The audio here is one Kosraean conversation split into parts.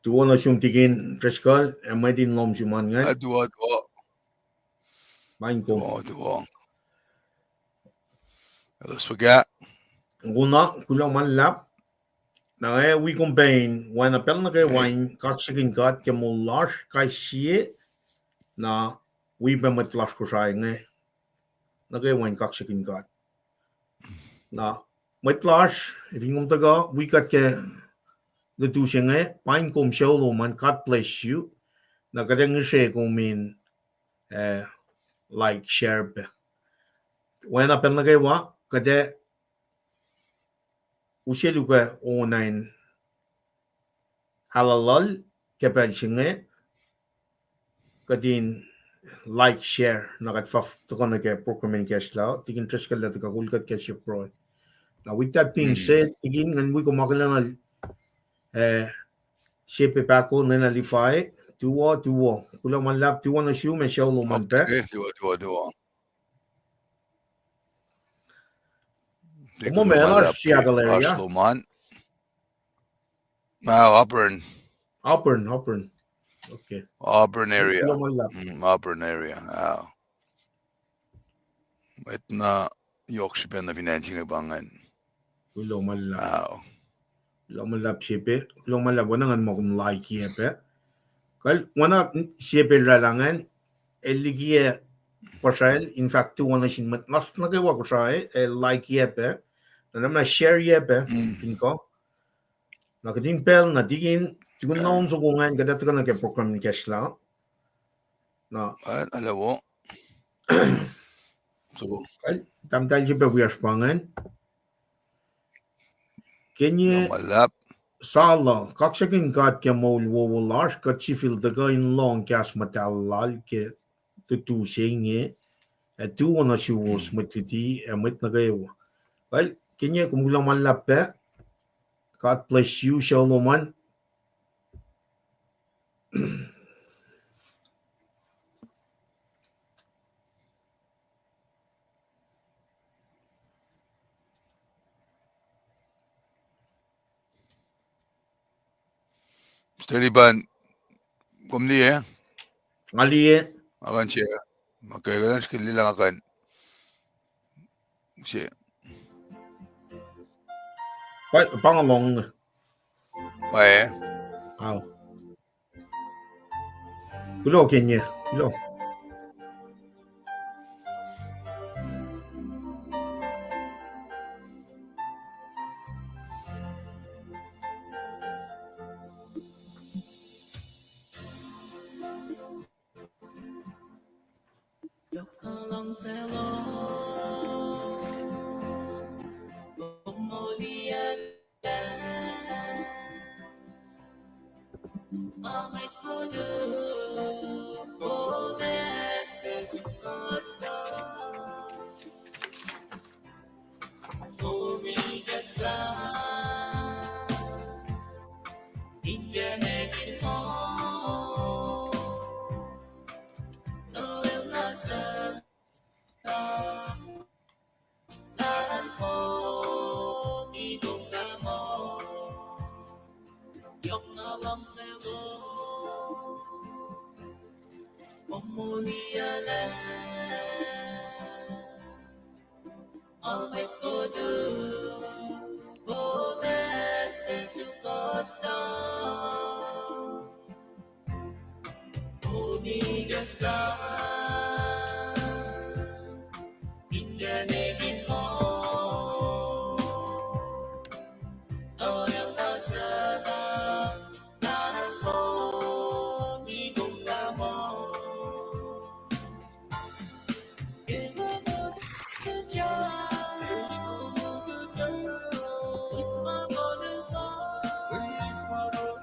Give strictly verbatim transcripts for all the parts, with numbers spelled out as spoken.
Tuwo nuh sum Tikin Driscoll, ac mwet in lohm sum an ingacn. Ah, tuwo, tuwo. Paing kom. Tuwo, tuwo. Elos fuhkah? Kuna, kuloh ma luhlahp. Na nga wi kom pac in oacna pacl nuh kwewa in kaksakihn God ke moul lasr kais sie, na wi pac mwet lasr Kosrae inge nuh kwewa in kaksakihn God. Na mwet lasr, fin kom tuhkuh wi kuht ke lutu se inge, paing kom sucu lom an, God bless you. Na kuht ac ngihsre kom in, eh, like, share pac. Oacna pacl nuh kwewa, kuht ac use luhk uh on in aluhlul ke pacl se inge, kuht in like, share, na kuht fah tuhkuh nuh ke program in kahslah, Tikin Driscoll lah tuhkuh kol kuht ke sie pruhe. Now, with that being said, Tikin, ngan wi kom akihlen, eh, sie pac pahko, nena Levi, tuwo, tuwo. Kuloh ma luhlahp, tuwo nuh sum ac sucu lom an pac. Okay, tuwo, tuwo, tuwo. Kom muh meac, Seattle area? Oasr lom an. Ah, Auburn. Auburn, Auburn. Okay. Auburn area. Kuloh ma luhlahp. Mm, Auburn area. Ah. Mwet na yohk srihpac nuh fin acn se inge pa ingacn. Kuloh ma luhlahp. Ah. Kuloh ma luhlahp sie pac. Kuloh ma luhlahp oacna ngan muh kom like-ye pac. Kal, oacna sie pac oraclah ingacn, el likiyac puhsracl, in fact, tuwo nuh sin mwet lasr nuh kwewa Kosrae, el like-ye pac. Na, na ma share-ye pac, fin kuh. Na kuht in pacl na Tikin, tukun na on soko ingacn, kuht ac tuhkuh nuh ke program in kahslah. Na, ah, hello. So, tahmtahel se pac wiyacsr pa ingacn. Kenye, sala, kaksakihn God ke moul wowo lasr, kuht sifil tuhkuh in lohng kahs muhtahl lal ke lutu se inge, ac tuwo nuh suwos mwet luti ac mwet nuh kwewa. Well, kenye kom kuloh ma luhlahp pac. God bless you, sucu lom an. Mister Liban, kom liye? Nga liye. Nga kuh in share. Okay, kuh in share, liye lah nga kuh in share. Pa, pa nga lohng. Pa, eh? Ao. Kuloh, kenye, kuloh.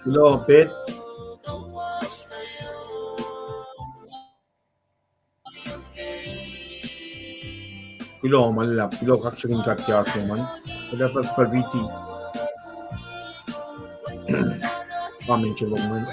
Kuloh, Pet. Kuloh ma luhlahp, kuloh kaksakihn God ke oasr lom an. Kuloh fah, fah riti comment se lom an.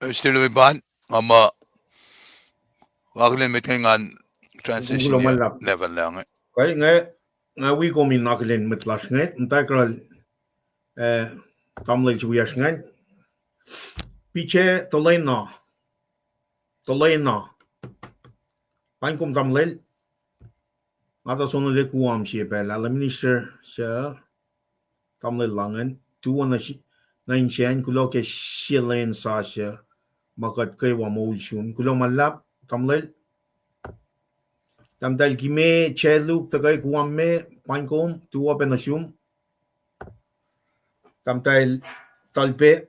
Still we ban, nga muh, akihlen mwet inge ngan transition. Kuloh ma luhlahp. Never lang. Kuh inge, nga wi kom in akihlen mwet lasr inge, muhtwacwacack, eh, tamuhlwel se wiyacsr ingacn. Piche Tolena. Tolena. Paing kom tamuhlwel. Nga tuh sonol Guam sie pacl ah, minister se, tamuhlwel la ingacn, tuwo nuh si-, nuh insiyacn, kuloh ke sie lwen sasuc, ma kuht kwewa moul sun. Kuloh ma luhlahp, tamuhlwel. Tahmtahel Kime, Cheluk, tuhkuh Guam me, paing kom, tuwo pac nuh sum. Tahmtahel Talpe,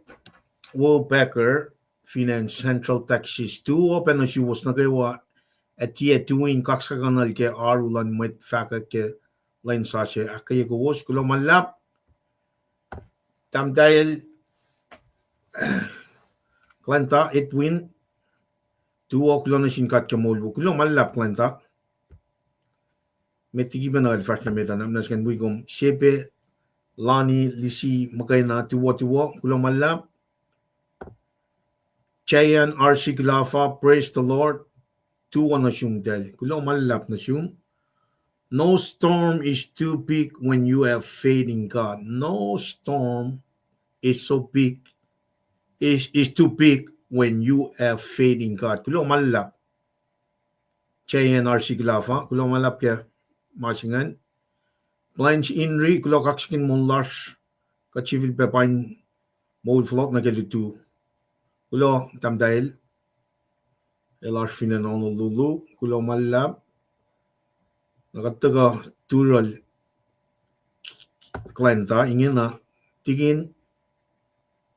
Will Packer, fin acn Central Texas, tuwo pac nuh suwos nuh kwewa, ac tiac tui in kaksakuhnuhl ke oaru luhn mwet fahkwack ke lwen sasuc, ahkkweye kowos, kuloh ma luhlahp. Tahmtahel Glenda Edwin, tuwo, kuloh nuh sin God ke moul wo, kuloh ma luhlahp Glenda. Met liki pacna el fahsr nuh met ah, na muhnahs ngan wi kom, Sepe, Lani, Lisi, muhkwena, tuwo, tuwo, kuloh ma luhlahp. Cheyenne R C Kulafa, praise the Lord. Tuwo nuh sum tahl, kuloh ma luhlahp nuh sum. No storm is too big when you have faith in God. No storm is so big, is, is too big when you have faith in God. Kuloh ma luhlahp. Cheyenne R C Kulafa, kuloh ma luhlahp ke ma se ingacn. Blanche Inri, kuloh kaksakihn moul lasr, kuht sifilpac pain moul fohlohk nuh ke lutu. Kuloh tahmtahel. El oasr fin acn Honolulu, kuloh ma luhlahp. Na kuht tuhkuh Turul Glenda, ingena, Tikin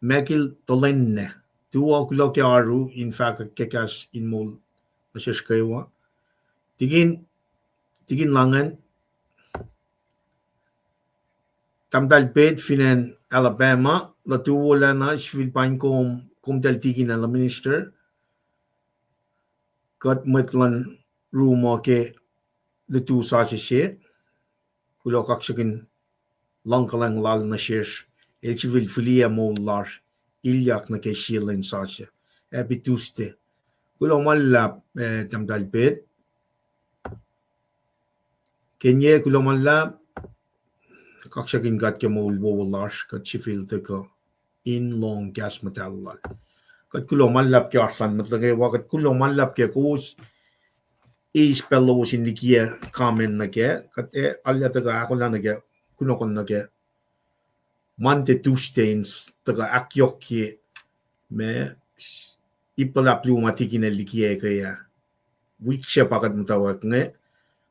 Michael Tolenne. Tuwo, kuloh ke oaru in fahkwack ke kahs in moul nuh sesr kwewa. Tikin, Tikin Langen, tahmtahel Pet fin acn Alabama, lutu wolacna, sifil paing kom, komtacl Tikin ac Minister. Kuht mwet luhn room uh ke lutu sasuc se, kuloh kaksakihn luhngkuhlwacng lal nuh sesr, el sifil fihliyac moul lasr, ilyak nuh ke sie lwen sasuc. Happy Tuesday. Kuloh ma luhlahp, eh, tahmtahel Pet. Kenye, kuloh ma luhlahp, kaksakihn God ke moul wowo lasr, kuht sifil tuhkuh in lohng kahs muhtahl lal. Kuht kuloh ma luhlahp ke oasr lun mwet nuh kwewa, kuht kuloh ma luhlahp ke kowos eis pacl lowos in likiyac comment nuh kac, kuht, eh, arulacna tuhkuh ahkolah nuh ke, kunohkohn nuh ke Monday, Tuesday in s-, tuhkuh ahkyohkye ma s-, ip luhlahp luo ma Tikin el likiyac ke ah. Wik se pa kuht muhtwacwacack inge,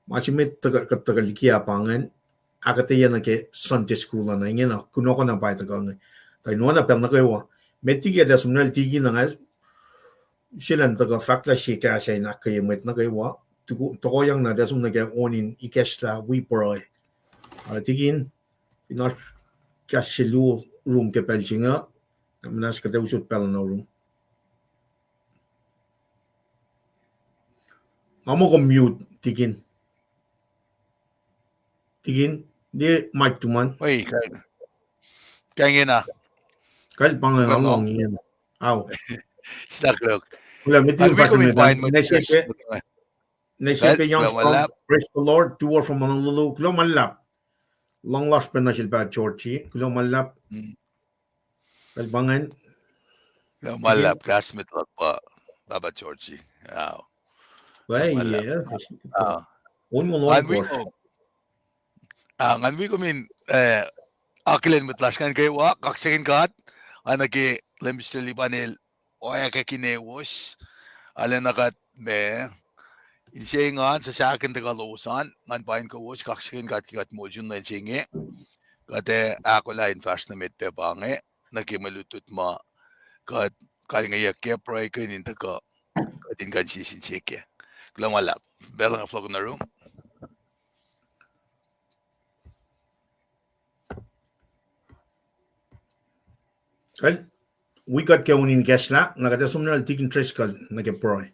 ma se met tuhkuh, kuht tuhkuh likiyac pa ingacn, ahkuhtweyac nuh ke Sunday school uh na ingena, kunohkohn na pa tuhkuh inge. Tuh in oacna pacl nuh kwewa, met liki kuht ac som nuh Tikin uh nga, selan tuhkuh fahk lah sie kahs in ahkkweye mwet nuh kwewa, tuku-, tokoyang na kuht ac som nuh ke on in ikacslah wi pruhe. Ah, Tikin, fin oasr kahs se luo room ke pacl se inge, na muhnahs kuht ac usot pacl nuh room. Nga muh kom mute, Tikin. Tikin, liye mic tuhmom. Oi, kaing, kaing ingena. Kal pa inge, nga lohng ingena. Ao. Staklock. Kuloh, met liki kuht in fahsr nuh pain, ne sepe, ne sepe Youngstown. Praise the Lord, Tuwo from Honolulu. Kuloh ma luhlahp. Luhng lasr pac nuh sel Pahpah Georgie. Kuloh ma luhlahp. Kal pa ingacn. Kuloh ma luhlahp, classmate luhk pa Pahpah Georgie. Ao. Kuloh ma luhlahp. On mo lohng kom. Ah, ngan wi kom in, eh, akihlen mwet lasr ingacn kwewa, kaksakihn God, oacna ke Leum Mister Lipan el oacyacpac kowos, arulacna kuht ma, inse ngan sahsahkihn tuhkuh lowos an, ngan paing kowos, kaksakihn God ke kuht moul sun lwen se inge, kuht ac ahkolah in fahsr nuh met pac pa inge, nuh ke mwe lutlut ma kuht kalingeyuck ke pruhe kihn in tuhkuh, kuht in kuh in sie sin sie kac. Kuloh ma luhlahp. Pacl nga fohlohk nuh room. Kal, wi kuht ke on in ikacslah, na kuht ac som nuh Tikin Driscoll nuh ke pruhe.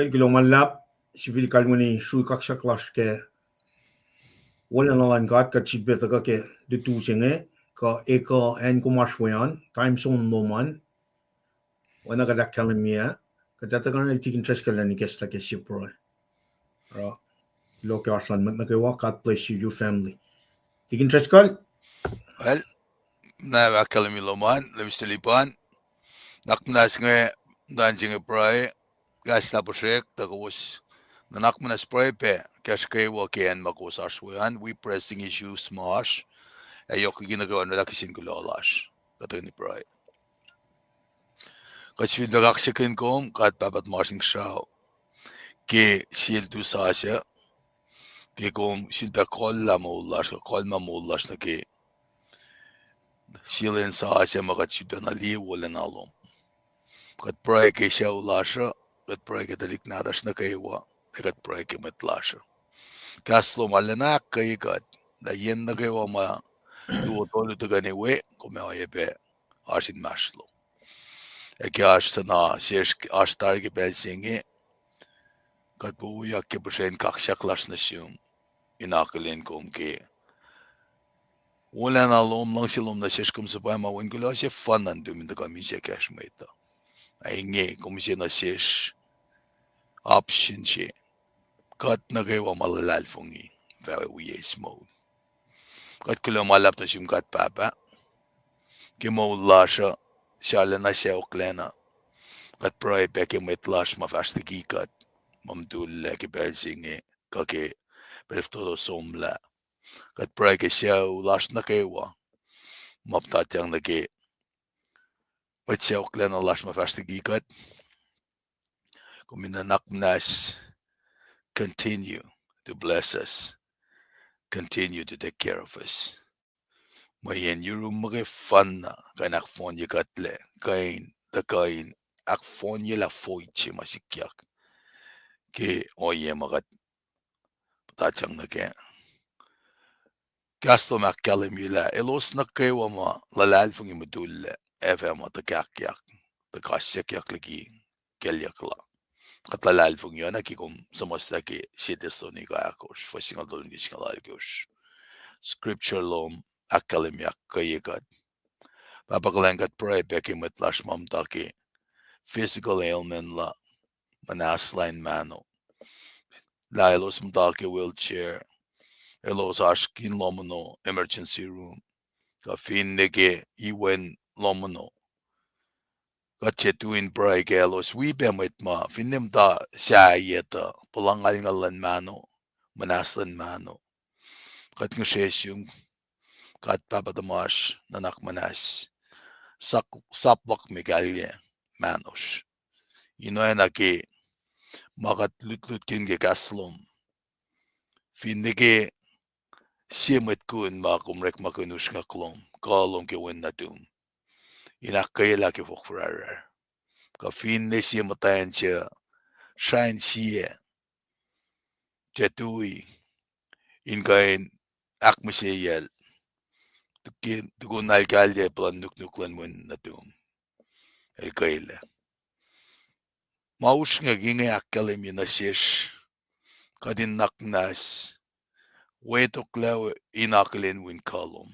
Kuloh ma luhlahp, sifil kalweni srui kaksak lasr ke wolacna luhn God, kuht sifilpac tuhkuh ke lutu se inge, kuh ekuh acn kom oasr we an, time zone lom an, oacna kuht ahkkahlwemye ah, kuht ac tuhkuh nuh Tikin Driscoll elan ikacslah ke sie pruhe. Oruh, kuloh ke oasr lun mwet nuh kwewa, God bless you, your family. Tikin Driscoll? Well, na ahkkahlwemye lom an, Leum Mister Lipan, nuhnak muhnahs inge, muhtwacn se inge pruhe, kahs lah puhsrek tuh kowos, nuhnak muhnahs pruhe pac kahs kwewa ke acn ma kowos oasr we an, wi pressing issues ma oasr, ac yohk liki nuh kwewa in oraclah kihsin kuloh lasr. Kuht tuhkweni pruhe. Kuht sifilpac kaksakihn kom, God Pahpah tuhmasr Inkuhsrao, ke sie lutu sasuc, Ke kom sulpac kohllah moul lasr, kuh kohlma moul lasr nuh ke silin sasuc ma kuht sulpac na liye wolacna lom. Kuht pruhe ke sucu lasr uh, kuht pruhe ke tuhlihk nahtuhsr nuh kwewa, ac kuht pruhe ke mwet lasr uh. Kahs lom arulacna ahkkweye kuht lah yen nuh kwewa ma luo tolu tuhkweni we, kom ac oacyacpac oasr inmahsrlon. Ac ke oasr suhna sesr, oasr tari ke pacl se inge, kuht wowoyak ke puhsren kaksak lasr nuh sum in akihlen kom ke wolacna lom, luhngse lom nuh sesr. Kom suhpwacma wen kuloh sefanna in tuh min tuhkuh misac kacsr mwet uh. Na inge kom use nuh sesr option se, kuht nuh kwewa ma luhlahlfongi fah wi eis moul. Kuht kuloh ma luhlahp nuh sum God Pahpah ke moul lasr uh, suc arulacna sacohklacna. Kuht pruhe pac ke mwet lasr ma fahsr liki kuht, ma mutullac ke pacl se inge, kuh ke pacl fototo somlah. Kuht pruhe ke sucu lasr nuh kwewa, ma puhtatyang nuh ke mwet sacohklacna lasr ma fahsr liki kuht. Kom in nuhnak muhnahs continue to bless us, continue to take care of us. Mweyen yurum muhkwena kuh in ahkfohnye kuhtlac, kuh in, tuh kuh in ahkfohnyelah fohs se ma sikyak ke ohiyac ma kuht puhtatyang nuh kac. Kahs lom ahkkahlwemye lah elos nuh kwewa ma luhlahlfongi mutullac ac fah ma tuhkahkyak, tuhkahsyuckyak liki kalyuck la. Kuht luhlahlfongi oacna ke kom suhmuhslah ke Sie Thessalonica ahkosr, fuhs singucul tolu nuh ke singucul alkosr. Scripture lom ahkkahlwemye ahkkweye kuht. Pahpah kuhlwacng, kuht pruhe pac ke mwet lasr ma muhta ke physical ailment la, muhnahslah in mahno. Lah elos muhta ke wheelchair, elos oasr ke lohm ono, emergency room, kuh finne ke iwen lohm ono. Kuht tiac tui in pruhe kaclos, wi pac mwet ma finne muhta sahyac tuh puhla ngalngal luhn mahno, muhnahs luhn mahno. Kuht ngihsre sum, God Pahpah tuhmasr, nuhnak muhnahs, sap, sap luhk me kahlyac mahnosr. In oacna ke ma kuht lutlutkihn ke kahs lom, finne ke sie mwet kun ma kom orekmakihn usrnguck lom, kuh lom ke wen nuhtum, in ahkkweyelah ke fohk fuhrahrrahr. Kuh finne sie muhtwacn se srah in sie, tiac tui in kuh in ahkmihseyacl, tukin, tukun el kahlyac puhlan nuknuk luhn wen nuhtum, el kwelac. Ma usrnguck inge ahkkahlwemye nuh sesr, kuht in nuhnak muhnahs wetoklac in akihlen win kuh lom.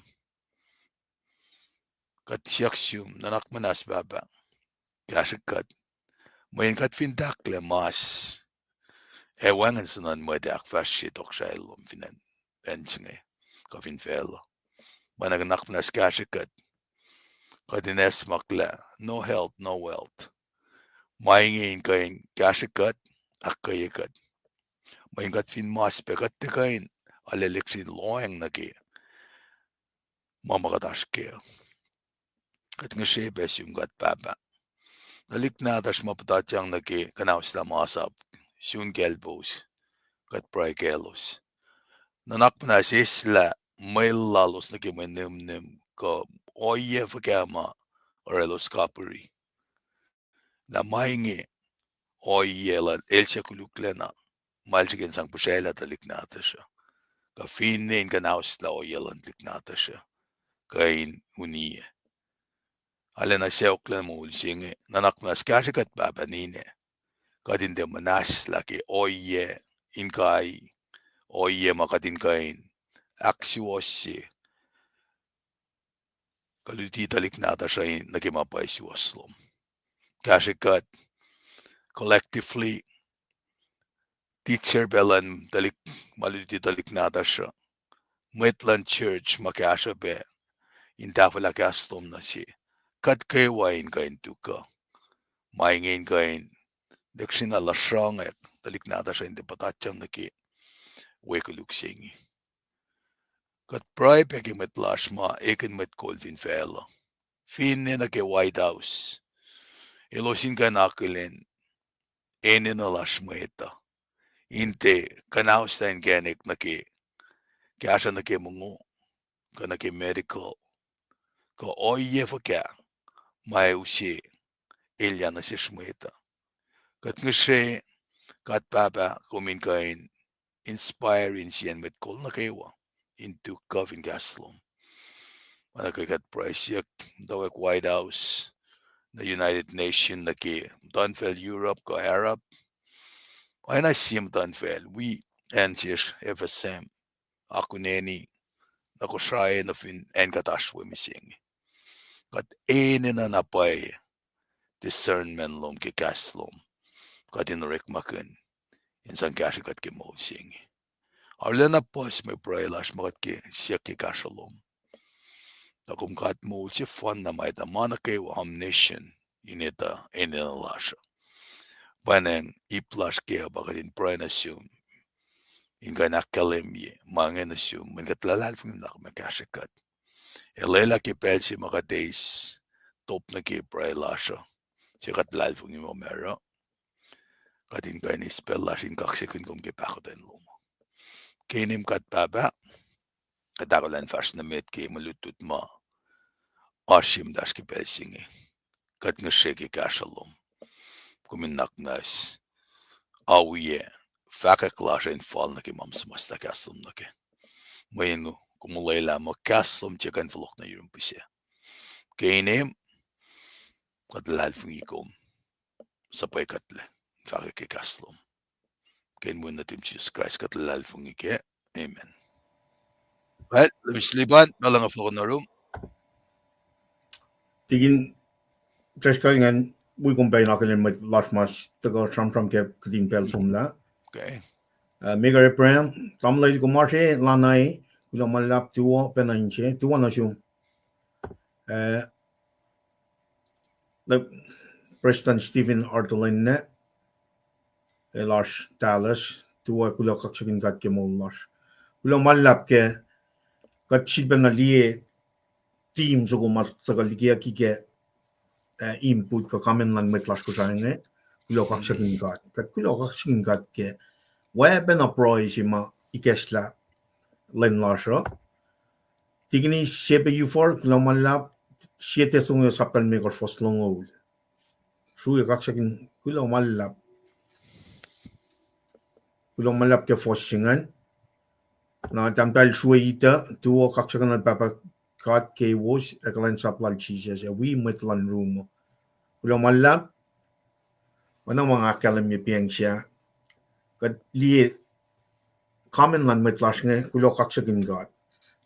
Kuht siyuck sum, nuhnak muhnahs Pahpah, kahsrwe kuht. Mweyen kuht fin tahklac mas, ac wacngihn suhnuhn mwet ahkfahsrye tohkohsrahi lom fin acn, acn se inge, kuh fin facluh. Mweyen nuhnak muhnahs kahsrwe kuht, kuht in acsmaklah no health, no wealth. Ma inge in kuh in kahsrwe kuht, ahkkweye kuht. Mweyen kuht fin mas pac kuht tiac kuh in arlac lihksreni lohacng nuh ke ma ma kuht oasr kac. Kuht ngihsre pac sum God Pahpah. Tuhlihk nahtuhsr ma puhtatyang nuh ke kuhnahoslah masap, sun kaclpous, kuht pruhe kaclos. Nuhnak muhnahs eislah mwel lalos nuh ke mwe nihmnihm kuh ohiyac fuhkah ma oruh elos kapihri. Na ma inge ohiyac luhn el suc koluklacna, ma el srihke in sang puhsraclah tuhlihk nahtuhsr uh, kuh finne in kuhnahoslah ohiyac luhn tuhlihk nahtuhsr uh, kuh in uniyac. Arulacna sacohk luhn moul se inge, nuhnak muhnahs kahsrwe kuht Pahpah ninac, kuht in tiac muhnahslah ke ohiyac in kai, ohiyac ma kuht in kuh in ahksuwohsye kuh luti tuhlihk nahtuhsr uh nuh ke ma pwacye suwohs lom. Kahsrwe kuht collectively, teacher pac luhn tuhlihk, ma luti tuhlihk nahtuhsr uh, mwet luhn church ma kahsruh pac in tahfwelah kahs lom nuh se, kuht kwewa in kuh in tuhkuh. Ma inge in kuh in lihksreni na lusrongwack tuhlihk nahtuhsr uh in tiac puhtatyang nuh ke we koluk se inge. Kuht pruhe pac ke mwet lasr ma ekihn mwet kol fin facluh, finne nuh ke White House, elos in kuh in akihlen enenuh lasr mwet uh, in tiac kuhnahoslah inkacnek nuh ke kahsruh nuh ke mongo, kuh nuh ke medical, kuh ohiyac fuhkah ma use elyah nuh sesr mwet uh. Kuht ngihsre, kuht Pahpah, kom in kuh in inspire insiyacn mwet kol nuh kwewa in tu kuh fin kahs lom. Oacna ke kuht pruhe siyuck, muhtwacwacack White House, nuh United Nation, nuh ke muhtuhnfacl Europe kuh Arab, oacna sie muhtuhnfacl wi acn sesr F S M, Akuneni, nuh Kosrae, nuh fin acn kuht oasr we mihsenge. Kuht enenuh na pwacye discernment lom ke kahs lom, kuht in orekmakihn in sang kahsrwe kuht ke moul se inge. Arulacna puhs mwe pruhe lasr ma kuht ke siyuck ke kahsruh lom. Tuh kom God moul sefanna ma etuh ma nuh kwewa, omniscient, in etuh enenuh lasr uh. Pwacnwacng ip lasr kac uh pa kuht in pruhe nuh sum, in kuh in ahkkahlwemye ma inge nuh sum, mweyen kuht luhlahlfongi na kom ac kahsrwe kuht. Ac lwelah ke pacl se ma kuht eis top nuh ke pruhe lasr uh, se kuht luhlahlfongi muh oruh, kuht in kuh in eis pacl lasr in kaksakihn kom ke pahkotwen lom. Ke inem God Pahpah, kuht ahkolah in fahsr nuh met ke mwe lutlut ma oasr ye muhtahsr ke pacl se inge. Kuht ngihsre ke kahsruh lom, kom in nuhnak muhnahs, oacyacpac fahkwack lasr uh in fal nuh ke ma suhmuhslah kahs lom nuh kac. Mweyen kom olwelah muh kahs lom tiac kuh in fohlohk nuh yurum pihsac. Ke inem, kuht luhlahlfongi kom, suhpwackuhtlac, fahkwack ke kahs lom. Ke inen wen nuhtum Jisus Kraist kuht luhlahlfongi kac. Amen. Well, Mister Liban, pacl uh nga fohlohk nuh yurum. Tikin, just kuh in wi kom pac in akihlen mwet lasr ma tuhkuh sramsram ke kihtin pacl somlah. Maker Abraham, tamuhlwel kom oasr e Lanai, kuloh ma luhlahp, tuwo pacna inse, tuwo nuh sum. Prestuhn Stephen Artolin, e lasr Dallas, tuwo, kuloh kaksakihn God ke moul lasr. Kuloh ma luhlahp ke kuht sifilpacna liye team soko ma tuhkuh likiyucki ke input kuh comment luhn mwet lasr Kosrae inge. Kuloh kaksakihn God. Kuht kuloh kaksakihn God ke oacpacna pruhe se ma ikacslah lwen lasr uh. Tikin Sepe Iufor, kuloh ma luhlahp, Sie Tesalonika sapta limekohsr fuhs longoul. Srui kaksakihn, kuloh ma luhlahp. Kuloh ma luhlahp ke fuhs se ingacn. Na tahmtahel Srueita, tuwo, kaksakihn Pahpah God keiwos ac kuhlwacnsap lal Jisus ac wi mwet luhn room. Kuloh ma luhlahp. Oacna ma nga ahkkahlwemye pacl se ah, kuht liye comment luhn mwet lasr inge, kuloh kaksakihn God.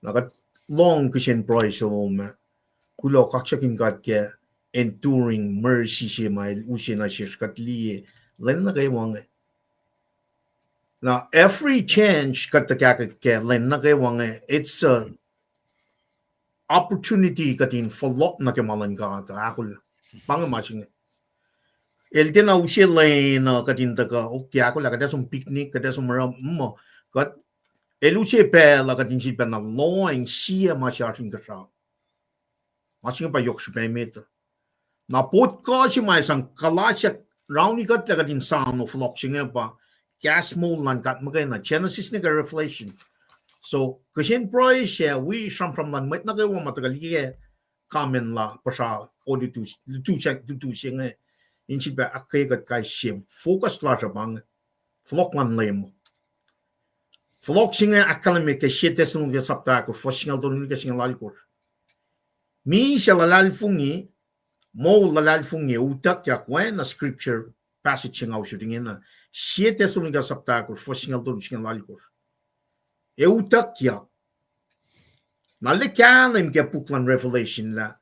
Na kuht lohng kihsen pruhe se lom ah, kuloh kaksakihn God ke enduring mercy se ma el use nuh sesr, kuht liye lwen nuh kwewa inge. Na every chance kuht tuhkahkwack ke lwen nuh kwewa inge, it's a opportunity kuht in fohlohk nuh ke ma luhn God ahkolah. Pa inge ma se inge. El tiacna use lwen uh kuht in tuhkuh, okay, ahkolah, kuht ac som picnic, kuht ac som oruh muh, kuht, el use pacl uh kuht in sifilpacna lohacng sie ma se oasr inkuhsrao. Ma se inge pa yohk srihpac emet uh. Na pot kuh se ma sang kuhlahsyak raunikuhtlac kuht in soano fohlohk se inge pa kahs moul luhn God muhkwena, Genesis nuh ke Revelation. So kihsen pruhe se wi sramsram luhn mwet nuh kwewa ma tuhkuh liye comment la puhsra, lutu se inge, in sifilpac ahkkweye kuht kais sie focus lasr uh pa inge, fohlohk luhn Leum. Fohlohk se inge ahkkahlwemye ke Sie Tesalonika sapta ahkosr, fuhs singucul tolu nuh ke singucul alkosr. Misac luhlahlfongi, moul luhlahlfongi, utuckyak, oacna scripture passage se nga usot ingena. Sie Tesalonika sapta ahkosr, fuhs singucul tolu, singucul alkosr. E utuckyak. Na el kahlwem ke puk luhn Revelation lah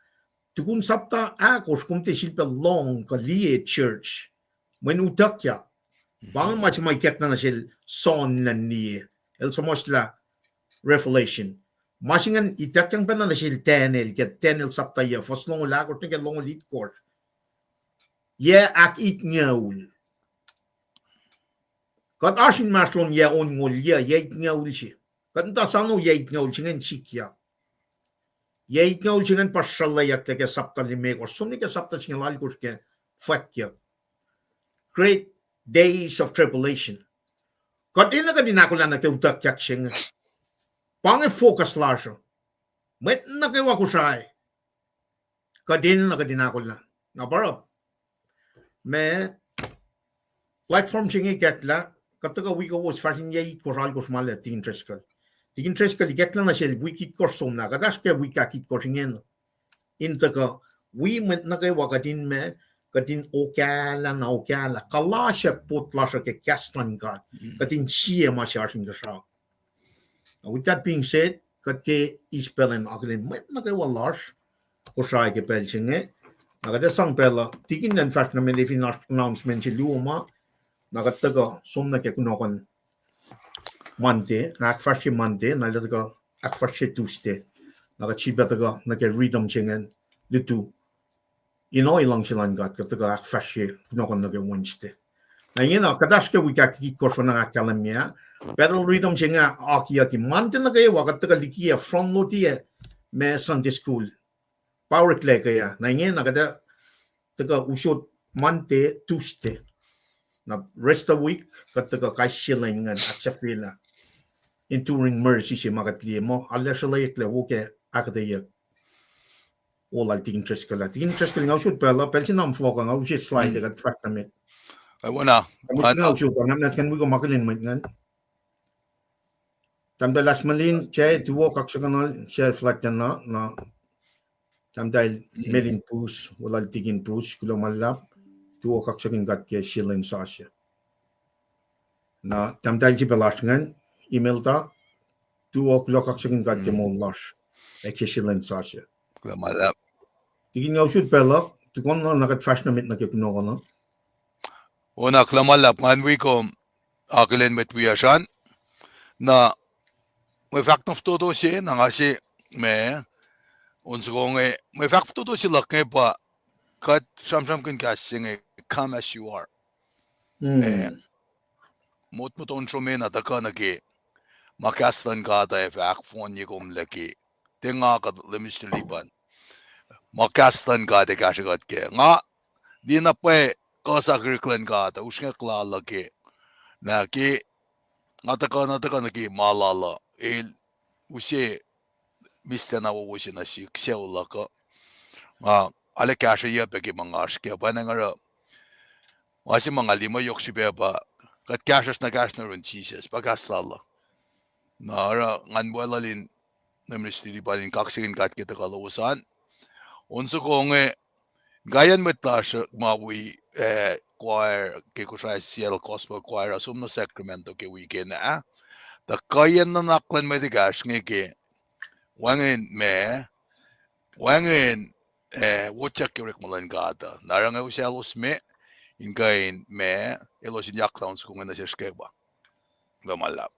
tukun sapta ahkosr kom tiac sifilpac lohng kuh liye church. Mweyen utuckyak. Pa inge ma se ma ikackna nuh sel John elan liye, el suhmuhslah Revelation. Ma se ingacn ituckyang pacna nuh sel Daniel ke Daniel sapta yac, fuhs longoul ahkosr nuh ke longoul itkohsr. Yac ahkitngucul. Kuht oasr inmahsrlon yac onngoul yac, yac itngucul se. Kuht muhta sano yac itngucul se ingacn sikyak. Yac itngucul se ingacn pa sruhluhyucklah ke sapta limekohsr, som nuh ke sapta singucul alkosr ke fwackyuck. Great days of tribulation. Kuht enenuh kuht in ahkolah nuh ke utuckyak se inge. Pa inge focus lasr uh. Mwet nuh kwewa Kosrae, kuht enenuh kuht in ahkolah. Na pa oruh, ma platform se inge ikacklah, kuht tuhkuh wi kowos fahsr in yac itkohsr, alkohsr ma lac Tikin Driscoll. Tikin Driscoll ikacklah nuh sel wik itkohsr somlah, kuht oasr ke wik ahkitkohsr ingena. In tuhkuh wi mwet nuh kwewa kuht in ma, kuht in okahlah na okahlah kuhlasr ac pot lasr uh ke kahs luhn God. Kuht in sie ma se oasr inkuhsrao. With that being said, kuht ke eis pacl in akihlen mwet nuh kwewa lasr Kosrae ke pacl se inge. Na kuht ac sang pacl uh, Tikin el fahsr nuh met fin oasr announcement se luo ma. Na kuht tuhkuh som nuh ke kunohkohn Monday, na ahkfahsrye Monday, na el tuhkuh ahkfahsrye Tuesday. Na kuht sifilpac tuhkuh nuh ke rhythm se ingacn lutu. In ohiyac luhngse luhn God, kuht tuhkuh ahkfahsrye kunohkohn nuh ke Wednesday. Na ingena kuht oasr ke wik ahkitkohsr na ahkkahlwemye. Battle rhythm se inge akiyucki Monday nuh kwewa, kuht tuhkuh likiyac front load-i ma Sunday school. Pa oreklac ke ah. Na ingena kuht tuhkuh usot Monday, Tuesday. Na rest of week, kuht tuhkuh kais sie lwen ingacn ahksahfyelah enduring mercy se ma kuht liye muh, arlac sruhlwacklac wo ke ahkuhtweyuck. O lal Tikin Driscoll ah. Tikin Driscoll, nga usot pacl uh, pacl se na fohlohk uh, nga use slide kuht fahsr nuh met. Nga usot, nga nuh ke wi kom akihlen mwet ingacn. Tahmtahel Asmalin, Jay, tuwo kaksakihn, sel flat na, na. Tahmtahel Melin Bruce, wo lal Tikin Bruce, kuloh ma luhlahp, tuwo kaksakihn God ke sie lwen sasuc. Na tahmtahel sifilpac lasr ingacn, Imelda, tuwo kuloh kaksakihn God ke moul lasr, ac ke sie lwen sasuc. Tikin, nga usot pacl uh, tukun na kuht fahsr nuh met nuh ke kunohkohn uh. O na kuloh ma luhlahp, ngan wi kom akihlen mwet wiyacsr an. Na mwe fahk na fototo se na nga se, ma, on soko inge, mwe fahk fototo se luhk inge pa kuht sramsramkihn kahs se inge, come as you are. Motmot on srome na tuhkuh nuh ke ma kahs luhn God uh ac fah ahkfohnye kom lac ke, tiac nga kuh Minister Lipan. Ma kahs luhn God ac kahsrwe kuht kac. Nga liye na pwacye kuhsakihnyuck luhn God uh usrnguck lal uh ke, na ke nga tuhkuh na tuhkuh nuh ke ma lal uh, el use mihslac na wowo se nuh sihk sucu luhk uh. Nga arlac kahsrweyuc pac ke ma nga oasr kac, pwacnwacng oruh ma se ma nga liye ma yohk srihpac pa kuht kahsruhsr na kahsruh nuh yurin Jisus, pa kahs lal uh. Na oruh ngan weluhl in, na Minister Lipan, in kaksakihn God ke tuhkuh lowos an. On soko inge, inkaiyacn mwet lasr ma wi, eh, choir ke Kosrae, Seattle Gospel Choir uh som nuh Sacramento ke weekend ah. Tuh kuhiyacn nuhnak luhn mwet ekahsr inge ke wacngihn ma, wacngihn, eh, wotyak ke orekma luhn God uh. Na oruh nga use elos me, in kuh in ma, elos in yak down soko inge nuh sesr kwewa. Kuloh ma luhlahp.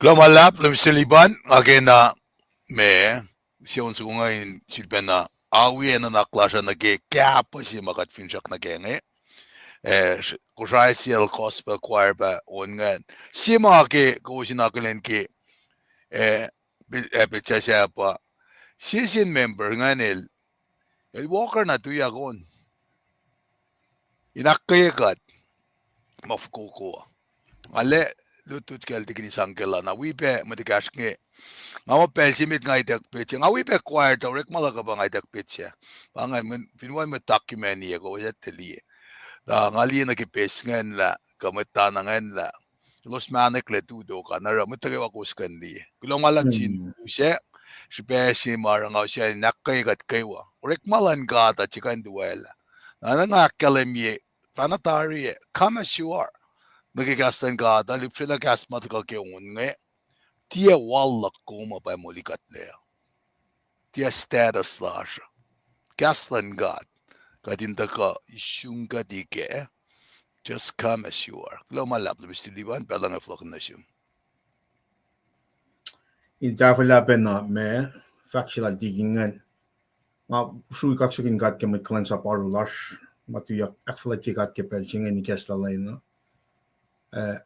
Kuloh ma luhlahp luhn Mister Liban, nga kena me, se on soko nga in sifilpacna awi nuhnak lasr uh nuh ke kahpuh se ma kuht finsrak nuh ke inge. Eh, Kosrae Sel Gospel Choir pa on ingacn. Sie ma ke kowos in akihlen ke, eh, pit-, eh, pitsasah pa, sie sin member ingacn el, el Walker na tuyak on. In ahkkweye kuht ma fokoko. Nga lac lutlut kacl tikini sang kela na wi pac mwet ekahsr inge. Nga muh pacl se met nga ituck petsac. Nga wi pac choir tuh orekma luhk uh pa nga ituck petsac. Pa nga fin wal mwet document-i kowos etuh liye. Na nga liye nuh ke pes ingacn lah, kuh mwet tana ingacn lah, elos mahneklac tu tok an, oruh mwet nuh kwewa kowos kuh in liye. Kuloh ma luhlahp sin use, srihpac se ma oruh nga use in ahkkweye kuht kwewa. Orekma luhn God uh tiac kuh in tuwaclah. Na nga ahkkahlwemye, fahna tari, come as you are. Nuh ke kahs luhn God uh, lihpsrwelah kahs ma tuhkuh ke on inge. Tiac wal luhk kom uh pa moli kuhtlac. Tiac status lasr. Kahs luhn God. Kuht in tuhkuh isung kuht ikac. Just come as you are. Kuloh ma luhlahp luhn Mister Liban, pacl inge fohlohk nuh sum. In tahfwelah pacna ma fahk se lal tikin ingacn. Nga srui kaksakihn God ke mwet kuhlwacnsap oaru lasr, ma tuyak ahkfuhlwactye God ke pacl se inge in ikacslah lwen uh. Eh,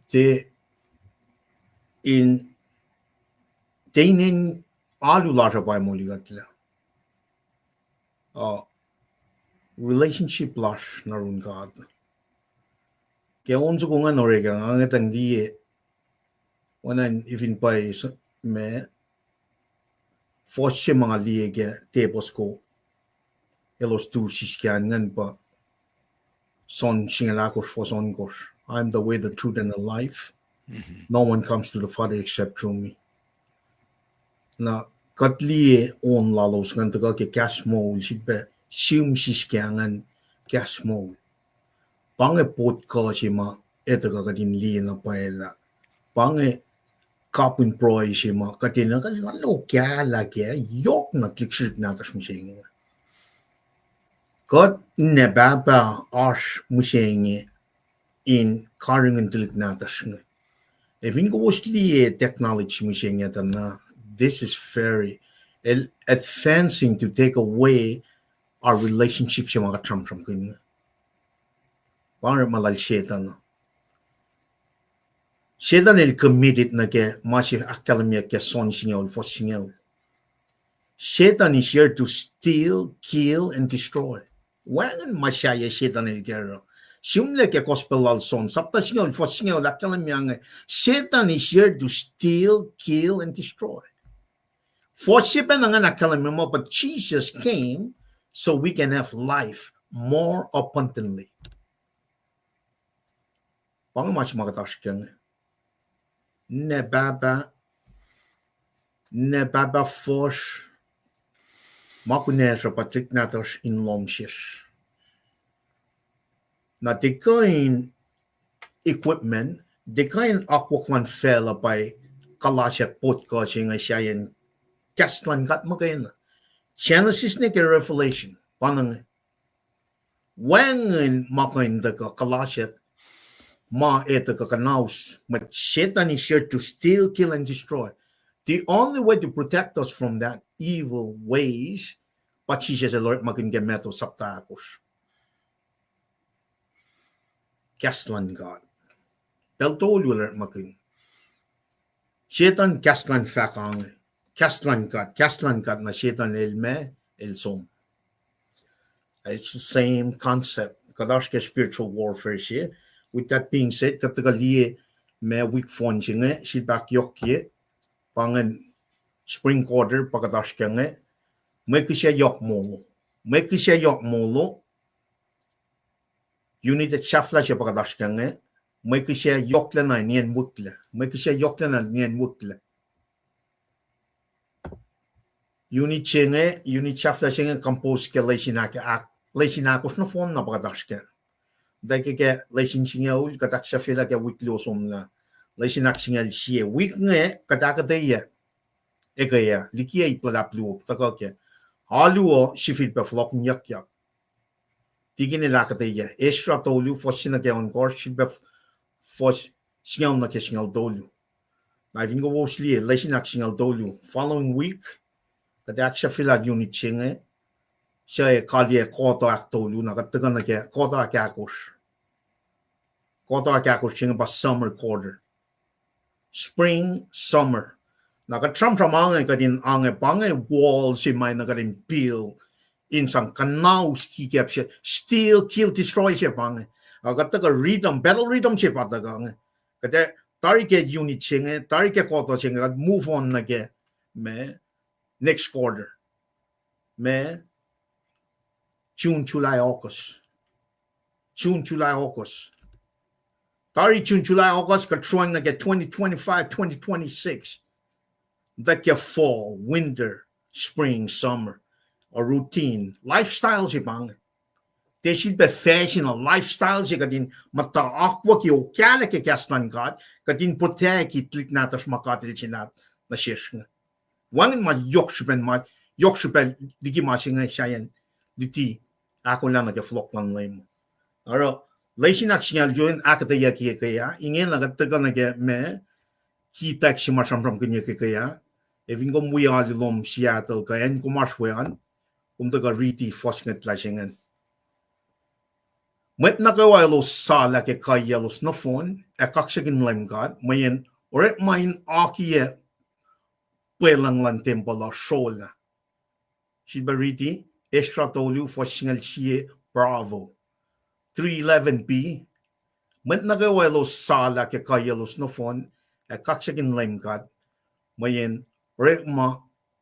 tiac in, tiac inen alu lasr uh pa moli kuhtlac. Uh, relationship lasr nuh yurin God. Ke on soko ingacn orek ah, nga ngetang liye, oacna in ifin pwacye s-, ma, fuhs se ma nga liye ke table soko, elos tu siskacn ingacn pa John singucul ahkosr fuhs ohnkohsr, I am the way, the truth, and the life. No one comes to the Father except through me. Na kuht liye on lalos ingacn tuhkuh ke kahs moul, sifilpac sihm siskacn ingacn kahs moul. Pa inge potkuh se ma etuh kuh kuht in liye na pwacye lah, pa inge kapin pruhe se ma kuht enenuh kuht in lokoalok kac, yohk na tuhlihk srihsrihk nahtuhsr mihsenge. Kuht ninac pahpah oasr mihsenge in karihngihn tuhlihk nahtuhsr inge. Ac fin kowos liye technology mihsenge tuh na, this is very, el advancing to take away our relationship se ma kuht sramsramkihn. Pa inge orekma lal Setuhn. Setuhn el committed nuh ke ma se ahkkahlwemyeyuck ke John singucul, fuhs singucul. Satan is here to steal, kill, and destroy. Wacngihn ma sahyac Setuhn el ke oruh. Sihmlac ke gospel lal John, sapta singucul, fuhs singucul, ahkkahlwemye inge, Satan is here to steal, kill, and destroy. Fuhs se pacna ingacn ahkkahlwemye muh, but Jesus came so we can have life more abundantly. Pa inge ma se ma kuht oasr ke inge. Ninac pahpah, ninac pahpah fuhsr, ma kunacsr uh pa tuhlihk nahtuhsr in lohm sesr. Na tiac kuh in equipment, tiac kuh in akwuck luhn facluh pa kuhlasack potkuh se inge sahyacn kahs luhn God muhkwena. Genesis nuh ke Revelation, pa inge. Wacngihn ma kuh in tuhkuh kuhlahsruhk, ma etuh kuh kuhnaus, mwet Satan is here to steal, kill, and destroy. The only way to protect us from that evil ways, pa Jisus el orekmakihn ke Matthew sapta ahkosr. Kahs luhn God. Pacl tolu el orekmakihn. Satan kahs luhn fahk inge. Kahs luhn God, kahs luhn God, na Satan el ma, el som. It's the same concept. Kuht oasr ke spiritual warfare se. With that being said, kuht tuhkuh liye ma wik fon se inge, sifilpac yohkye, pa ingacn spring quarter, pa kuht oasr ke inge, mwe kihsac yohk molo. Mwe kihsac yohk molo, unit sahflah se pa kuht oasr ke inge, mwe kihsac yohklacna nien wiklac. Mwe kihsac yohklacna nien wiklac. Unit se inge, unit sahflah se inge compose ke lesin ahk-, ahk-, lesin ahkosr nohfohn na pa kuht oasr ke. Tuh ke, ke lesin singucul, kuht ahksahfyelah ke wik luo somlah. Lesin ahksingucul sie. Wik inge, kuht ahkuhtweyac ekuh ah, liki ip luhlahp luo tuhkuh ke. Alu uh sifilpac fohlohkihnyuckyak. Tikin el ahkuhtweyac, Ezra tolu, fuhs se nuh ke ohnkohsr, sifilpac f-, fuhs singucul nuh ke singucul tolu. Na fin kowos liye, lesin ahksingucul tolu. Following week, kuht ahksahfyelah unit se inge, suc kalye quarter ahktolu, na kuht tuhkuh nuh ke quarter ahkahkosr. Quarter ahkahkosr se inge pa summer quarter. Spring, summer. Na kuht sramsram ange kuht in ange pa inge wall se ma na kuht in build in sang kuhnaus kikap se, steal, kill, destroy se pa inge. Ac kuht tuhkuh rhythm, battle rhythm se pa tuhkuh inge. Kuht ac tari ke unit se inge, tari ke quarter se inge, kuht move on nuh ke ma next quarter. Ma June, July, August. June, July, August. Tari June, July, August, kuht sroang nuh ke twenty twenty-five, twenty twenty-six. Tuh ke fall, winter, spring, summer, a routine, lifestyle se pa inge. Tiac sifilpac fashion, a lifestyle se kuht in muhta akwucki, okahlah ke kahs luhn God, kuht in protect tuhlihk nahtuhsr ma God el se nuh sesr inge. Wacngihn ma yohk srihpac, ma yohk srihpac liki ma se inge sahyacn luti ahkolah nuh ke fohlohk luhn Leum. Oruh, lesin ahksingucul tolu in ahkuhtweyac ke ekuh ah, ingena kuht tuhkuh nuh ke ma, key text se ma sramsramkihn ke ekuh ah, ac fin kom wi alu lom Seattle kuh acn kom oasr we an, kom tuhkuh riti fuhs ngwetlah se ingacn. Mwet nuh kwewa elos salah ke kuhiyaclos nohfohn, ac kaksakihn Leum God, mweyen orekma in akiyac pwelucng luhn tempuhl uh srolah. Sifilpac riti, Ezra tolu, fuhs singucul sie, Bravo. Three eleven B, mwet nuh kwewa elos salah ke kuhiyaclos nohfohn, ac kaksakihn Leum God, mweyen orekma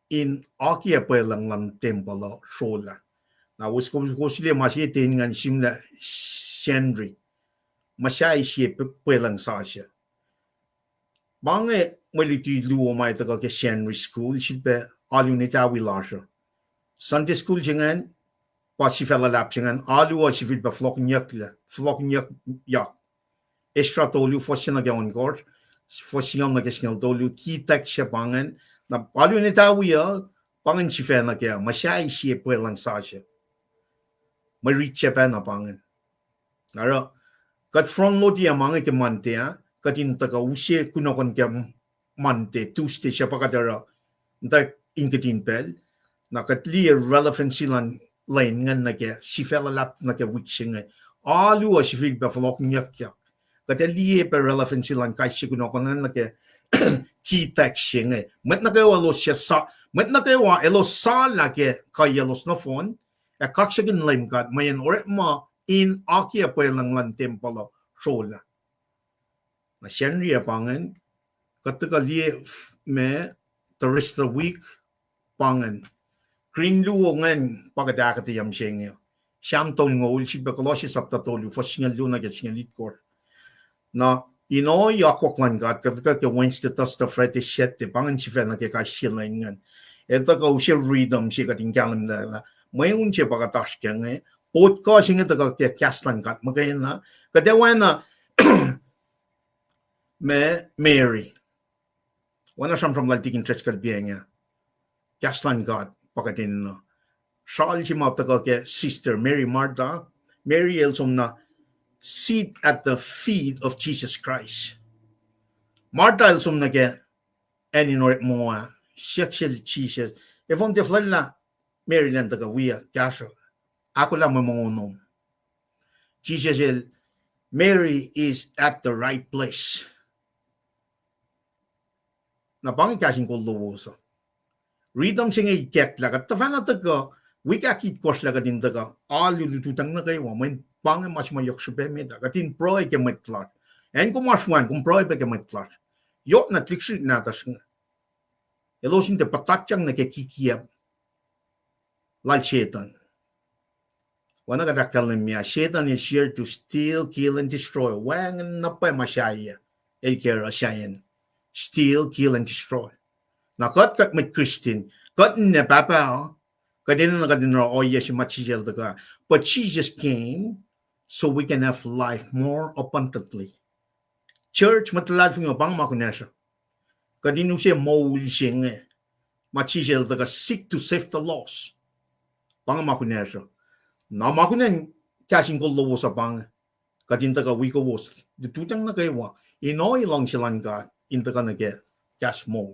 in akiyac pwelucng luhn tempuhl uh srolah. Na wos ko-, kowos liye ma se ten ngan sihmlac Sacnri. Muhsahi sie p-, pwelucng sasuc. Pa inge mwe luti luo ma tuhkuh ke Sacnri School, sifilpac alu in etawi lasr uh. Sunday School se ingacn, pa sifac luhlahp se ingacn, alu uh sifilpac fohlohkihnyucklac, fohlohkihnyuckyak. Ezra tolu, fuhs se nuh ke ohnkohsr, fuhs singucul nuh ke singucul tolu, key text se pa ingacn. Na alu in etawi uh, pa ingacn sifac nuh ke, muhsahi sie pwelucng sasuc. Mwe rit se pacna pa ingacn. Oruh, kuht front load-i ma inge ke Monday ah, kuht in tuhkuh use kunohkohn ke Monday, Tuesday, suc pa kuht oruh, muhta in kihtin pacl. Na kuht liye relevancy luhn lwen ingacn nuh ke sifac luhlahp nuh ke wik se inge. Alu uh sifilpac fohlohkihnyuckyak. Kuht ac liye pac relevancy luhn kais sie kunohkohn ingacn nuh ke key text se inge. Mwet nuh kwewa elos sa-, mwet nuh kwewa elos salah ke kuhiyaclos nohfohn, ac kaksakihn Leum God, mweyen orekma in akiyac pwelucng luhn tempuhl uh srolah. Na Sacnri ah pa ingacn, kuht tuhkuh liye f-, ma, the rest of the week, pa ingacn. Green luo ingacn pa kuht ahkuhtweyac mihsenge. Sam tolngoul, sifilpac Kolosse sapta tolu, fuhs singucul luo nuh ke singucul itkohsr. Na in ohiyac akwuck luhn God, kuht tuhkuh ke Wednesday, Thursday, Friday, Saturday, pa ingacn sifac nuh ke kais sie lwen ingacn. El tuhkuh use rhythm se kuht in kahlwem lah, lah mweun se pa kuht oasr ke inge, podcast inge tuhkuh ke kahs luhn God muhkwena, kuht ac oacna ma Mary. Oacna sramsram lal Tikin Driscoll pa inge. Kahs luhn God pa kuht enenuh. sral se ma tuhkuh ke sister Mary, Martha. Mary el som na sit at the feet of Jesus Christ. Martha el som nuh ke acn in orekma, siyuck sel Jisus, efuh kom tiac fuhlwactlah Mary elan tuhkuh wiyuc kahsruh, ahkolah mwe mongo lom? Jisus el, Mary is at the right place. Na pa inge kahs in kol lowos uh. Riti se inge ikacklah kuht tuhfahna tuhkuh, wik ahkitkohsr lah kuht in tuhkuh alu lututacng nuh kwewa, mweyen pa inge ma se ma yohk srihpac met ah, kuht in pruhe ke mwet lasr. Acn kom oasr we an, kom pruhe pac ke mwet lasr. Yohk na tuhlihk srihsrihk nahtuhsr inge, elos in tiac puhtatyang nuh ke kikiacp lal Setuhn. Oacna kuht ahkkahlwemye ah, Satan is here to steal, kill, and destroy. Wacngihn na pwacye ma sahyac el ke oruh sahyacn, steal, kill, and destroy. Na kuht, kuht mwet Christian, kuht ninac pahpah uh, kuht enenuh kuht in oruh ohiyac se ma Jisus el tuhkuh. But Jesus came so we can have life more abundantly. Church, mwet luhlahlfongi uh, pa inge ma kunacsr uh. Kuht in use moul se inge ma Jisus el tuhkuh, seek to save the lost. Pa inge ma kunacsr uh. Na ma kunacn kahs in kol lowos uh pa inge, kuht in tuhkuh wi kowos lututacng nuh kwewa in ohi luhngse luhn God in tuhkuh nuh ke kahs moul.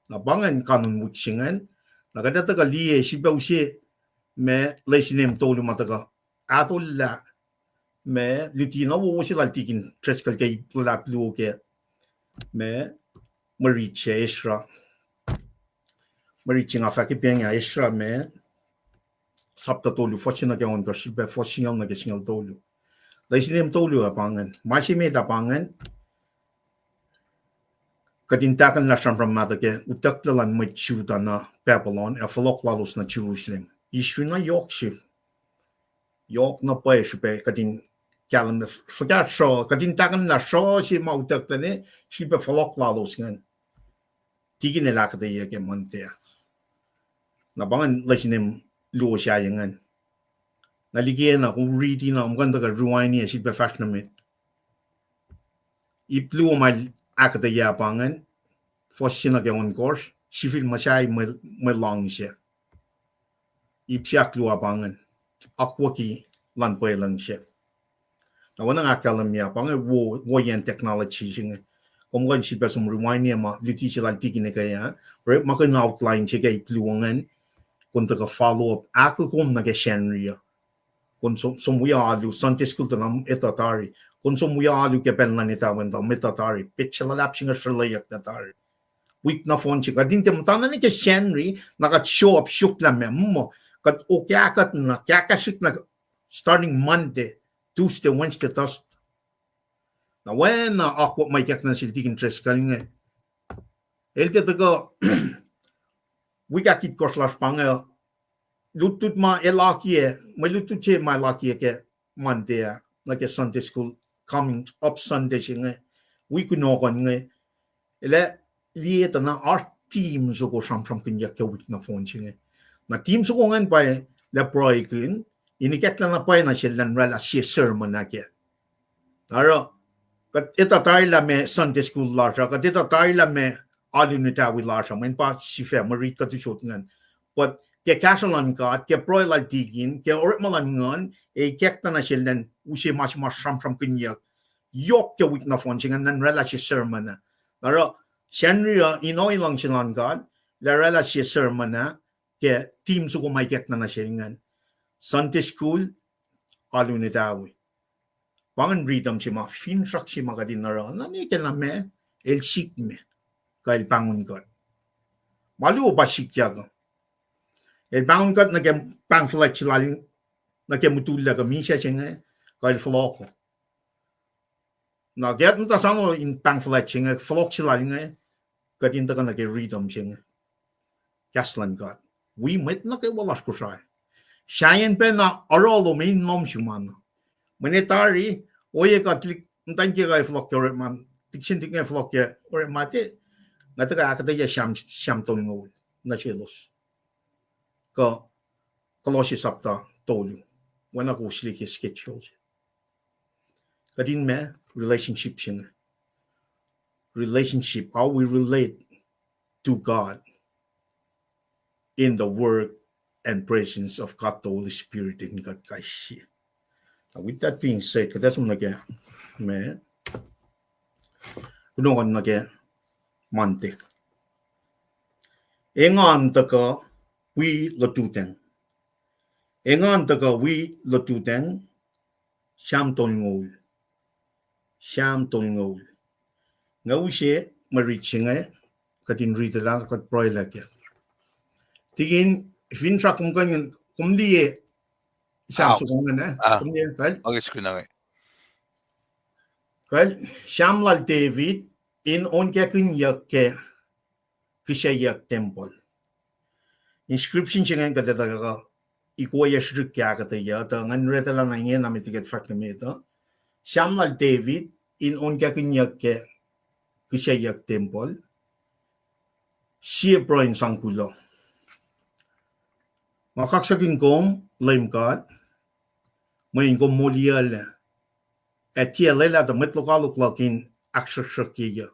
Na pa ingacn kanun wik se ingacn. Na kuht ac tuhkuh liye sifilpac use ma lesin em tolu ma tuhkuh ahtolah, ma luti na wowo se lal tikin Driscoll ke ip luhlahp luo ke ma mwe rit se Ezra. Mwe rit se nga fahk ipacna, Ezra ma sapta tolu, fuhs se nuh ke ohnkohsr, sifilpac fuhs singucul nuh ke singucul tolu. Lesin em tolu ah pa ingacn. Ma se met ah pa ingacn, kuht in tahkuhnlah sramsram mahtuh ke utucklac luhn mwet Judah nuh Babylon ac fohlohk lalos nuh Jerusalem. History na yohk se, yohk na pwacye srihpac kuht in kahlwem, fuhkah sruh, kuht in tahkuhnlah sruh se ma utucklac ne, sifilpac fohlohk lalos ingacn. Tikin el ahkuhtweyac ke Monday ah. Na pa ingacn lesin em luo sahyac ingacn. Na liki na kom riti na, kom kuh in tuhkuh rewind-i ac sifilpac fahsr nuh met. Ip luo ma el ahkuhtweyac pa ingacn, fuhs se nuh ke ohnkohsr, sifil muhsahi mwe, mwe luhngse. Ip se ahkluo ah pa ingacn, akwucki luhn pwelucng se. Na oacna nga ahkkahlwemye ah pa inge wo, woiyacn technology se inge. Kom kuh in sifilpac som rewind-i ma luti se lal tikin ekuh ah, orekmakihn outline se ke ip luo ingacn, kom tuhkuh follow up, ahkoo kom nuh ke Sacnri uh. Kom som, som wi alu, Sunday school tuh na etuh tari. Kom som wi alu ke pacl na etuh wen tuh etuh tari. Petsac luhlahp se inge sruhlweyuck nuh tari. Wik nohfohn se kuht in tiac muhtana nuh ke Sacnri, na kuht show up suk lah meac, muh, kuht okah kuht na kahkahsrihk na starting Monday, Tuesday, Wednesday, Thursday. Na oacna akwuck ma ikackna sel tikin Driscoll inge, el tiac tuhkuh, wik ahkitkohsr lasr pa inge, lutlut ma el akiyac, mwe lutlut se ma el akiyac ke Monday ah, nuh ke Sunday school, coming up Sunday se inge, wi kunohkohn inge, el ac liye tuh na oasr theme soko sramsramkihnyuck ke wik nohfohn se inge. Na theme soko ingacn pa lah pruhekihn, in ikacklah na pwacye na sel elan oraclah sie sermon ah kac. Oruh, kuht etuh tari lah meac Sunday school lasr uh, kuht etuh tari lah meac alu in etawi lasr uh, mweyen pa sifac mwe rit kuht usot ingacn. But ke kahsruh luhn God, ke pruhe lal tikin, ke orekma luhn nguhn, ac ikacklah na sel elan use ma se ma sramsramkihnyuck yohk ke wik nohfohn se ingacn, elan oraclah sie sermon ah. Oruh, Sacnri uh in ohi luhngse luhn God, lah oraclah sie sermon ah, ke theme soko ma ikacklah na sel ingacn. Sunday school, alu in etawi. Pa ingacn rhythm se ma finsrak se ma kuht in oruh, na ne ke na meac, el sik me, kuh el pahngon kuht. Ma luo pa sikyak uh. El pahngon kuht nuh ke pahng fuhlwact se lal, nuh ke mutullac kuh misac se inge, kuh el fohlohk uh. Na ke kuht muhta sano in pahng fuhlwact se inge, fohlohk se lal inge, kuht in tuhkuh nuh ke rhythm se inge. Kahs luhn God. Wi mwet nuh kwewa lasr Kosrae. Sahyacn pacna oruh lom in lohm sum an. Mweyen tari, ohiyac kuht lihk, muhtwacn kiyuhk ah fohlohk ke orekma, dictionary inge fohlohk ke orekma te, nga tuhkuh ahkuhtweyac Sam, Sam tolngoul nuh selos. Kuh Kolosse sapta tolu. Oacna kowos liye ke schedule se. Kuht in meac, relationship se inge. Relationship, how we relate to God in the work and presence of God the Holy Spirit in kuht kais sie. Now, with that being said, kuht ac som nuh ke, ma, kunohkohn nuh ke Monday. Engan tuhkuh wi lututacng. Engan tuhkuh wi lututacng, Sam tolngoul. Sam tolngoul. Nga use mwe rit se inge, kuht in riti lah kuht pruhelah kac. Tikin, finsrak kom kuh in, kom liye Sam soko inge, kom liye, kal? Kal, Sam lal David, in onkakihnyuck ke kihsacyuck tempuhl. Inscription se ingacn kuht etuh kuh ikoyac srihk ke ahkuhtweyac, tuh ngan retelah na ingena met liki kuht fahsr nuh met uh. Sam lal David, in onkakihnyuck ke kihsacyuck tempuhl, sie pruhe in sang kuloh. Nga kaksakihn kom, Leum God, mweyen kom moliyuclac, ac tiac lwelah tuh mwet lokoalok luhk in ahksruhksruhkyeyuc.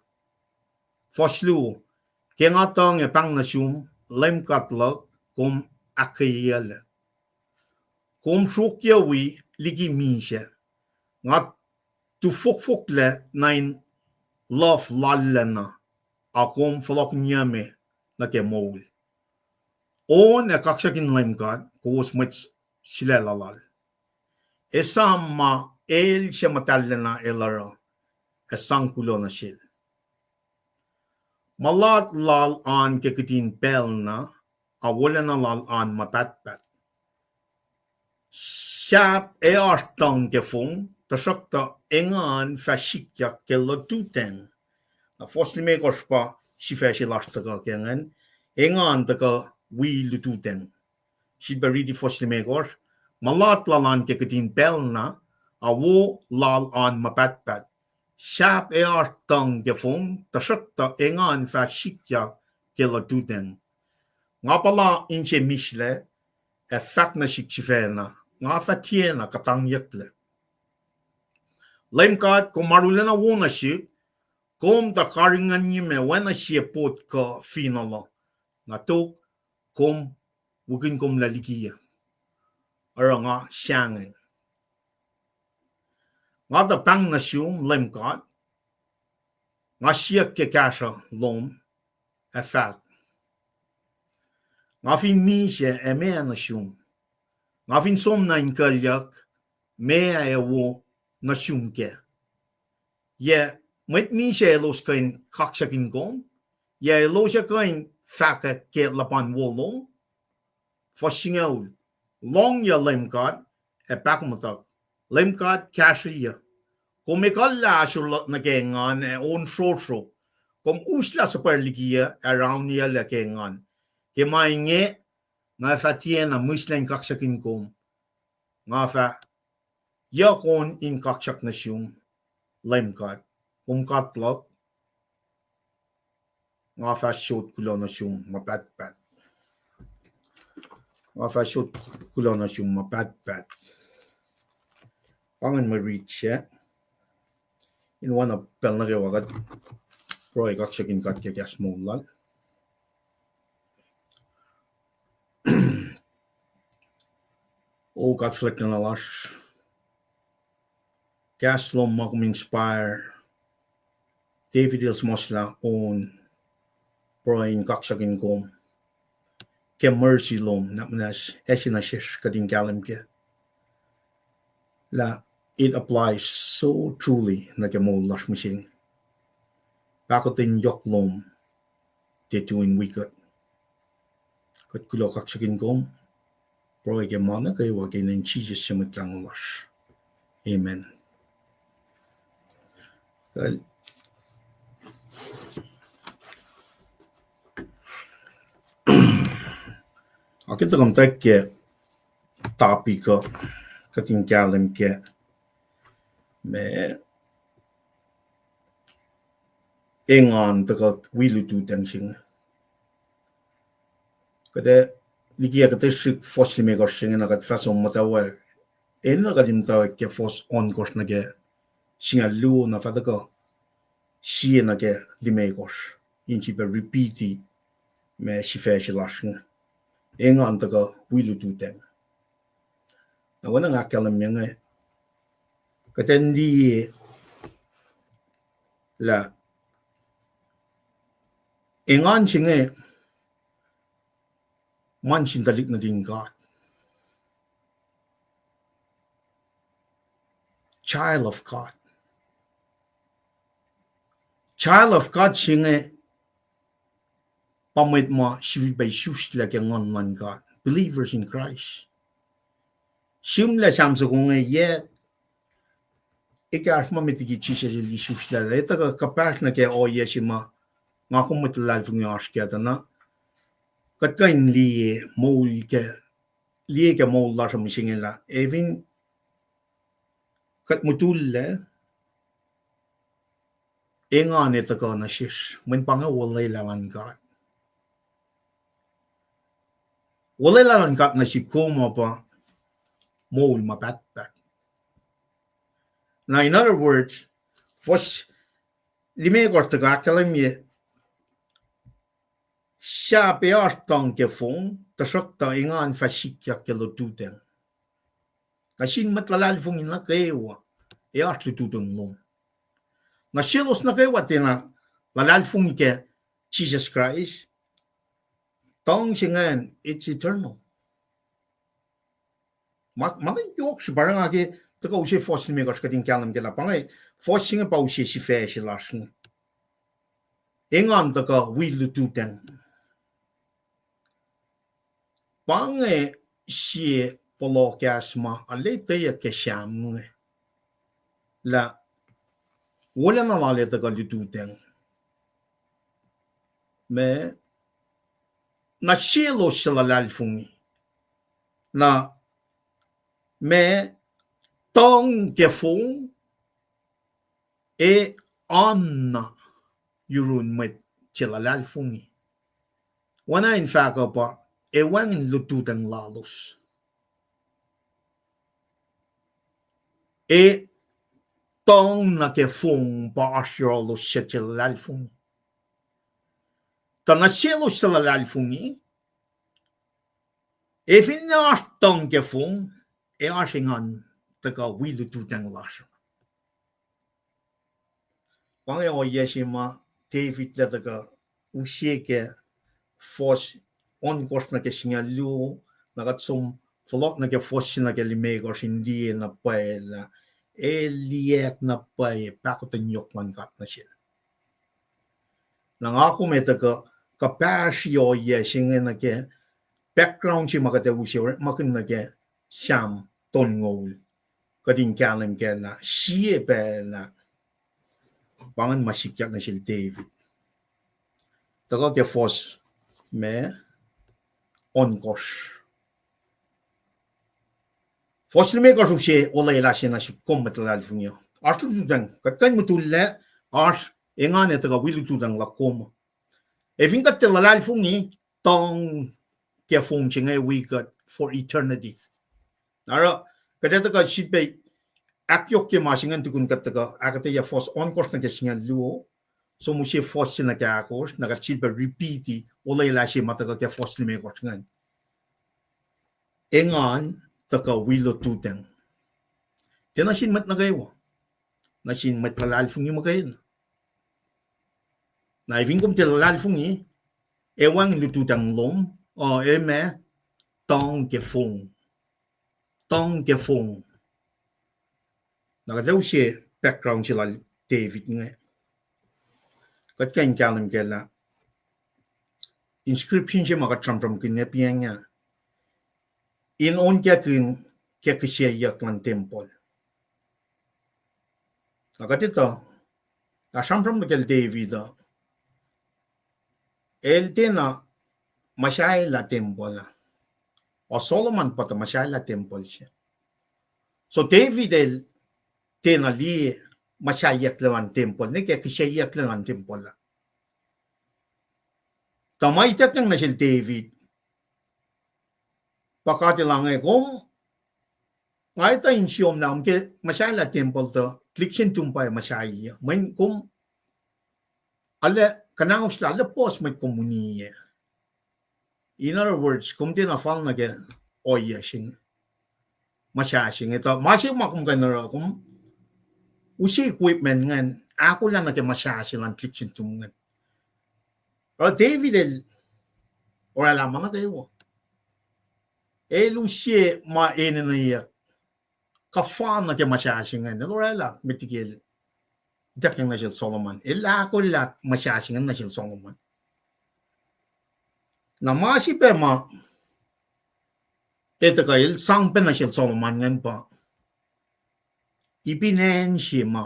Fuhs luo, ke nga tuhng ac pahng nuh sum, Leum God luhk, kom ahkkweyeyuclac. Kom sruokyac wi liki misac. Nga tufohkfohklac nuh in luhf lallacna, a kom fohlohkihnyucme nuh ke moul. On ac kaksakihn Leum God, kowos mwet sulaclah lal. Esam ma el suc muhtahllacna el oruh, ac sang kuloh nuh sel. Mulat lal an ke kihtin pacl na, a wolacna lal an ma pahtpaht. Sahp ac oasr tuhng ke fong, tuhsruhktuh engan fah sikyak ke lututacng. Na fuhs limekohsr pa sifac se lasr tuhkuh ke ingacn, engan tuhkuh wi lututacng. Sifilpac riti fuhs limekohsr, mulat lal an ke kihtin pacl na, a wo lal an ma pahtpaht. Sahp ac oasr tuhng ke fong, tuhsruhktuh engan fah sikyak ke lututacng. Nga puhla inse mislac, ac fahk nuh sihk sifacna, nga fah tiacna kuhtangyucklac. Leum God, kom arulacna wo nuh sihk, kom tuh karihngihnyucme oacna sie pot kuh finohl uh. Nga tok, kom wikin kom lah likiyuc. Oruh nga sahngweng. Nga tuh pahng nuh sum, Leum God, nga siyuck ke kahsruh lom, ac fahk, nga fin misac ac meac nuh sum? Nga fin som na in kuclyuck, meac ac wo nuh sum kac? Yac mwet misac elos kuh in kaksakihn kom? Yac elos ac kuh in fahkwack ke luhpan wo lom? Fuhs singucul, lohngyuc Leum God, ac pahkomuhtuhk. Leum God, kahsrweyuc. Kom ekuhllah ahsor luhk nuh ke engan ac on srosro. Kom uslah suhpwacr likiyuc ac rauniyuclac ke engan. Ke ma inge, nga fah tiacna mihslac in kaksakihn kom. Nga fah yohk on in kaksak nuh sum, Leum God. Kom God luhk, nga fah sot kuloh nuh sum ma pahtpaht. Nga fah sot kuloh nuh sum ma pahtpaht. Pa ingacn mwe rit sac. In oacna pacl nuh kwewa kuht pruhe kaksakihn God ke kahs moul lal. O God fuhlwactlacna lasr, kahs lom ma kom inspire David el suhmuhslah on pruhe in kaksakihn kom ke mercy lom, na muhnahs acse nuh sesr kuht in kahlwem kac lah it applies so truly nuh ke moul lasr mihsenge. Pahkotwen yohk lom tiac tui in wi kuht. Kuht kuloh kaksakihn kom, pruhe ke ma nuh kwewa ke inen Jisus su Mwet Lahngo lasr. Amen. Ac ke tuh kom tuh ke topic uh, kuht in kahlwem kac, ma engan tuhkuh wi lututacng se inge. Kuht ac likiyac kuht ac srihk fuhs limekohsr se inge na kuht fah som muhtwacwacack. Enenuh kuht in muhtwacwacack ke fuhs ohnkohsr nuh ke singucul luo na fah tuhkuh sie nuh ke limekohsr, in sifilpac repeat-i ma sifac se lasr inge. engan tuhkuh wi lututacng. Na oacna nga ahkkahlwemye inge, kuht in liye lah engan se inge ma sin tuhlihk nuhtin God. Child of God. Child of God se inge pa mwet ma sifilpac isuslac ke Nguhn luhn God, believers in Christ. Sihmlac Sam soko inge, yac ekahsr ma met liki Jisus el isuslac, etuh kuh kuhpahsr nuh ke ohiyac se ma nga kom mwet luhlahlfongi oasr kac tuh na kuht kuh in liye moul ke, liye ke moul lasr uh mihsenge lah efin kuht mutullac, engan ac tuhkuh nuh sesr, mweyen pa inge olwelah luhn God. Olwelah luhn God nuh sihk kom uh pa moul ma pahtpaht. Na in other words, fuhs limekohsr tuhkuh ahkkahlwemye, sahp ac oasr tuhng ke fong, tuhsruhktuh engan fah sikyak ke lututacng. Na sin mwet luhlahlfongi nuh kwewa, ac oasr lututacng lom. Na selos nuh kwewa tiacna luhlahlfongi ke Jisus Kraist, tuhng se ingacn, it's eternal. Ma, ma na yohk srihpac nga ke tuhkuh use fuhs limekohsr kuht in kahlwem ke lah pa inge, fuhs se inge pa use sifac se lasr inge. Engan tuhkuh wi lututacng. Pa inge sie pohloh kahs ma arlac etweyuck ke Sam inge lah wolacna lal ac tuhkuh lututacng. Ma, na selos suc luhlahlfongi, na ma, tuhng ke fong, ac oanna yurun mwet se luhlahlfongi. Oacna in fahk uh pa, ac wacngihn lututacng lalos. Ac tuhng nuh ke fong pa oasr yohrohlos suc tiac luhlahlfongi. Tuh nuh selos suc luhlahlfongi, ac finne oasr tuhng ke fong, ac oasr engan tuhkuh wi lututacng lasr. Pa inge ohiyac se ma David el tuhkuh use ke fuhs ohnkohsr nuh ke singucul luo, na kuht som fohlohk nuh ke fuhs se nuh ke limekohsr in liye na pwacye lah el liyacack na pwacye pahkotwen yohk luhn God nuh sel. Na nga kom ac tuhkuh kuhpahsri ohiyac se inge nuh ke background se ma kuht ac use orekmakihn nuh ke Sam tolngoul, kuht in kahlwem kac lah sie pacl ah pa ingacn ma sikyak nuh sel David. Tuhkuh ke fuhs ma ohnkohsr. Fuhs limekohsr use olwelah se nuh sihk kom mwet luhlahlfongi uh. Oasr lututacng, kuht kuh in mutullac, oasr engan ac tuhkuh wi lututacng luhk kom. Ac fin kuht tiac luhlahlfongi, tuhng ke fong se inge wi kuht for eternity. Na oruh kuht ac tuhkuh sifilpac ahkyohkye ma se ingacn tukun kuht tuhkuh ahkuhtweyac fuhs ohnkohsr nuh ke singucul luo, som use fuhs se nuh ke ahkosr, na kuht sifilpac repeat-i olwelah se ma tuhkuh ke fuhs limekohsr ingacn. Engan tuhkuh wi lututacng. Tiac nuh sin mwet nuh kwewa, nuh sin mwet luhlahlfongi muhkwena. Na fin kom tiac luhlahlfongi, ac wacngihn lututacng lom, uh, ac ma, tuhng ke fong. Tuhng ke fong. Na kuht ac use background se lal David inge, kuht kuh in kahlwem kac lah inscription se ma kuht sramsramkihn ah pa inge, in onkakihn ke kihseyuck luhn tempuhl. Na kuht etuh, na sramsram nuh kacl David uh, el tiacna muhsahelah tempuhl ah. O Solomon pa tuh muhsahelah tempuhl se. So David el tiacna liye muhsaheyucklac luhn tempuhl, ne ke kihseyucklac luhn tempuhl ah. Tuh ma ituckyang nuh sel David, pa God El inge, kom, nga etuh insiyom lah kom ke muhsahelah tempuhl tuh lihksreni tom pa muhsahi, mweyen kom arlac kuhnauslah, arlac puhs mwet kom uniyac. In other words, kom tiacna fal nuh ke ohiyac se inge, muhsah se inge. Tuh ma se ma kom kuh in oruh, kom use equipment ingacn, ahkolah nuh ke muhsah se luhn tuhlihk sin tum ingacn. Oruh David el oraclah ma nuh kwewa. El use ma enenweyuck kuhfa nuh ke muhsah se ingacn. El oraclah met liki el ituckyang nuh sel Solomon. El ahkolah muhsah se ingacn nuh sel Solomon. Na ma se pac ma el tuhkuh el sang pac nuh sel Solomon ingacn pa ipin acn se ma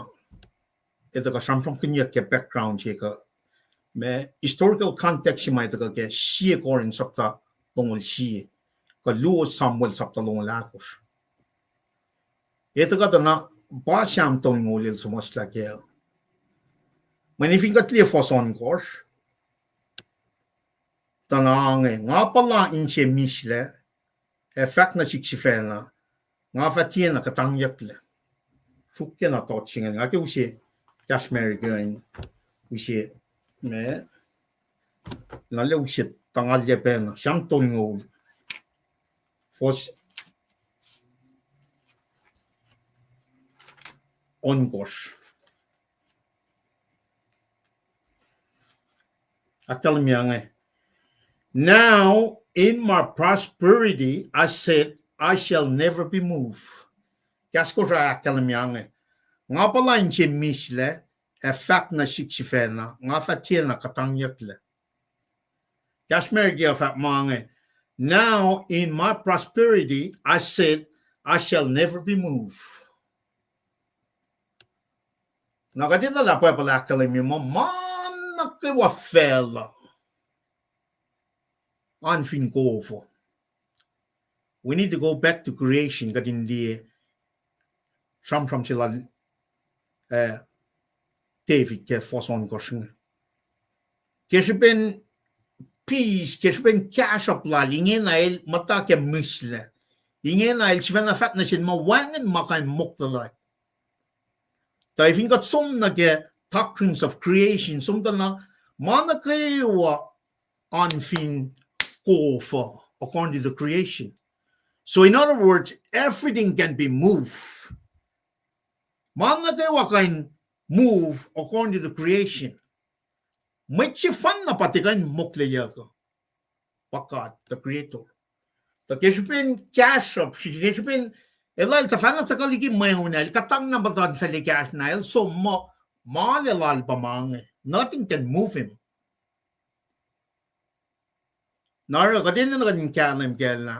el tuhkuh sramsramkihnyuck ke background se kuh ma historical context se ma el tuhkuh ke Sie Korint sapta longoul sie, kuh Luo Samuel sapta longoul ahkosr. El tuhkuh tuh na pa Sam tolngoul el suhmuhslah kac. Mweyen fin kuht liye fuhs ohnkohsr, tuh na inge, nga puhla inse mislac, ac fahk nuh sihk sifacna, nga fah tiacna kuhtangyucklac. Suk ke na tot se inge, nga ke use, Kashmir ke in use, ma, na lah use tuhngalyac pacna, Sam tolngoul, fuhs ohnkohsr. Ahkkahlwemye inge, Now in my prosperity I said, I shall never be moved. Kahs Kosrae ahkkahlwemye inge, nga puhla inse mislac, ac fahk nuh sihk sifacna, nga fah tiacna kuhtangyucklac. Kahs America fahk ma inge, Now in my prosperity I said, I shall never be moved. Na kuht etuh lah Bible ahkkahlwemye muh ma nuh kwewa facluh an fin kof uh. We need to go back to creation, kuht in liye sramsram se lal, eh, David ke fuhs ohnkohsr inge. Ke srihpen peace, ke srihpen kahsruhp lal, ingena el muhta ke mihslac. Ingena el sifacna fahk nuh sin ma wacngihn ma kuh in moklwelah. Tuh fin kuht som nuh ke doctrines of creation, som tuh na ma nuh kwewa an fin kof uh, according to the creation. So in other words, everything can be moved. Ma nuh kwewa kuh in move according to the creation. Mwet sefanna pa tiac kuh in mokleyuck uh, pa God, the creator. Tuh ke srihpen kahsruhp, ke srihpen elah el tuhfahna tuhkuh liki mweun ah, el kuhtangna muhtuhnfacl ekahsr na, el som muh ma lal pa ma inge. Nothing can move him. Na oruh kuht enenuh kuht in kahlwem kacl na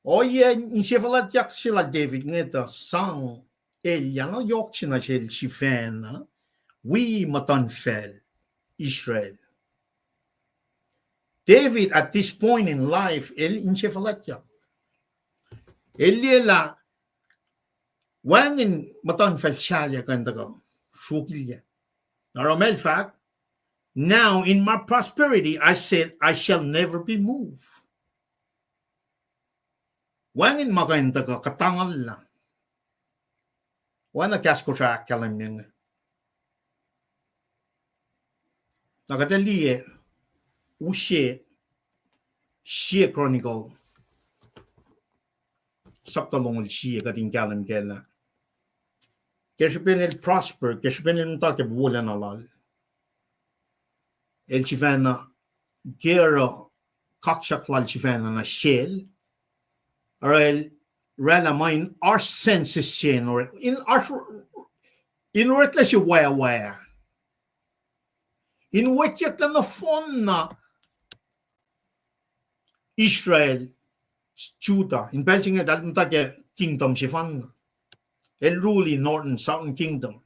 ohiyac insefuhlwactyak se lal David inge tuh sang elyah na yohk se nuh sel sifacna wi muhtuhnfacl Israel. David, at this point in life, el insefuhlwactyak. El liye lah wacngihn muhtuhnfacl sahyac kuh in tuhkuh sruokilyac. Na oruh ma el fahk, Now in my prosperity I said, I shall never be moved. Wacngihn ma kuh in tuhkuh kuhtangallah. Oacna kahs Kosrae ahkkahlwemye inge. Na kuht ac liye, use Sie Chronicle sapta longoul sie kuht in kahlwem kacl ah. Ke srihpen el prosper, ke srihpen el muhta ke wolacna lal, el sifacna, ke oruh kaksak lal sifacna nuh sel, oruh el oraclah ma in oasr senses se in oreklah, in oreklah se wacwac, in wekyucklac nohfohnna Israel, Judah, in pacl se inge eltahl muhta ke kingdom sefanna. El rule in northern, southern kingdom.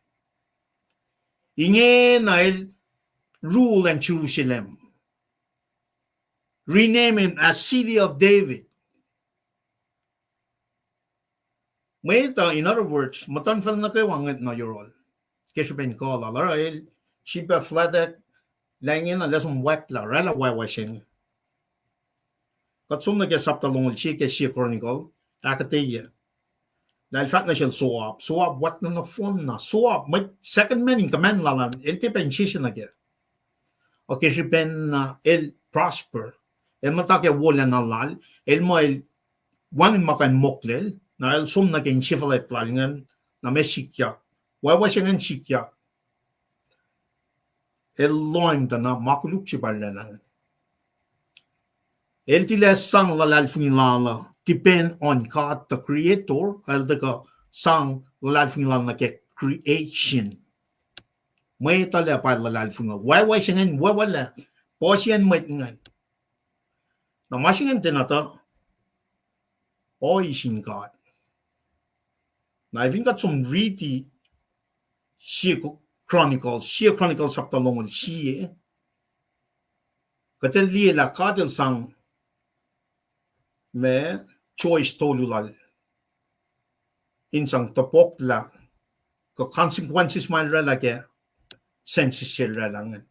Ingena el rule in Jerusalem, rename him as City of David. Mwet uh, in other words, muhtuhnfacl nuh kwewa ngwet nuh yohrohl ke srihpen kuh lal, oruh el sifilpac fuhlwactack lah ingena, lah som wactlah, oraclah wacwac se inge. Kuht som nuh ke sapta longoul sie ke Sie Chronicle, ahkuhtweyac lah el fahk nuh sel Joab, Joab wacngihn nohfohnna, Joab, mwet second man in command lal an, el tiac pac insese nuh kac. Ac ke srihpen na el prosper. El muhta ke wolacna lal, el muh el wacngihn ma kuh in moklel, na el som nuh ke insefuhlwact lal ingacn, na ma sikyak. Wacwac se ingacn sikyak. El lohng tuh na ma koluk se pa oraclah ingacn. El tilac sang luhlahlfongi lal uh depend on God the Creator, el tuhkuh sang luhlahlfongi lal nuh ke creation. Mwet uh lah pa luhlahlfongi. Wacwac se ingacn wacwac lah puhsiyacn mwet ingacn. Na ma se ingacn tiacna tuh ohiyac sin God. Na fin kuht som riti sie Chronicles, sie Chronicles sapta longoul sie, kuht ac liye lah God el sang ma choice tolu lal in sang topuklah kuh consequences ma el oraclah ke census se el oraclah ingacn.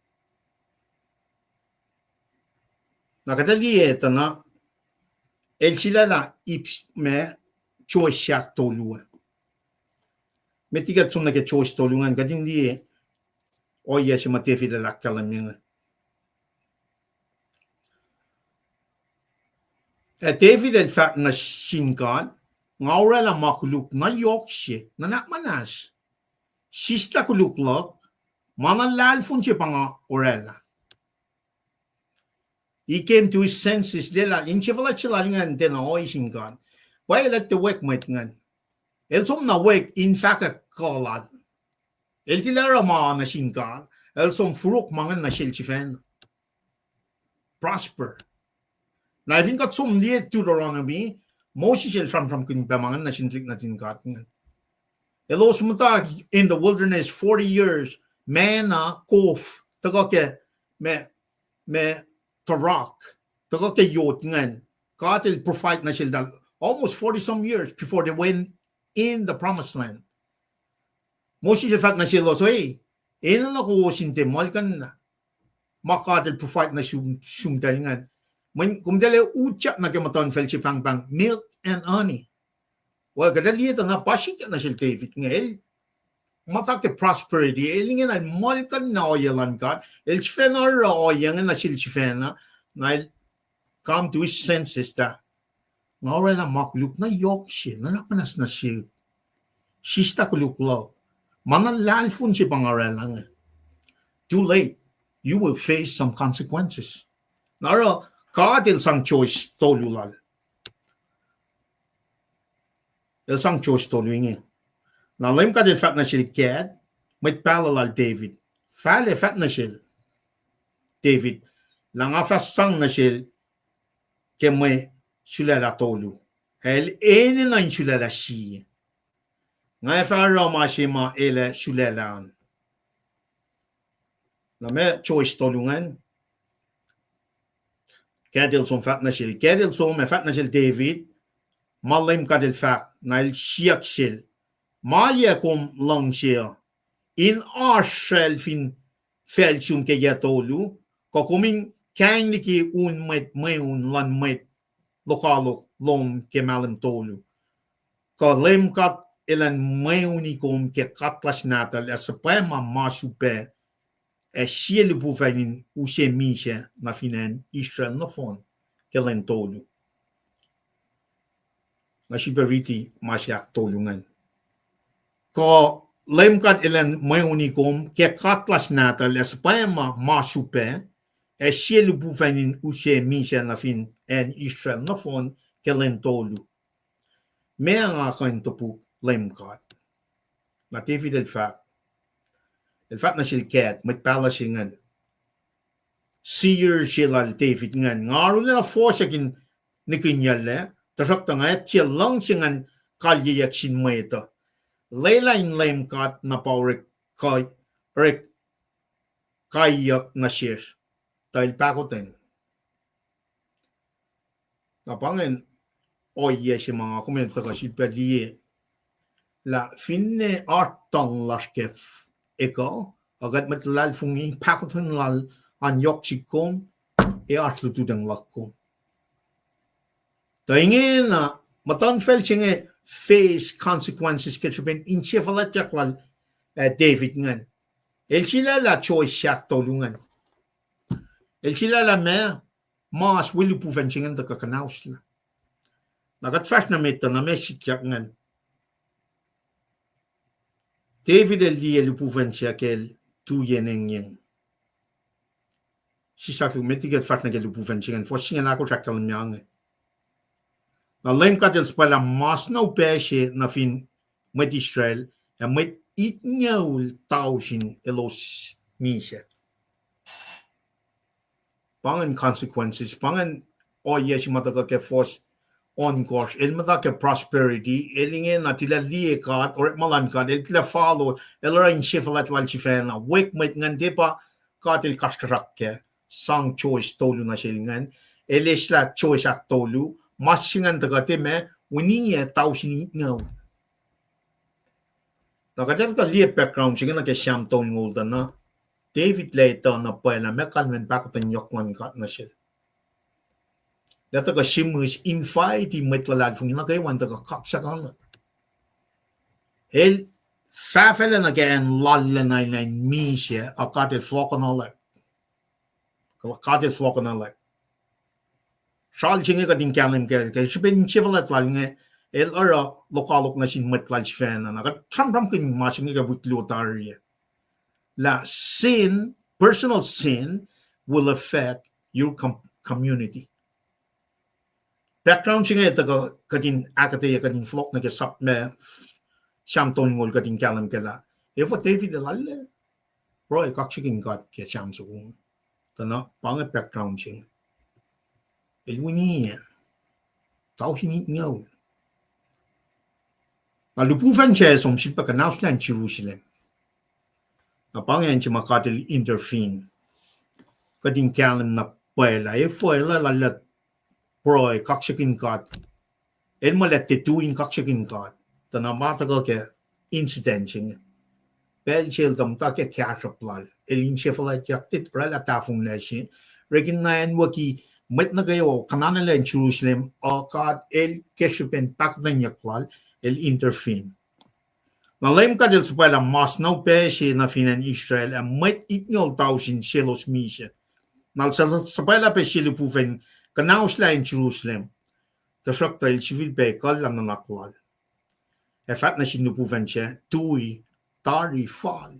Na kuht ac liye tuh na el sulaclah ip ma choice se ahktolu ah. Met liki kuht som nuh ke choice tolu ingacn, kuht in liye ohiyac se ma David el ahkkahlwemye inge. Ac David el fahk nuh sin God, nga oraclah ma koluk na yohk se, nuhnak muhnahs. Sislah koluk luhk, ma na lahlfon se pa nga oraclah. He came to his senses, lwelah insefuhlwact se lal ingacn tiacna ohiyac sin God. Pwacye lah el tiac wek mwet ingacn. El som na wek in fahkwack kuh lal. El tilac oruh ma nuh sin God, el som forok ma ingacn nuh sel sifacna. Prosper. Na fin kuht som liye Deuteronomy, Moses el sramsramkihn pac ma ingacn nuh sin tuhlihk nuhtin God ingacn. Elos muhta in the wilderness forty years, manna, kof, tuhkuh ke ma, ma the rock, tuhkuh ke yot ingacn. God el provide nuh sel almost forty some years before they went in the promised land. Moses el fahk nuh selos, e, enenuh kowos in tiac muhlkuhnlah ma God el provide nuh sum, sum tahl ingacn. Mweyen kom tiac utyak nuh ke muhtuhnfacl se pahngpahng milk and honey. Well, kuht ac liye tuh na pa sikyak nuh sel David inge, el muhta ke prosperity, el ingena el muhlkuhnlah ohiyac luhn God, el sifacna oruh ohiyac inge nuh sel sifacna, na el come to his senses tuh nga oraclah ma koluk na yohk se, nuhnak muhnahs nuh sihk. Sislah koluk luhk. Ma na lahlfon se pa nga oraclah inge. Too late. You will face some consequences. Na oruh, God el sang choice tolu lal. El sang choice tolu inge. Na Leum God el fahk nuh sel Gad, mwet pahluh lal David. Fal ac fahk nuh sel David, lah nga fah sang nuh sel ke mwe sulaclah tolu. El enenuh in sulaclah sie. Nga fah oruh ma se ma el ac sulaclah an. Na ma choice tolu ingacn. Gad el som fahk nuh sel, Gad el som ac fahk nuh sel David, ma Leum God el fahk, na el siyuck sel, ma yac kom luhngse uh, in oasr sracl fin facl sum ke yac tolu, kuh kom in kaing liki un mwet mweun luhn mwet lokoalok lom ke mahlwem tolu? Kuh Leum God elan mweuni kom ke katlas nahtuhl ac suhpwacma ma sulpac, ac sie lipufacn in use misac nuh fin acn Israel nohfohn ke lwen tolu? Nga sifilpac riti ma se ahktolu ingacn. Kuh Leum God elan mweuni kom ke katlas nahtuhl ac suhpwacma ma sulpac, ac sie lipufacn in use misac nuh fin acn Israel nohfohn ke lwen tolu? Meac nga kuh in topuk Leum God? Na David el fahk, el fahk nuh sel Gad, mwet pahluh se ingacn, seer se lal David ingacn, nga arulacna fohsack in nihkihnyucklac, tuhsruhktuh nga ac tiac luhngse ngan kalyeyuck sin mwet uh. Lwelah in Leum God na pa orek, orek kaiyuck nuh sesr. Tuh el pahkotwen. Na pa ingacn ohiyac se ma nga kom in tuhkuh sifilpac liye lah finne oasr tuhng lasr ke ekuh, ac kuht mwet luhlahlfongi, pahkotwen lal an yohk sihk kom, ac oasr lututacng luhk kom. Tuh ingena, muhtuhnfacl se inge face consequences ke srihpen insefuhlwactyak lal, ah, David ingacn. El sulaclah choice se ahktolu ingacn. El sulaclah ma mas wi lihpufacn se ingacn tuhkuh kuhnaoslah. Na kuht fahsr nuh met tuh na ma sikyak ingacn. David el liye lihpufacn se ke el tu yen engyeng. Sisaklu met liki kuht fahsr nuh ke lihpufacn se ingacn, fuhs singucul ahkosr ahkkahlwemye inge. Na Leum God El suhpwaclah mas na upac se nuh fin mwet Israel, ac mwet itngucul tausin elos misac. Pa ingacn consequences, pa ingacn ohiyac se ma tuhkuh ke fuhs ohnkohsr. El muhta ke prosperity, el ingena tilac liye God, orekma luhn God, el tilac follow, el oruh insefuhlwact lal sifacna. Wek mwet ingacn tiac pa God El kasrkuhsrak kac, sang choice tolu nuh sel ingacn. El eslah choice ahktolu, mas se ingacn tuhkuh tiac ma, winiyac tausin itngucul. Na kuht ac tuhkuh liye background se inge nuh ke Sam tolngoul tuh na David el etuh na pwacye lah meac kalmacn pahkotwen yohk luhn God nuh sel. El tuhkuh sihmihs invite mwet luhlahlfongi nuh kwewa in tuhkuh kaksakuhnuhl. El fahfahlac nuh ke acn lal lac na in misac, a God El fohlohkohnalack. God El fohlohkohnalack. Srihpac se inge kuht in kahlwem kac, ke srihpen insefuhlwact lal inge, el oruh lokoalok nuh sin mwet lal sifacna. Na kuht sramsramkihn ma se inge ke wik luo tari ah, lah sin, personal sin will affect your com-, community. Background se inge tuhkuh kuht in ahkuhtweyac, kuht in fohlohk nuh ke sap ma Sam tolngoul kuht in kahlwem kac lah efuh David el lallacl pruhe kaksakihn God ke Sam soko inge. Tuh na pa inge background se inge. El winiyac tausin itngucul. Na lihpufacn se som sifilpac kuhnaoslah acn Jerusalem. Na pa inge acn se ma God El intervene. Kuht in kahlwem na pwacye lah efuh el lallacl pruhe kaksakihn God. El muh lah tiac tui in kaksakihn God. Tuh na ma tuhkuh ke incident se inge. Pacl se el tuh muhta ke kahsruhp lal, el insefuhlwactyak, tiac oraclah tahfonglac se. Recognize-wacki mwet nuh kwewa, kuhnanalac in Jerusalem, uh, God El ke srihpen pahkotwenyuck lal, El intervene. Na Leum God El suhpwaclah mas na upac se nuh fin acn Israel, ac mwet itngucul tausin selos misac. Na El suhpwaclah pac sie lihpufacn kuhnaoslah in Jerusalem. Tuhsruhktuh el sifilpac ekuhllah nuhnak lal ac fahk nuh sin lihpufacn sac, tui, tari fal.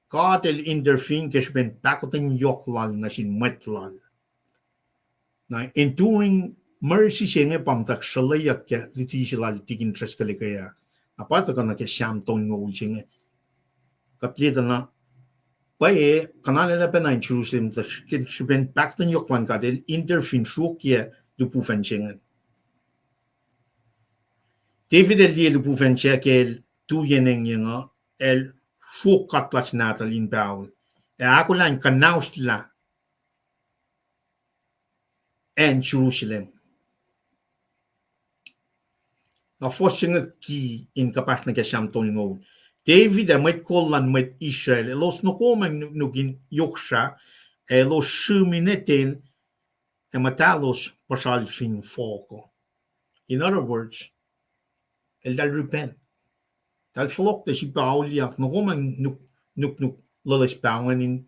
God El intervene ke srihpen pahkotwen yohk lal nuh sin mwet lal. Na enduring mercy se inge pa muhta sruhlweyuck ke luti se lal Tikin Driscoll ke ah. Na pa tuhkuh nuh ke Sam tolngoul se inge. Kuht liye tuh na pwacye, kuhnanalac pacna in Jerusalem, tuh srihpen pahkotwen yohk luhn God El intervene sruokyac lihpufacn se ingacn. David el liye lihpufacn sac ke el tu yen engyeng uh, el sruok katlas nahtuhl in pahol, ac ahkolah in kuhnaoslah acn Jerusalem. Na fuhs se inge ki in kuhpahsr nuh ke Sam tolngoul. David ac mwet kol luhn mwet Israel elos nokomacng nuknuk in yohksrah, ac elos srihmi nuh ten, ac muhtahlos puhsral fin fohk uh. In other words, eltahl repent. Eltahl fohlohk tuh sifilpac auliyak, nokomacng nuk-, nuknuk loeloes pahngwen in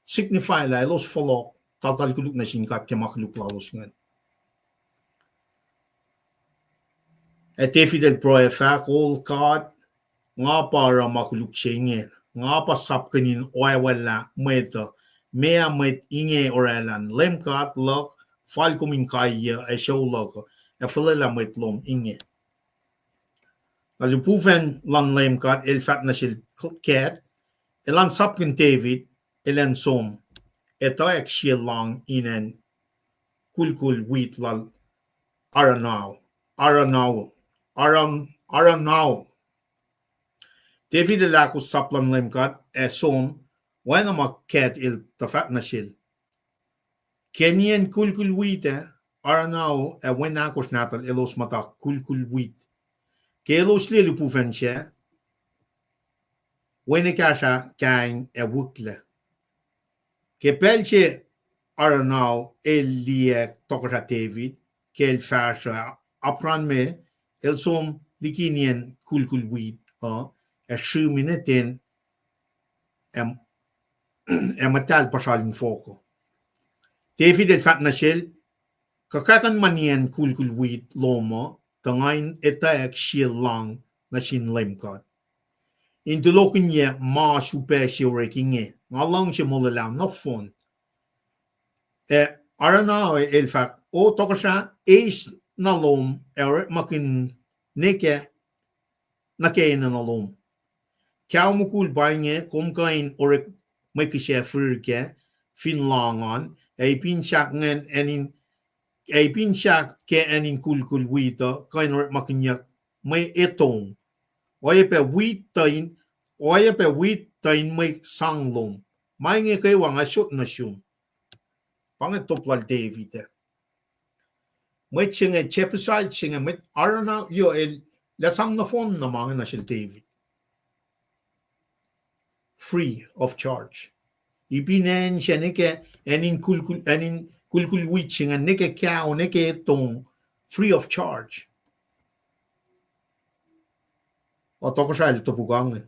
signify lah elos fohlohk, taltal koluk nuh sin God ke ma koluk lalos ingacn. Ac David el pruhe fahk, O God, nga pa oruh ma koluk se inge, nga pa sapkihn in oacwalah mwet uh, meac mwet inge oraclah an? Leum God luhk, fal kom in kaiyuc ac sucu luhk uh, ac fuhlwelah mwet lom inge. Na lihpufacn luhn Leum God el fahk nuh sel, Kuht, elan sapkihn David, elan som, etuh ac sie lohng in acn kulkul wheat lal Aranau, Aranau, Aran-, Aranau. David el ahkos sap luhn Leum God ac som, oacna ma kuht el tuh fahk nuh sel. Ke nien kulkul wheat ah, Aranau ac wen ahkosr nahtuhl elos muhta kulkul wheat. Ke elos liye lihpufacn sac, wen ekahsr ah kaing ac wihklac. Ke pacl se Aranau el liye tohkohsrah David, ke el fahsruh, apkuhranme, el som liki nien kulkul wheat uh, ac srihmi nuh ten, ac, ac muhtahl puhsral in fohk uh. David el fahk nuh sel, kuhkakihn ma nien kulkul wit lom uh, tuh nga in etwacack sie lohng nuh sin Leum God in tulokihnyac ma upac se orek inge. Nga luhngse molwelah nohfohn. Ac Araunah el fahk, O tohkohsrah, eis na lom ac orekmakihn nwe ke nuh ke enenuh lom. Kao mukul pa inge, kom kuh in orek mwe kihsac fihrihr kac fin lohng an, ac ipin sahk ngacn acn in, ac ipin sahk ke acn in kulkul wit uh kuh in orekmakihnyuck mwe etong. Oacyacpac wit tuh in, oacyacpac wit tuh in mwe sang lom. Ma inge kwewa nga sot nuh sum. Pa inge top lal David ah. Mwet se inge, Jebusite se inge, mwet Araunah, yo el, lah sang nohfohn na ma inge nuh sel David. Free of charge. Ipin acn se nuh ke, acn in kulkul, acn in kulkul wit se inge, nuh ke kao, nuh ke etong, free of charge. O tohkohsrah el topuk ange.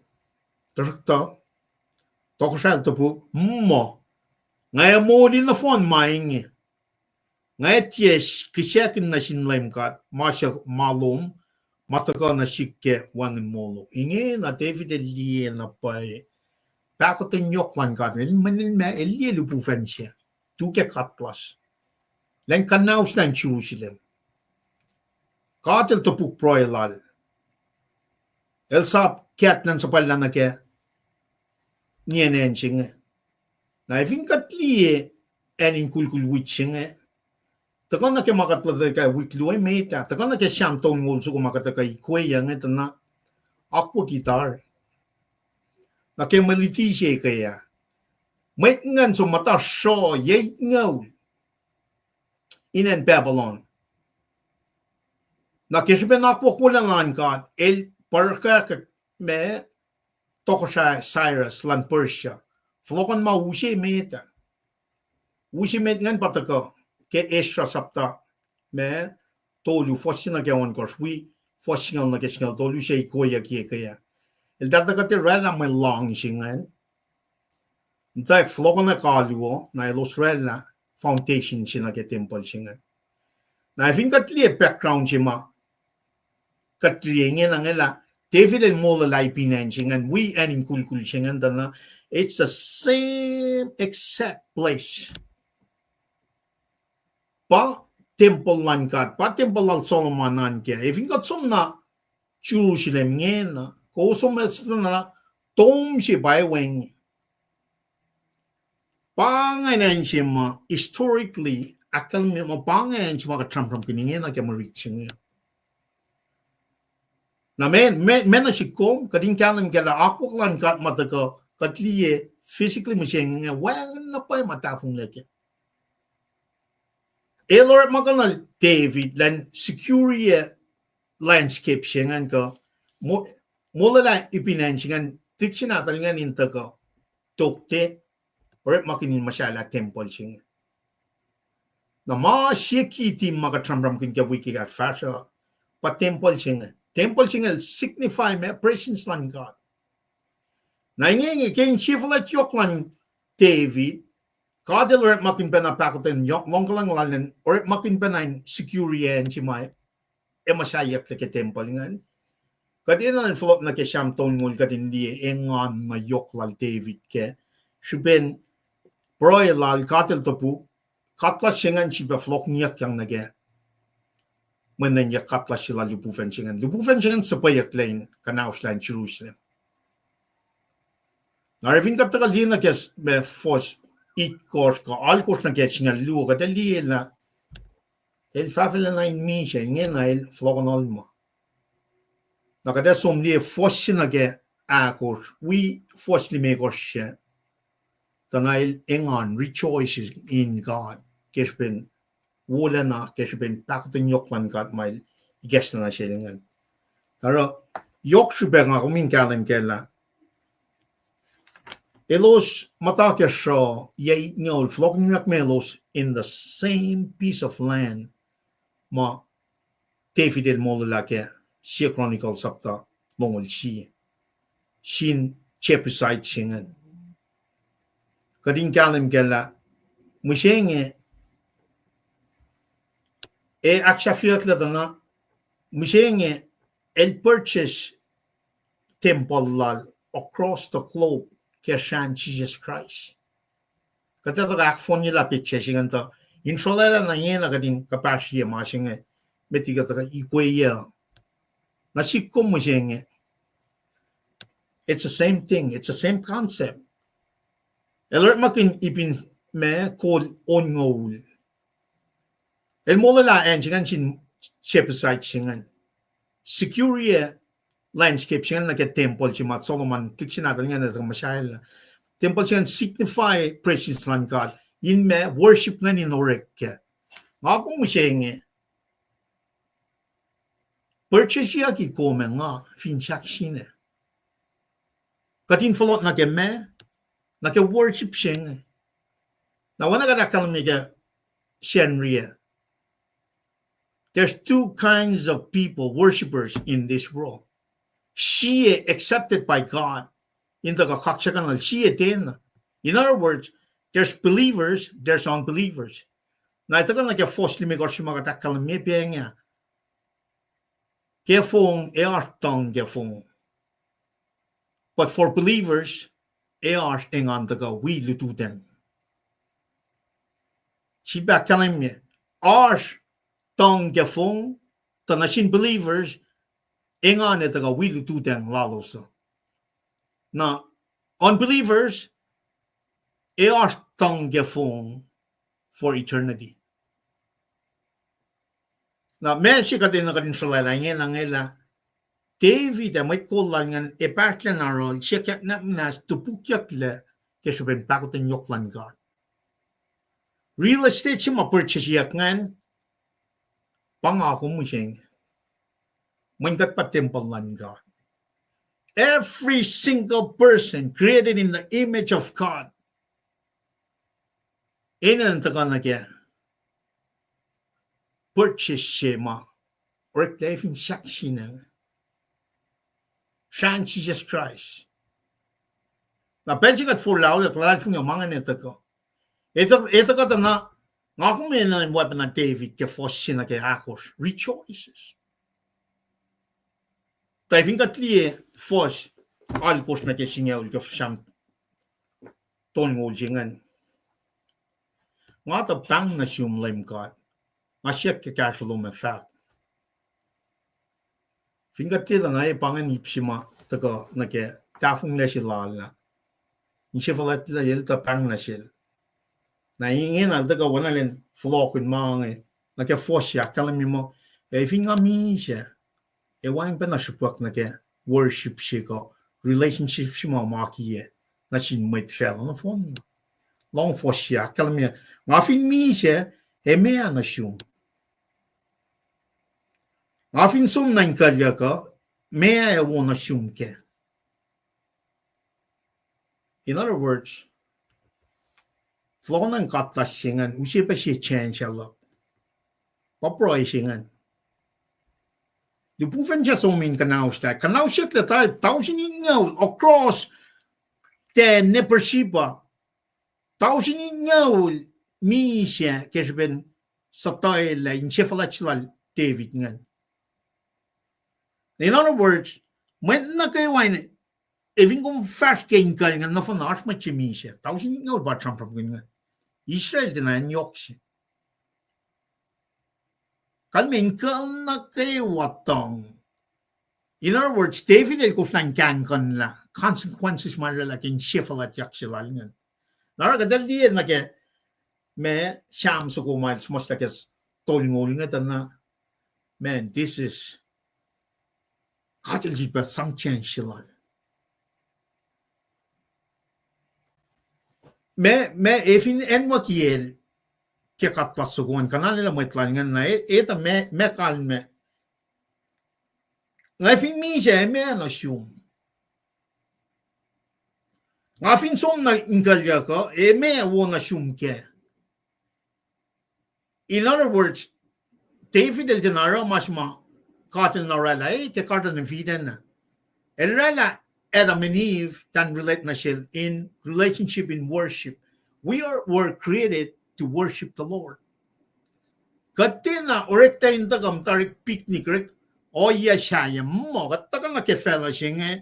Tuhsruhktuh, tohkohsrah el topuk, muh, nga ac moli nohfohn ma inge. Nga ac tiac kihsackuhn nuh sin Leum God ma suc ma lom, ma tuhkuh nuh sihk ke wacngihn molo. Ingena David el liye na pwacye pahkotwen yohk luhn God, el, el, el liye lihpufacn se tu ke katlas, elan kuhnahoslah Jerusalem. God el topuk pruhe lal. El sap kahtlac suhpwaclah nuh ke nien acn se inge. Na fin kuht liye acn in kulkul wit se inge, tuhkuh nuh ke ma kuht luhtuhlah ke wik luo emet ah, tuhkuh nuh ke Sam tolngoul soko ma kuht tuhkuh ikweyuc inge tuh na akwucki tari. Na ke mwe luti se ke ah, mwet ingacn som muhta sruh yaitngoul in acn Babylon. Na ke srihpen akwuck wolacna luhn God, el pahrekak ma tohkohsrah Cyrus luhn Persia, fohlohkohn ma use met ah. Use met ingacn pa tuhkuh ke Ezra sapta ma tolu, fuhs se nuh ke ohnkohsr, wi fuhs singucul nuh ke singucul tolu, se ikweyucki ke ah. Eltahl tuhkuh oraclah mwe lohng se ingacn. Muhtwacwacack fohlohkohn na kalu uh, na elos oraclah foundation se nuh ke tempuhl se ingacn. Na fin kuht liye background se ma kuht liye ingena inge lah David el molwelah ipin acn se ingacn, wi acn in kulkul se ingacn tuh na, it's the same exact place. Pa tempuhl luhn God, pa tempuhl lal Solomon an kac. Ac fin kuht som na Jerusalem ingena, kowos som na tom se pa wacngihn. Pa ingacn acn se ma historically, ahkkahlwemye ma pa ingacn acn se ma kuht sramsramkihn ingena ke mwe rit se inge. Na ma, ma, ma nuh sihk kom, kuht in kahlwem kac lah akwuck luhn God ma tuhkuh, kuht liye physically mihsenge, wacngihn na pwacye ma tahfonglac kac. El orekmakihnuhl David elan secure landscape se ingacn kuh mo-, molwelah ipin acn se ingacn, tuk se nahtuhl ingacn in tuhkuh, tok tiac orekmakihn in muhsahllah tempuhl se inge. Na ma sie key theme ma kuht sramsramkihn ke wik ekahsr fahsruh pa tempuhl se inge. Tempuhl se inge el signify ma presence luhn God. Na inge, inge ke insefuhlwact yohk luhn David, God el orekmakihn pacna pahkotwen yohk, lohng kuhlwacng lal in orekmakihn pacna in secure acn se ma ac muhsahiyucklac ke tempuhl ingacn. Kuht enenuh in fohlohk nuh ke Sam tolngoul, kuht in liye engan na yohk lal David kac. Srihpen pruhe lal, God el topuk, katlas se ingacn sifilpac fohlohkihnyuckyang nuh ke mwe nwenyuck katlas se lal lihpufacn se ingacn. Lihpufacn se ingacn suhpweyucklac in kuhnahoslah in Jerusalem. Na oruh fin kuht tuhkuh liye nuh ke s-, ma fuhs itkohsr kuh alkohsr nuh ke singucul luo, kuht ac liye lah el fahfahlacna in misac, ingena el fohlohkohn ohlma. Na kuht ac som liye fuhs se nuh ke ahkosr, wi fuhs limekohsr se, tuh na el engan, rejoice in God, ke srihpen wolacna, ke srihpen pahkotwen yohk luhn God ma el ikacslah nuh sel ingacn. Oruh yohk srihpac nga kom in kahlwem kac lah elos muhta ke sruh yac itngoul, fohlohkihnyuck ma elos in the same piece of land ma David el molwelah ke Sie Chronicles sapta longoul sie, sin Jebusite se ingacn. Kuht in kahlwem kac lah mihsenge Ac ahksahfyeyucklac tuh na, mihsenge, el purchase tempuhl lal across the globe ke srahn Jisus Kraist. Kuht ac tuhkuh ahkfohnyelah petsac se ingacn tuh, in srolwaclah na ingena kuht in kuhpahsrye ma se inge, met liki kuht tuhkuh ikweyuc. Na sik kom mihsenge, it's the same thing, it's the same concept. El orekmakihn ipin ma kol onngoul. El molwelah acn se ingacn sin Jebusite se ingacn. Secure landscape se ingacn nuh ke tempuhl se ma Solomon, tuhlihk se nahtuhl ingacn el tuhkuh muhsahllah. Tempuhl se ingacn signify presence luhn God. In ma worship ingacn in orek kac. Nga kom mihsenge, purchase-yucki kom ac nga fin sahk sina. Kuht in fohlohk nuh ke ma, nuh ke worship se inge. Na oacna kuht ahkkahlwemye ke Sacnri ah, there's two kinds of people, worshippers in this world. Sie accepted by God, in tuhkuh kaksakihnuhl, sie tiacna. In other words, there's believers, there's unbelievers. Na tuhkuh nuh ke fuhs limekohsr ma kuht ahkkahlwemye pa inge, ke fong ac oasr tuhng ke fong. But for believers, ac oasr engan tuhkuh wi lututacng. Srihpac ahkkahlwemye, oasr tuhng ke fong, tuh nuh sin believers, engan ac tuhkuh wi lututacng lalos uh. Na unbelievers, ac oasr tuhng ke fong for eternity. Na ma se kuht enenuh kuht in sruhlwaclah ingena inge lah David ac mwet kol lal ingacn ac pahsrlah na oruh siyuck nuhnak muhnahs topukyucklac ke srihpen pahkotwen yohk luhn God. Real estate se ma purchase-yuck ingacn, pa nga kom mihsenge. Mweyen kuht pa tempuhl luhn God. Every single person created in the image of God. Enenuh tuhkuh nuh ke purchase se ma oreklac fin sahk sina, srahn Jisus Kraist. Na pacl se kuht forlah olwelah luhlahlfongi ma ingacn ac tuhkuh. Ac tuh-, ac tuhkuh tuh na, nga kom enenuh in oacpacna David ke fuhs se nuh ke ahkosr, rejoices. Tuh fin kuht liye fuhs alkosr nuh ke singucul ke Sam tolngoul se ingacn. Nga tuh pahng nuh sum Leum God, nga siyuck ke kahsruh lom ac fahk. Fin kuht liye tuh na e pa ingacn ip se ma tuhkuh nuh ke tahfonglac se lal ah. Inse fuhlwactlacl tuh pahng nuh sel. Na ingena el tuhkuh oacna lwen fohlohkihn ma inge, nuh ke fuhs se ahkkahlwemye muh, ac fin nga misac, ac wacngihn pacna srihpuhk nuh ke worship se kuh relationship se ma ma kiyac nuh sin mwet facluh nohfohn. Lohng fuhs se ahkkahlwemye, nga fin misac, ac meac nuh sum? Nga fin som na in kuhlyuck uh, meac ac wo nuh sum kac? In other words, fohlohkohnacng God lasr se ingacn use pac sie chance luhk. Pa pruhe se ingacn. Lihpufacn se som in kuhnauslac, kuhnauslah tari tausin itngoul across ten ne Beersheba. Tausin itngoul misac ke srihpen suhtuhelac inse fuhlwact se lal David ingacn. In other words, mwet nuh kwewa in, ac fin kom fahsr ke inkuhl ingacn nohfohn, oasr mwet se misac. Tausin itngoul pa sramsramkihn ingacn. Israel tiacna yohk se. Kalmac inkuhl nuh kwewa tuhng. In other words, David el koflah in kahingkuhnlah consequences ma oraclah ke inse fuhlwactyak se lal ingacn. Na oruh kuht ac liye nuh ke ma Sam soko ma el suhmuhslah ke tolngoul inge tuh na, man, this is, God el sifilpac sang chance se lal. Ma, ma, ac fin acnwucki el ke kuht lasr soko an, kuhnanelah mwet lal ingacn na, e, etuh ma, ma kalmac. Nga fin misac, ac meac nuh sum? Nga fin som na inkuhlyuck uh, ac meac wo nuh sum kac? In other words, David el tiacna oruh ma se ma God el na oraclah, e, ke Garden of Eden ah. El oraclah Adam and Eve, tan relate nuh sel in relationship, in worship. We are, were created to worship the Lord. Kuht tiacna oreklac in tuhkuh muhta orek picnic, orek ohiyac sahyac, muh kuht tuhkuh nuh ke facluh se inge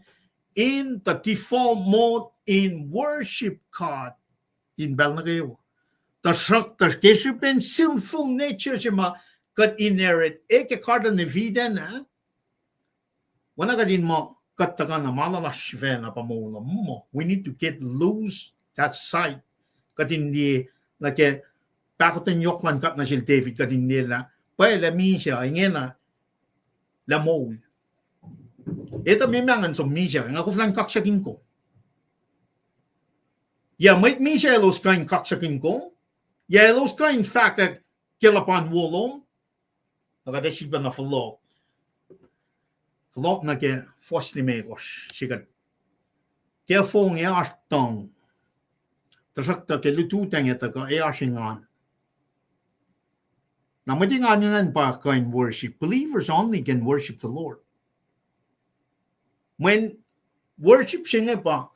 in the default mode in worship God in pacl nuh kwewa. Tuhsruhktuh ke srihpen sinful nature se ma kuht inherit ke Garden of Eden ah, oacna kuht in muh kuht tuhkuh na ma lasr sifacna pa moul uh, muh we need to get loose that side. Kuht in liye nuh ke pahkotwen yohk luhn God nuh sel David, kuht in liye lah pwacye lah misac ingena lah moul. Etuh me ma ngan som misac, nga koflah in kaksakihn kom. Yac mwet misac elos kuh in kaksakihn kom? Yac elos kuh in fahkwack ke luhpan wo lom? Na kuht ac sifilpacna fohlohk. Fohlohk nuh ke fuhs limekohsr se kuht. Ke fong ac oasr tuhng. Tuhsruhktuh ke lututacng ac tuhkuh ac oasr engan. Na mwet engan ingacn pa kuh in worship. Believers only can worship the Lord. Mweyen worship se inge pa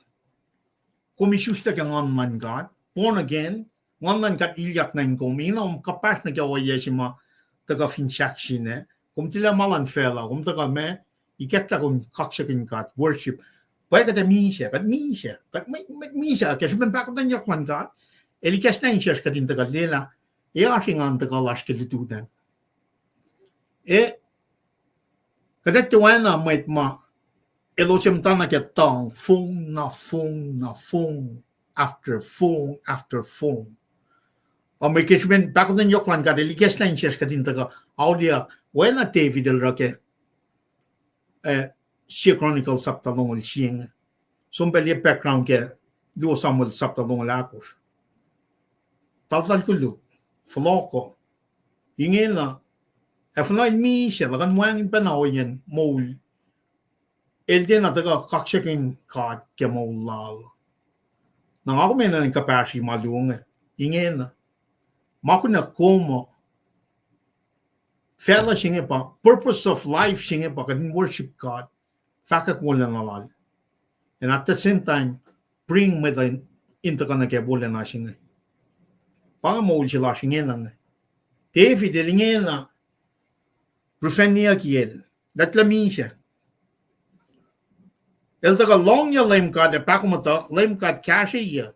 kom isuslac ke Nguhn luhn God, born again, Nguhn luhn God ilyak nuh in kom, ingena kom kuhpahsr nuh ke ohiyac se ma tuhkuh fin sahk sina, kom tilac ma luhn facluh, kom tuhkuh ma, ikacklah kom kaksakihn God, worship. Pwacye kuht ac misac, kuht misac, kuht mwe-, mwe-, misac, ke srihpen pahkotwen yohk luhn God, el ikacslah insesr kuht in tuhkuh lwelah, ac oasr engan tuhkuh lasr ke lututacng. E, kuht ac tiacna mwet ma elos muhtana ke tuhng, fong na fong na fong, after fong, after fong. Ac mwe ke srihpen pahkotwen yohk luhn God el ikacslah insesr kuht in tuhkuh auliyak, oacna David el oruh ke, eh, Sie Chronicles sapta longoul sie inge. Som pacl ye background ke Luo Samuel sapta longoul ahkosr. Taltal koluk, fohlohk uh, ingena, ac funa in misac, luhkuhn wacngihn pacna ohiyacn moul, el tiacna tuhkuh kaksakihn God ke moul lal. Na nga kom enenuh in kuhpahsri ma luo inge, ingena, ma kunac kom uh, facluh se inge pa, purpose of life se inge pa kuht in worship God, fahkwack wolacna lal. And at the same time, bring mwet in, in tuhkuh nuh ke wolacna se inge. Pa inge moul se lasr ingena inge. David el ingena, prevent-i el, lah tilac misac. El tuhkuh lohngyuc Leum God ac pahkomuhtuhk, Leum God kahsrweyuc.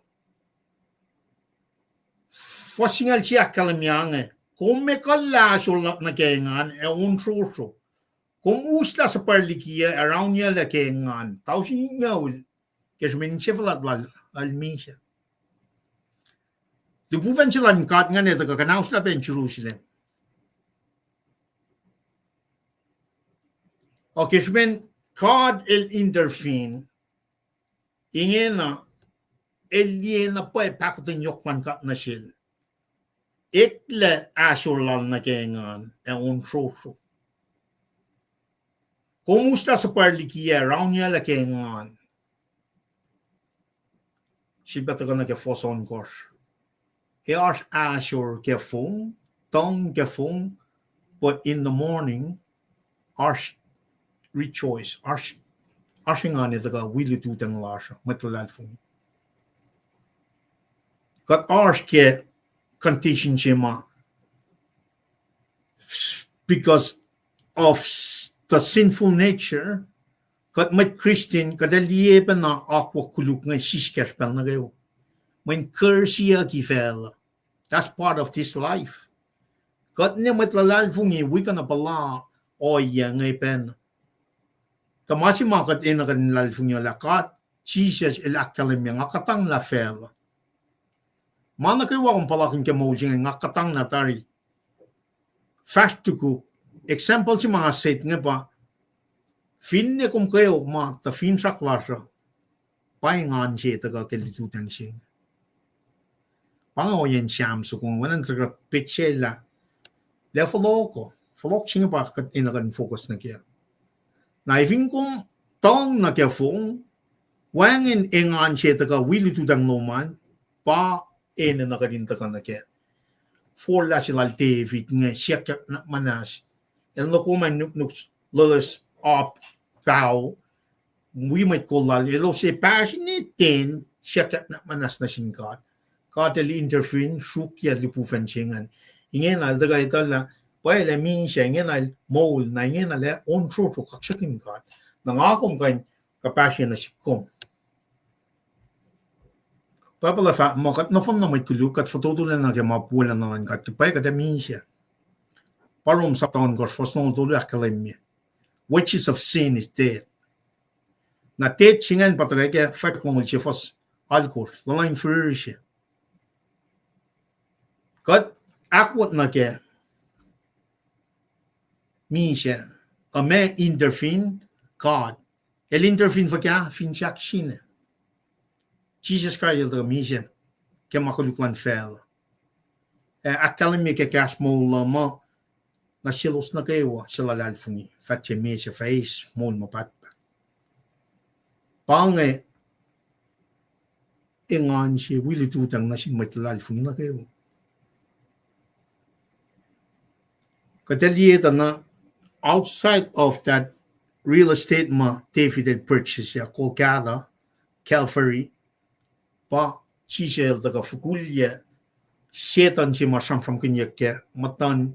Fuhs singucul sie ahkkahlwemye inge, kom ekuhllah ahsor nuh ke engan ac on srosro. Kom uslah suhpwacr likiyac ac raunyuclac ke engan. Tausin itngucul, ke srihpen insefuhlwact lal, el misac. Lihpufacn se luhn God ingacn el tuhkuh kuhnauslah pac in Jerusalem. Ac ke srihpen God el intervene, ingena, el liye na pwacye pahkotwen yohk luhn God nuh sel. Eklac ahsor lal nuh ke engan ac on srosro. Kom uslah suhpwacr likiyac, raunyuclac ke engan. Sifilpac tuhkuh nuh ke fuhs ohnkohsr. Ac oasr ahsor ke fong, tuhng ke fong, but in the morning, oasr rejoice, oasr, oasr engan ac tuhkuh wi lututacng lasr uh, mwet luhlahlfongi. Kuht oasr ke condition se ma, because of s-, the sinful nature, kuht mwet Christian, kuht ac liye pacna akwuck koluk inge siskacsr pacl nuh kwewa. Mweyen kursiyucki facluh. That's part of this life. Kuht ne mwet luhlahlfongi wi kuh na puhla ohiyac inge pacna. Tuh ma se ma kuht enenuh kuht in luhlahlfongi lah God, Jisus el ahkkahlwemye, nga kuhtanglah facluh. Ma nuh kwewa kom puhlakihn ke moul se inge, nga kuhtanglah tari. Fahsr tukuk, example se ma nga set inge pa, finne kom kweok ma tuh finsrak lasr uh, pa engan se tuhkuh ke lututacng se inge. Pa inge ohiyacn Sam soko inge, oacna in tuhkuh petsac lah, lah fohlohk uh, fohlohk se inge pa kuht enenuh kuht in focus nuh kac. Na efin kom tuhng nuh ke fong, wacngihn engan se tuhkuh wi lututacng lom an, pa enenuh kuht in tuhkuh nuh kac. Forlah se lal David inge siyuckyak nuhnak muhnahs. El nuh kom an nuknuk loeloes, op, paho, wi mwet kol lal, elos se passionate ten siyuckyak nuhnak muhnahs nuh sin God. God el intervene, sruokyac lihpufacn se ingacn. Ingena el tuhkuh etuh lah pwacye lah misac, ingena el moul, na ingena el ac on srosro kaksakihn God. Na nga kom kuh in kuhpahsrye nuh sihk kom. Bible ah fahk muh kuht nohfohn na mwet koluk, kuht fototolac nuh ke ma wolacna luhn God, ke pwacye kuht ac misac. Pa Rom sapta ohnkohsr fuhs longoul tolu ahkkahlwemye, wages of sin is death. Na death se ingacn pa tuhkuh ke fahk longoul sie fuhs alkohsr, luhluh in fihrihr se. Kuht ahkwot nuh ke misac, a ma intervene, God. El intervene fuhkah? Fin sahk sina. Jisus Kraist el tuhkuh misac ke ma koluk luhn facluh, ac ahkkahlwemye ke kahs moul uh muh nuh selos nuh kwewa suc luhlahlfongi, fah tiac misac, fah eis moul ma pahtpaht. Pa inge engan se wi lututacng nuh sin mwet luhlahlfongi nuh kwewa. Kuht ac liye tuh na outside of that real estate ma David el purchase ah, Golgotha, Calvary, pa Jisus el tuhkuh fokulyac Setuhn se ma sramsramkihnyuck ke muhtuhn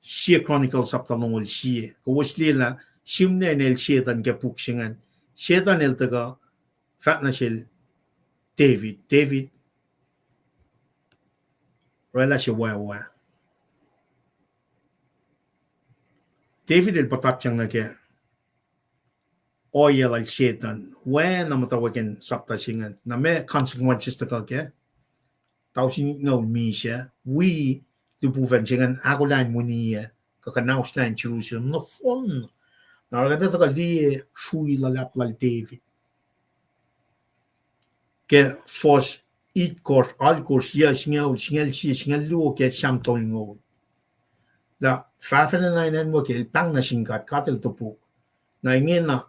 Sie Chronicles sapta longoul sie. Kowos liye lah sihmlac inel Setuhn ke puk se ingacn. Setuhn el tuhkuh fahk nuh sel David, David, oraclah se wacwac. David el puhtatyang nuh ke ohiyac lal Setuhn, oacna muhtwacwacack in sapta se ingacn. Na meac consequences tuhkuh kac? Tausin itngoul misac, wi lihpufacn se ingacn ahkolah in winiyac, kuh kuhnaoslah in Jerusalem nohfohn. Na oruh kuht ac tuhkuh liye srui luhlahp lal David ke fuhs itkohsr, alkohsr, yac singucul, singucul sie, singucul luo ke Sam tolngoul. Lah fahfahlacna in acn muh ke el pahng nuh sin God, God el topuk. Na ingena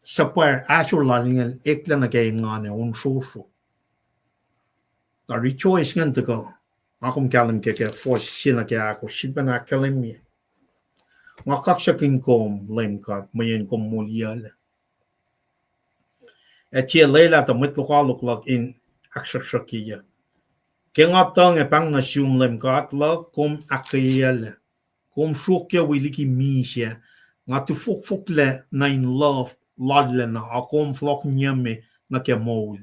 suhpwacr ahsor lal ingacn eklac nuh ke engan ac on srosro. Na rejoice ingacn tuhkuh, nga kom kahlwem ke, ke fuhs sie nuh ke ahkosr, sifilpacna ahkkahlwemye, nga kaksakihn kom, Leum God, mweyen kom moliyuclac, ac tiac lwelah tuh mwet lokoalok luhk in ahksruhksruhkyeyuc. Ke nga tuhng ac pahng nuh sum, Leum God luhk, kom ahkkweyeyuclac. Kom sruokyac wi liki misac. Nga tufohkfohklac nuh in love lallacna, a kom fohlohkihnyucme nuh ke moul.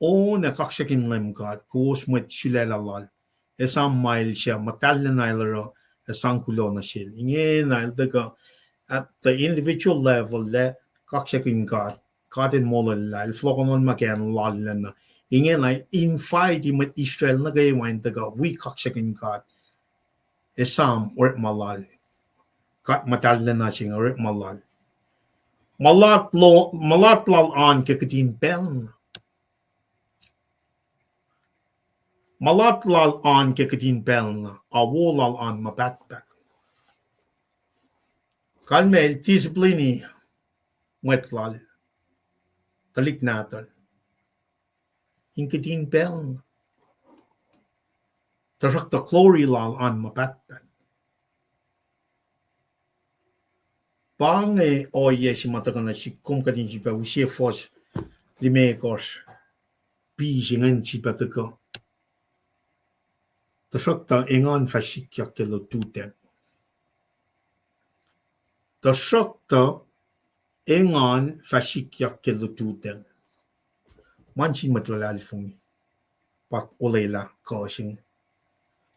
On ac kaksakihn Leum God, kowos mwet sulaclah lal. Esam ma el suc muhtahllacna el oruh, ac sang kuloh nuh sel. Ingena el tuhkuh at the individual level lah kaksakihn God. God el molwelah, el fohlohkohnol ma ke acn lallacna. Ingena invite mwet Israel nuh kwewa in tuhkuh wi kaksakihn God. Esam orekma lal. God muhtahllacna se inge, orekma lal. Mulat lo-, mulat lal oan ke kihtin pacl na. Mulat lal oan ke kihtin pacl na, a wo lal oan ma pahtpaht. Kalmac el discipline-i mwet lal, tuhlihk nahtuhl, in kihtin pacl na. Tuhsruhktuh glory lal oan ma pahtpaht. Pa inge ohiyac se ma tuhkuh nuh sihk kom kuht in sifilpac use fuhs limekohsr B se ingacn sifilpac tuhkuh. Tuhsruhktuh engan fah sikyak ke lututacng. Tuhsruhktuh engan fah sikyak ke lututacng. Ma nuh sin mwet luhlahlfongi pa olwelah kuh se inge.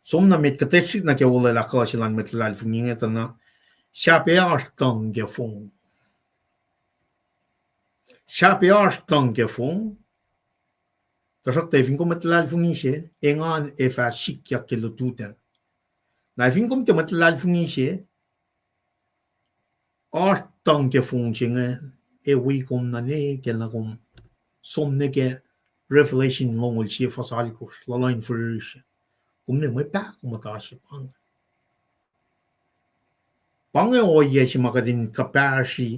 Som na met kuht srihk nuh ke olwelah kuh se luhn mwet luhlahlfongi inge tuh na sahp ac oasr tuhng ke fong. Sahp ac oasr tuhng ke fong. Tuhsruhktuh fin kom mwet luhlahlfongi se, engan ac fah sikyak ke lututacng. Na fin kom tiac mwet luhlahlfongi se, oasr tuhng ke fong se inge, ac wi kom nuh ne ke na kom som nuh ke Revelation longoul sie fuhs alkohsr, luhluh in fihrihr se. Kom ne mwe pahkomuhta se pa inge. Pa inge ohiyac se ma kuht in kuhpahsri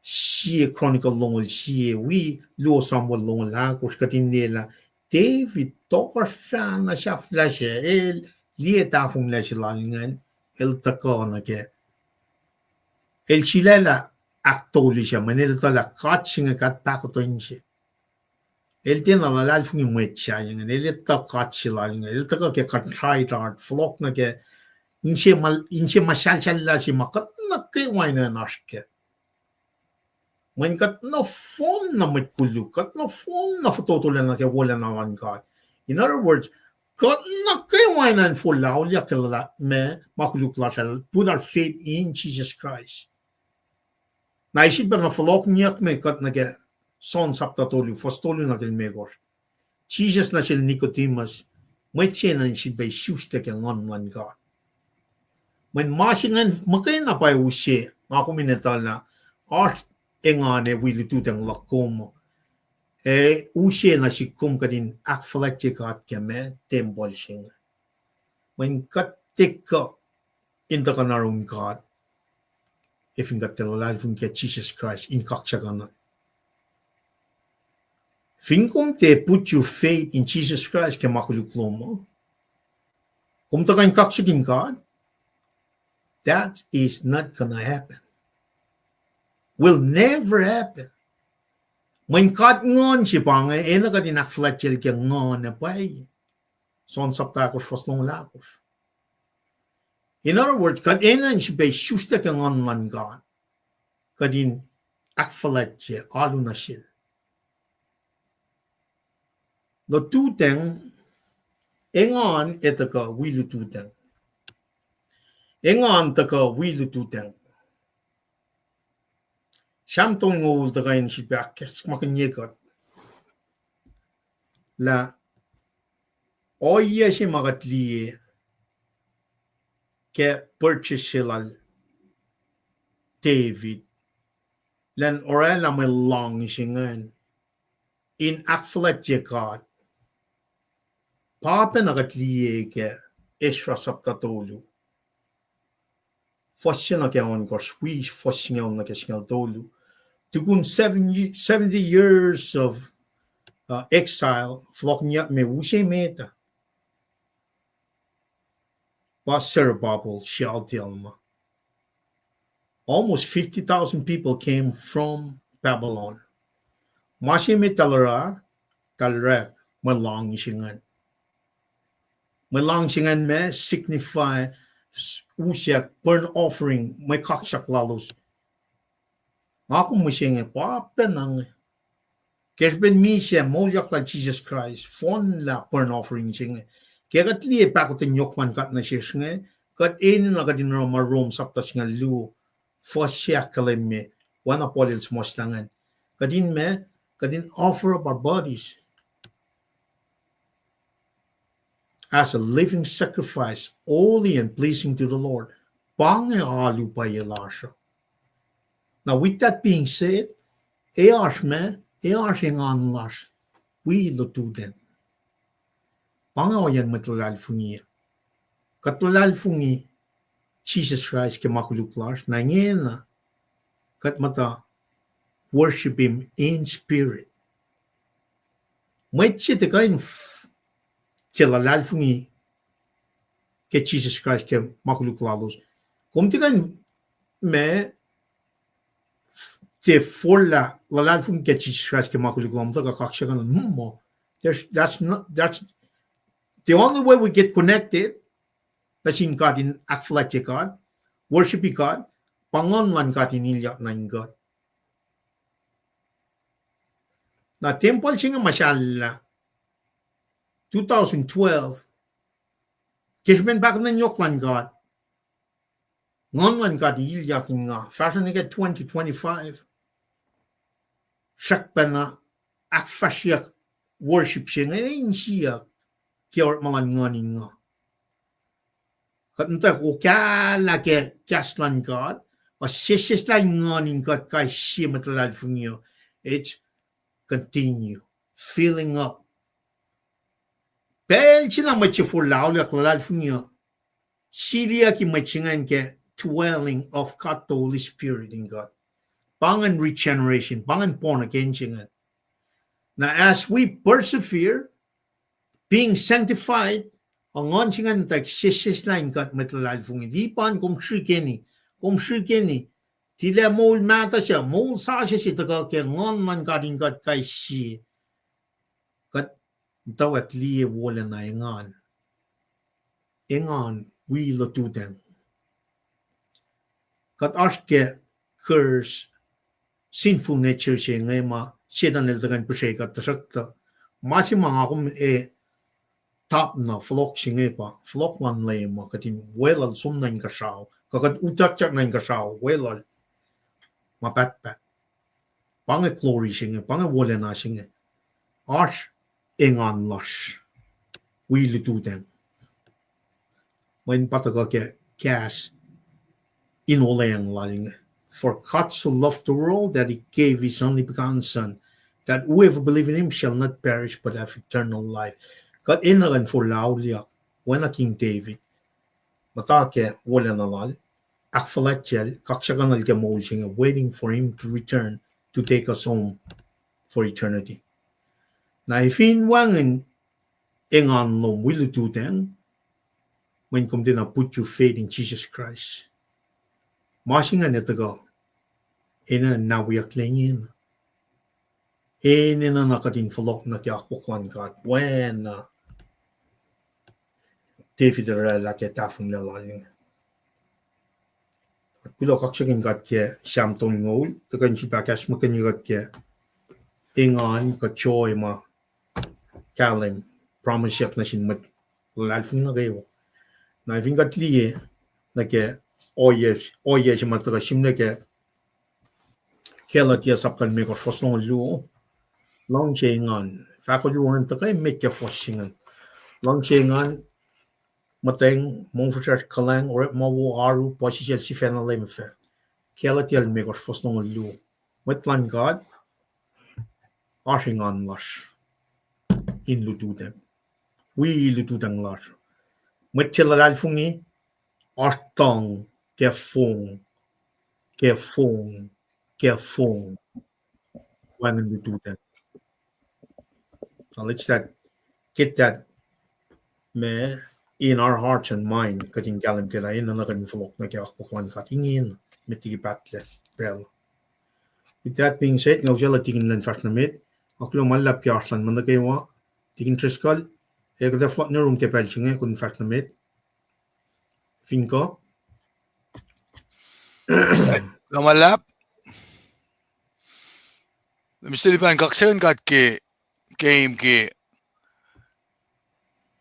Sie Chronicle longoul sie, wi luo Samuel longoul ahkosr, kuht in liyelah David tohkohsrah na sahflah se, el liye tahfonglac se lal ingacn, el tuhkuh nuh ke, el sulaclah ahktolu se, mweyen el etuh lah God se inge God pahkotwen se. El tiacna luhlahlfongi mwet sahyac ingacn, el etuh God se lal inge, el tuhkuh ke contrite heart, fohlohk nuh ke inse ma, inse ma salsalla se ma kuht nuh kwewa enenuh oasr kac. Mweyen kuht nohfohn na mwet koluk, kuht nohfohn na fototolac nuh ke wolacna luhn God. In other words, kuht nuh kwewa enenuh forlah auliyak ke luhlahp ma, ma koluk lasr ah, put our faith in Jesus Christ. Na sifilpac na fohlohkihnyuckme kuht nuh ke John sapta tolu, fuhs tolu nuh ke limekohsr. Jisus nuh sel Nicodemus, mwet se na sifilpac isuslac ke Nguhn luhn God. Mweyen ma se ingacn muhkwena pa use, nga kom in etuh lah oasr engan ac wi lututacng luhk kom, ac use nuh sihk kom kuht in ahkfuhlwactye God ke ma, tempuhl se inge. Mweyen kuht tiac kuh in tuhkuh na oruh God, ac fin kuht tiac luhlahlfongi ke Jisus Kraist in kaksakihn. Fin kom tiac put your faith in Jesus Christ ke ma koluk lom uh, kom tuhkuh in kaksakihn God, that is not gonna happen. Will never happen. Mweyen God Nguhn se pa inge, enenuh kuht in ahkfuhlwactyacl ke Nguhn ac pwacye. John sapta ahkosr, fuhs longoul ahkosr. In other words, kuht enenuh in sifilpac isuslac ke Nguhn luhn God, kuht in ahkfuhlwactye alu nuh sel. Lututacng, engan ac tuhkuh wi lututacng. Engan tuhkuh wi lututacng. Sam tolngoul tuhkuh in sifilpac ahkacsmakihnye kuht lah ohiyac se ma kuht liye ke purchase se lal David, elan oraclah mwe luhngse ingacn in ahkfuhlwactye God. Pa pacna kuht liye ke Ezra sapta tolu, fuhs se nuh ke ohnkohsr, wi fuhs singucul nuh ke singucul tolu. Tukun seven, seventy years of, uh, exile, fohlohkihnyuckme use met ah, pa Zerubbabel, Shealtiel ma. Almost fifty thousand people came from Babylon. Ma se met eltahl oruh, eltahl orek mwe luhngse ingacn. Mwe luhngse ingacn ma signify, s-, usack burnt offering, mwe kaksak lalos. Nga kom mihsenge pa pacna inge. Ke srihpen misac moulyak lal Jisus Kraist, fohnlah burnt offering se inge. Ke kuht liye pahkotwen yohk luhn God nuh sesr inge, kuht enenuh kuht in oruh ma Rom sapta singucul luo, fuhs se ahkkahlwemye, oacna Paul el suhmuhslah ingacn. Kuht in ma, kuht in offer up our bodies as a living sacrifice, holy and pleasing to the Lord. Pa inge alu pwacye lasr uh. Now, with that being said, e oasr ma, e oasr engan lasr wi lututacng. Pa inge ohiyacn mwet luhlahlfongi. Kuht luhlahlfongi Jisus Kraist ke ma koluk lasr, na ingena kuht muhta worship Him in spirit. Mwet se tiac kuh in f-, tiac luhlahlfongi ke Jisus Kraist ke ma koluk lalos. Kom tiac kuh in ma, tiac forlah luhlahlfongi ke Jisus Kraist ke ma koluk lom tuhkuh kaksakihn, hmm, muh. There's, that's not, that's, the only way we get connected nuh sin God in ahkfuhlwactye God, worship God, pa Nguhn luhn God in ilyak nuh in kuht. Na tempuhl se inge ma sahlah two thousand twelve, ke srihpen pahkotwen yohk luhn God, Nguhn luhn God ilyak in nga, fahsruh nuh ke twenty twenty-five, srackpacna ahkfahsryak worship se inge in siyuck ke orekma luhn Nguhn in nga. Kuht muhta okahlah ke kahs luhn God, ac sesseslah Nguhn in kuht kais sie mwet luhlahlfongi uh. It's continue filling up. Pacl se na mwet se forlah auliyak luhlahlfongi uh, siliyucki mwet se ingacn ke dwelling of God the Holy Spirit in God. Pa ingacn regeneration, pa ingacn born again se ingacn. Na as we persevere, being sanctified, ac Nguhn se ingacn tuh sesseslah in kuht mwet luhlahlfongi. Lipan kom srihkeni, kom srihkeni. Tilac moul mahtuh se, moul sasuc se tuhkuh ke Nguhn luhn God in kuht kais sie. Muhtwacwacack liye wolacna engan. Engan wi lututacng. Kuht oasr ke curse, sinful nature se inge ma Setan el tuhkuh in pihsre kuht, tuhsruhktuh ma se ma nga kom ac top na fohlohk se inge pa fohlohk luhn Leum ma kuht in weluhl som nuh inkuhsrao, kuh kuht utuckyak nuh inkuhsrao weluhl ma pahtpaht. Pa inge glory se inge, pa inge wolacna se inge. Oasr engan lasr wi lututacng. Mweyen pa tuhkuh ke kahs in olweacng lal inge. For God so loved the world that he gave his only begotten Son, that whoever believe in him shall not perish but have eternal life. Kuht enenuh in forlah auliyak, oacna King David. Muhta ke wolacna lal, ahkfuhlwactyacl, kaksakihnuhl ke moul se inge, waiting for him to return to take us home for eternity. Na efin wacngihn engan lom wi lututacng, mweyen kom tiacna put your faith in Jesus Christ. Ma se ingacn tuhkuh enenuh in na wiyucklac ingena. Enenuh na kuht in fohlohk nuh ke akwuck luhn God, oacna David el oraclah ke tahfonglac lal inge. Kuht kuloh, kaksakihn God ke Sam tolngoul, tuhkuh in sifilpac ahkacsmakihnye kuht ke engan kuh joy ma kahlwem, promiseyak nuh sin mwet luhlahlfongi nuh kwewa. Na fin kuht liye nuh ke ohiyac, ohiyac se ma tuhkuh sihmlac ke Galatia sapta limekohsr, fuhs longoul luo, luhngse engan. Fahk luo ingacn tuhkuh emet ke fuhs se ingacn. Luhngse engan, muhtweng, mongfihsrwacsr, kuhlwacng, orekma wo, oaru, puhsisacl, sifacna Leum fac. Galatia limekohsr, fuhs longoul luo. Mwet luhn God, oasr engan lasr in lututacng. Wi lututacng lasr. Mwet se luhlahlfongi, oasr tuhng ke fong, ke fong, ke fong. Wacngihn lututacng. So let's that, get that, ma, in our hearts and mind, kuht in kahlwem ke lah enenuh kuht in fohlohk nuh ke akwuck luhn God ingena, met liki pahtlac pacl. With that being said, nga usaclah tikin luhn fahsr nuh met, nga kuloh ma luhlahp ke oasr luhn mwet nuh kwewa, tikin Driscoll, ac kuht ac fohlohk nuh yurum ke pacl se inge, kom fahsr nuh met. Fin kuh. Kuloh ma luhlahp. Mister Lipan, kaksakihn God ke, ke im ke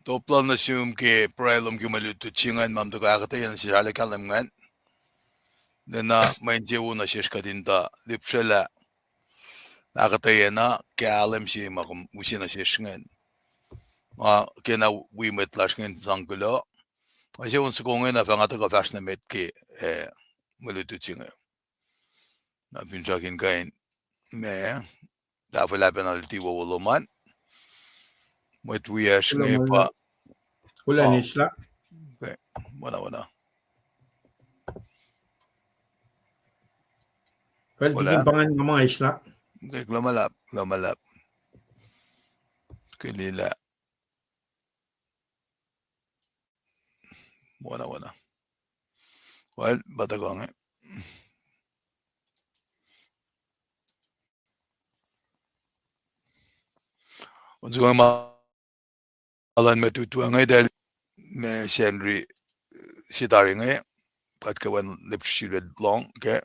top lal nuh sum ke pruhe lom ke mwe lutlut se ingacn ma tuhkuh ahkuhtweyac nuh sesr arlac kahlwem ingacn. Lwelah mwe insewowo nuh sesr kuht in tuh lihpsrwelah ahkuhtweyac na kahlwem se ma kom use nuh sesr ingacn. Nga kena wi mwet lasr ingacn sang kuloh. Nga se on soko ingena fah nga tuhkuh fahsr nuh met ke, eh, mwe lutlut se inge. Na finsrak in kuh in, ma, tahfwelah pacna luti wowo lom an. Mwet wiyacsr inge pa. Kuloh ma luhlahp. Kuloh ma luhlahp. Okay. Wona, wona. Kal tikin pa ngan nga ma eislah. Okay, kuloh ma luhlahp, kuloh ma luhlahp. Kalilah. Wona, wona. Well, pa tuhkuh inge. On soko ma luhn mwe tutu inge, tahl, ma, Sacnri, se tari inge, kuht ke wen lihpsrihsrihk lohng ke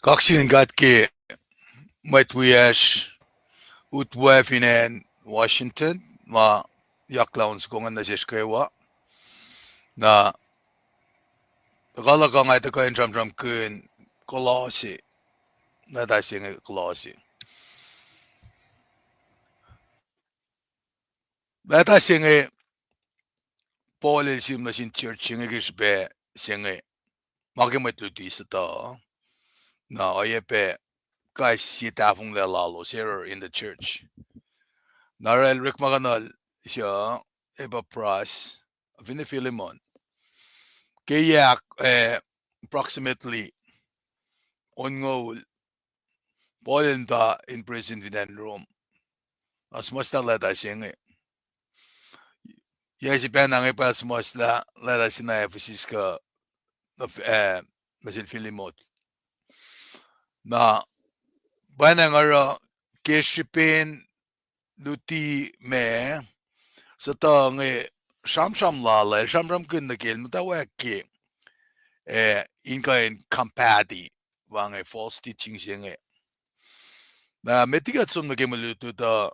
Kaksakihn God ke mwet wiyacsr utwe fin acn Washington, ma yaklah on soko ingacn nuh sesr kwewa. Na tuhkuh luhk uh nga tuhkuh in sramsramkihn Kolosse, leta se inge Kolosse. Leta se inge Paul el sihm nuh sin church se inge ke srihpac se inge, ma ke mwet luti sutuh, na oacyacpac kais sie tahfonglac lalos, error in the church. Na oruh el orekmakihnacl suc Epaphras, finne Philemon. Ke yac, eh, approximately onngoul, Paul el muhta in prison fin acn Rome, el suhmuhslah leta se inge. Yac se pacna inge pa el suhmuhslah leta se na Ephesus kuh, eh, nuh sel Philemon. Na pwacnwacng oruh ke srihpen luti ma sutuh inge, sramsram lal ah, el sramsramkihn nuh ke el muhtwacwacack ke, eh, in kuh in combat-i, pa inge false teaching se inge. Na met liki kuht som nuh ke mwe lutlut uh,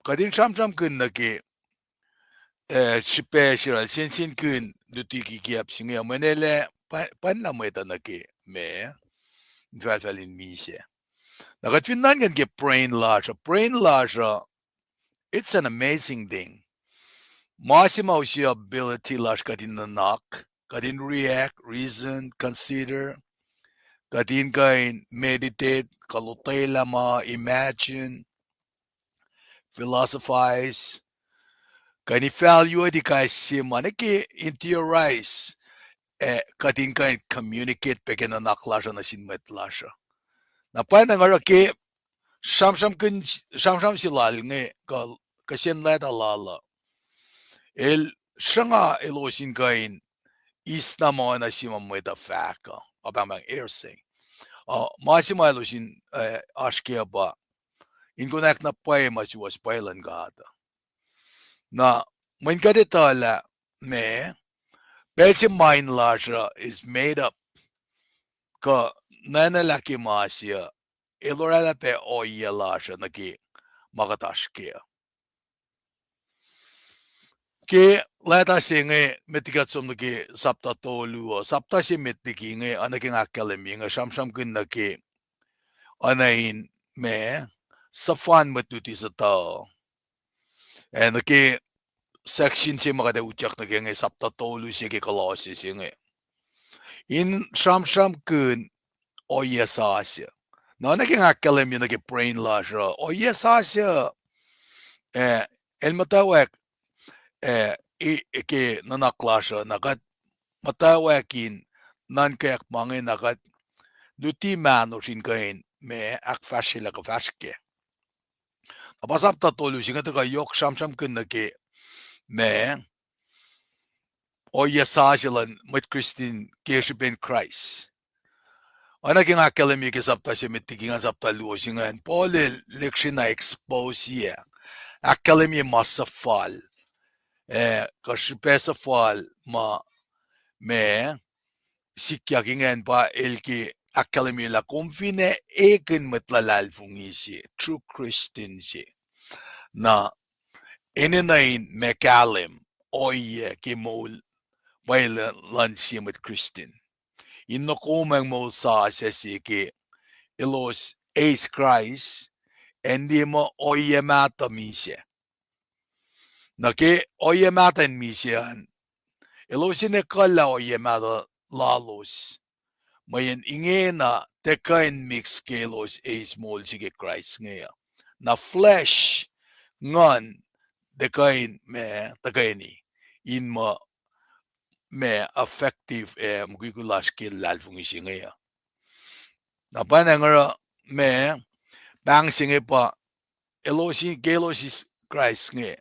kuht in sramsramkihn nuh ke, eh, srihpac se oruh el sensenkihn luti kikiacp se inge, mweyen el ac pa-, pwacnlah mwet uh nuh ke ma infahlfahl in misac. Na kuht fin nuhnkuh ke brain lasr uh, brain lasr uh, it's an amazing thing. Ma se ma use ability lasr kuht in nuhnak, kuht in react, reason, consider, kuht in kuh in meditate, kuh lotwelah ma, imagine, philosophize, kuh in evaluate kais sie ma nuh ke in theorize, eh, kuht in kuh in communicate pac ke nuhnak lasr uh nuh sin mwet lasr uh. Na pwacnwacng oruh ke sramsramkihn, sramsram se lal inge kuh, kihsen leta lal uh, el sruhnga elos in kuh in eis na ma oacna se ma mwet uh fahk uh, a pahngpahng hearsay. Uh, ma se ma elos in, eh, oasr kac uh pa in konwacack na pwacye ma suwohs pwacye luhn God uh. Na mweyen kuht etuh lah ma, pacl se mind lasr uh is made up, kuh nwanwaclah ke ma se uh, el oraclah pac ohiyac lasr uh nuh ke ma kuht oasr kac uh. Ke leta se inge met liki kuht som nuh ke sapta tolu uh, sapta se met liki inge, oacna ke nga ahkkahlwemye inge, sramsramkihn nuh ke oacna in ma, suhfal mwet luti sutuh. Ac nuh ke section se ma kuht ac utyak nuh ke inge, sapta tolu se ke Kolosse se inge, in sramsramkihn ohiyac sasuc. Na oacna ke nga ahkkahlwemye nuh ke brain lasr uh, ohiyac sasuc, eh, el muhtwacwacack, eh, i-, ke nuhnak lasr uh, na kuht muhtwacwacack in nuhnkweyuck ma inge, na kuht luti mahnosr in kuh in ma, ahkfahsryelah kuh fahsr kac. Na pa sapta tolu se inge tuhkuh yohk sramsramkihn nuh ke ma, ohiyac sasuc luhn mwet Kristin ke srihpen Kraist. Oacna ke nga ahkkahlwemye ke sapta se met liki ingacn, sapta luo se ingacn, Paul el lihksreni expose-i, ahkkahlwemye ma suhfal, eh, kuh srihpac suhfal ma, ma sikyak ingacn pa el ke ahkkahlwemye lah kom fin ekihn mwet luhlahlfongi se, true Christian se, na enenuh in ma kahlwem, ohiyac ke moul pwacye luhn sie mwet Kristin. In nokomwacng moul sasuc se ke elos eis Kraist, ac liye muh ohiyac mahtuh misac. Na ke ohiyac mahtuh in misac an, elos in ekuhllah ohiyac mahtuh lalos, mweyen ingena tiac kuh in mix ke elos eis moul se ke Kraist inge uh. Na flesh, nguhn, tiac kuh in ma tuhkweni in muh ma effective ac mukwikwi lasr ke luhlahlfongi se inge uh. Na pwacnwacng oruh ma pahng se inge pa elos in, ke elos eis Kraist inge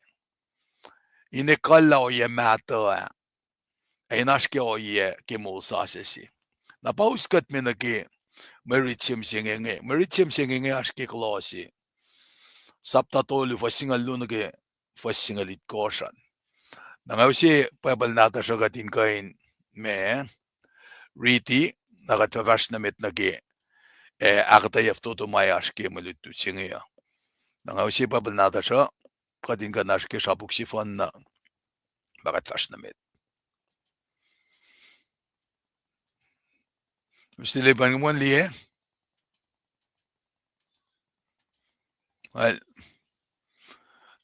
in ekuhllah ohiyac mahtuh ah, ac in oasr ke ohiyac ke moul sasuc se. Na pa us kuht me nuh ke mwe rit se mihsenge inge. Mwe rit se mihsenge inge oasr ke Kolosse sapta tolu fuhs singucul luo nuh ke fuhs singucul itkohsr an. Na nga use Bible nahtuhsr uh kuht in kuh in ma riti, na kuht fah fahsr nuh met nuh ke, eh, ahkuhtweyac fototo ma oasr ke mwe lutlut se inge uh. Na nga use Bible nahtuhsr uh kuht in kuh in oasr ke srapuk sefanna, ma kuht fahsr nuh met. Us liye pa inge, kom kuh in liye? Well,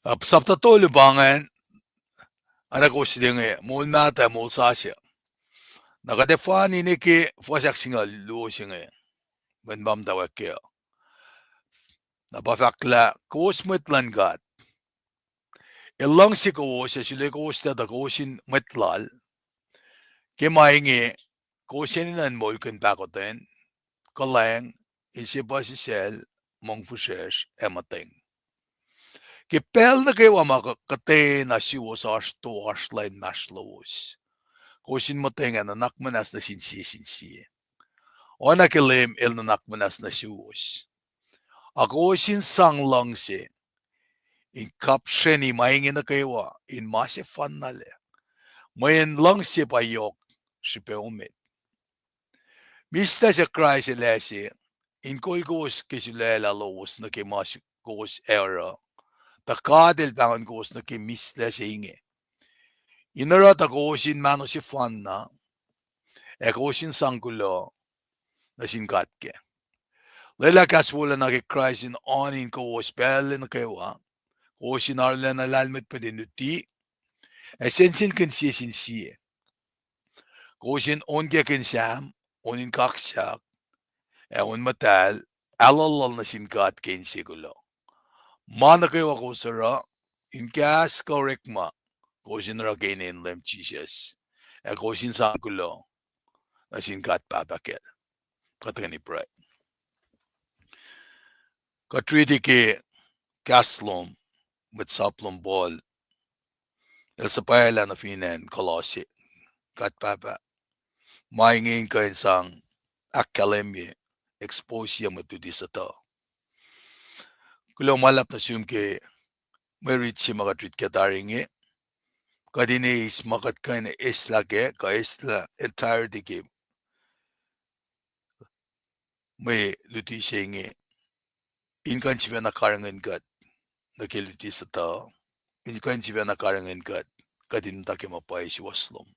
uh, sapta tolu pa ingacn, oacna kowos liye inge, moul mahtuh ac moul sasuc. Na kuht ac fahsr nuh ke fuhs ahksingucul luo se inge, mweyen pa muhtwacwacack kac. Na pa fahk lah kowos mwet luhn God. El luhngse kowos ac sulaclah kowos tuh tuh kowos in mwet lal. Ke ma inge, kowos enenuh in moulkihn pahkotwen, kuhlwacng, inse puhsisacl, mongfihsrwacsr, ac muhtweng. Ke pacl nuh kwewa ma kuh-, kuhtwena suwos oasr toasr lwen inmahsrlowos, kowos in muhtweng ac nuhnak muhnahs nuh sin sie sin sie. Oacna ke Leum El nuhnak muhnahs nuh suwos. Ac kowos in sang luhngse in kapsreni ma inge nuh kwewa in ma sefanna lac, mweyen luhngse pa yohk srihpac emet. Mihslac se Kraist El ase, in kol kowos ke sulaclah lowos nuh ke ma su-, kowos ac oruh, tuh God El pahngon kowos nuh ke mihslac se inge, in oruh tuh kowos in mahno sefanna, ac kowos in sang kuloh nuh sin God kac. Lwelah kahs wolacna ke Kraist in oan in kowos pacl nuh kwewa, kowos in arulacna lahlmwetmwet in luti, ac sensenkihn sie sin sie. Kowos in onkakihn Sam, on in kaksak, ac on muhtahl, ahlolol nuh sin God ke inse kuloh. Ma nuh kwewa kowos oruh, in kahs kuh orekma, kowos in oruh ke inen Leum Jisus, ac kowos in sang kuloh nuh sin God Pahpah Kacl. Kuht tuhkweni pruhe. Kuht riti ke kahs lom, mwet sap lom Paul, el suhpwaclah nuh fin acn Kolosse, God Pahpah, ma inge in kuh in sang ahkkahlwemye, expose-ye mwet luti sutuh. Kuloh ma luhlahp nuh sum ke mwe rit se ma kuht rit ke tari inge, kuht in eis ma kuht kuh in eslah kac, kuh eslah entirety ke mwe luti se inge, in kuh in sifacna karihngihn kuht nuh ke luti sutuh, in kuh in sifacna karihngihn kuht, kuht in muhta ke ma pwacye suwohs lom.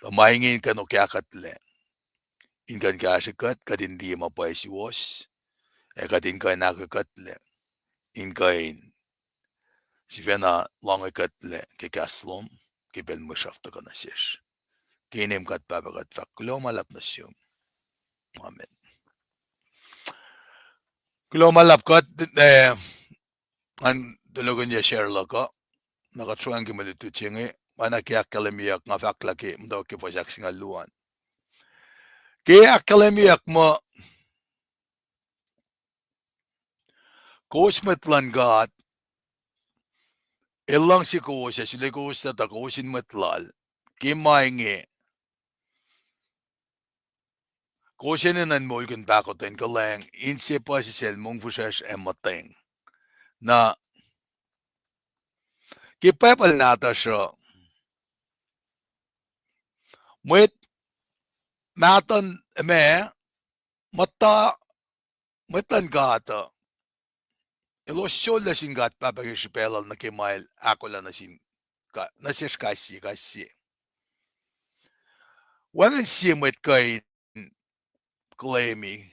Tuh ma inge in kuh in okahkuhtlac, in kuh in kahsrwe kuht, kuht in liye ma pwacye suwohs, ac kuht in kuh in ahkoekuhtlac, in kuh in sifacna loange kuhtlac ke kahs lom, ke pacl mwe sraf tuhkuh nuh sesr. Ke inem God Pahpah kuht fahk kuloh ma luhlahp nuh sum. Amen. Kuloh ma luhlahp kuht, eh, ngan tulokihnyac share luhk uh, na kuht sruhngwacyang ke mwe lutlut se inge, ma na ke ahkkahlwemyeyuck nga fahk lah ke muhtwacwacack ke fuhs ahksingucul luo an. Ke ahkkahlwemyeyuck muh, kowos mwet luhn God, El luhngse kowos ac sulaclah kowos tuh tuh kowos in mwet lal. Ke ma inge, kowos enenuh in moulkihn pahkotwen, kuhlwacng, inse puhsisacl, mongfihsrwacsr ac muhtweng. Na, ke Bible nahtuhsr uh, mwet mahtuh, ma, muhta, mwet luhn God uh, elos sollah sin God Pahpah ke srihpac Lal nuh ke ma El ahkolah nuh sin ka-, nuh sesr kais sie, kais sie. Wacngihn sie mwet kuh in claim-i,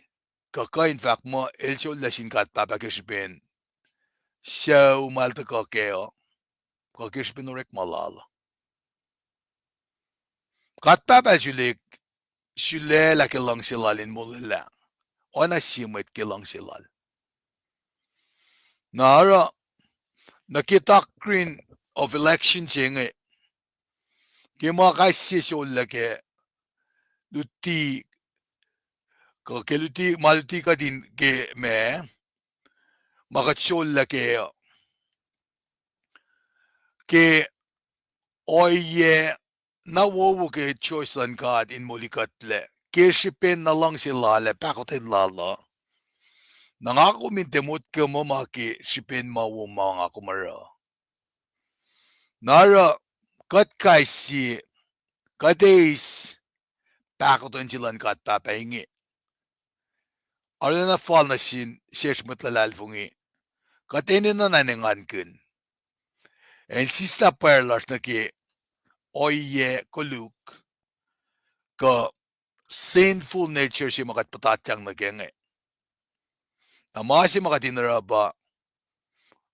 kuh kuh in fahk muh el sollah sin God Pahpah ke srihpen sucu ma el tuhkuh kac uh, kuh ke srihpen orekma lal uh. God Pahpah El sulaclah, sulaclah ke luhngse Lal in molwelah oacna sie mwet ke luhngse Lal. Na oruh, nuh ke doctrine of election se inge, ke ma kais sie sollac ke luti, kuh ke luti, ma luti kuht in ke ma, ma kuht sollac ke, ke ohiyac na wowo ke choice luhn God in molikuhtlac ke srihpen na luhngse Lal ac pahkotwen Lal uh. Na nga kom in tiac motko muh ma ke srihpen ma wo ma nga kom oruh. Na oruh, kuht kais sie, kuht eis pahkotwen se luhn God Pahpah inge. Arulacna fal nuh sin sesr mwet luhlahlfongi, kuht enenuh na engankihn, ac in sislah pwacr lasr nuh ke ohiyac koluk, kuh sinful nature se ma kuht puhtatyang nuh ke inge. Na ma se ma kuht in oruh pa,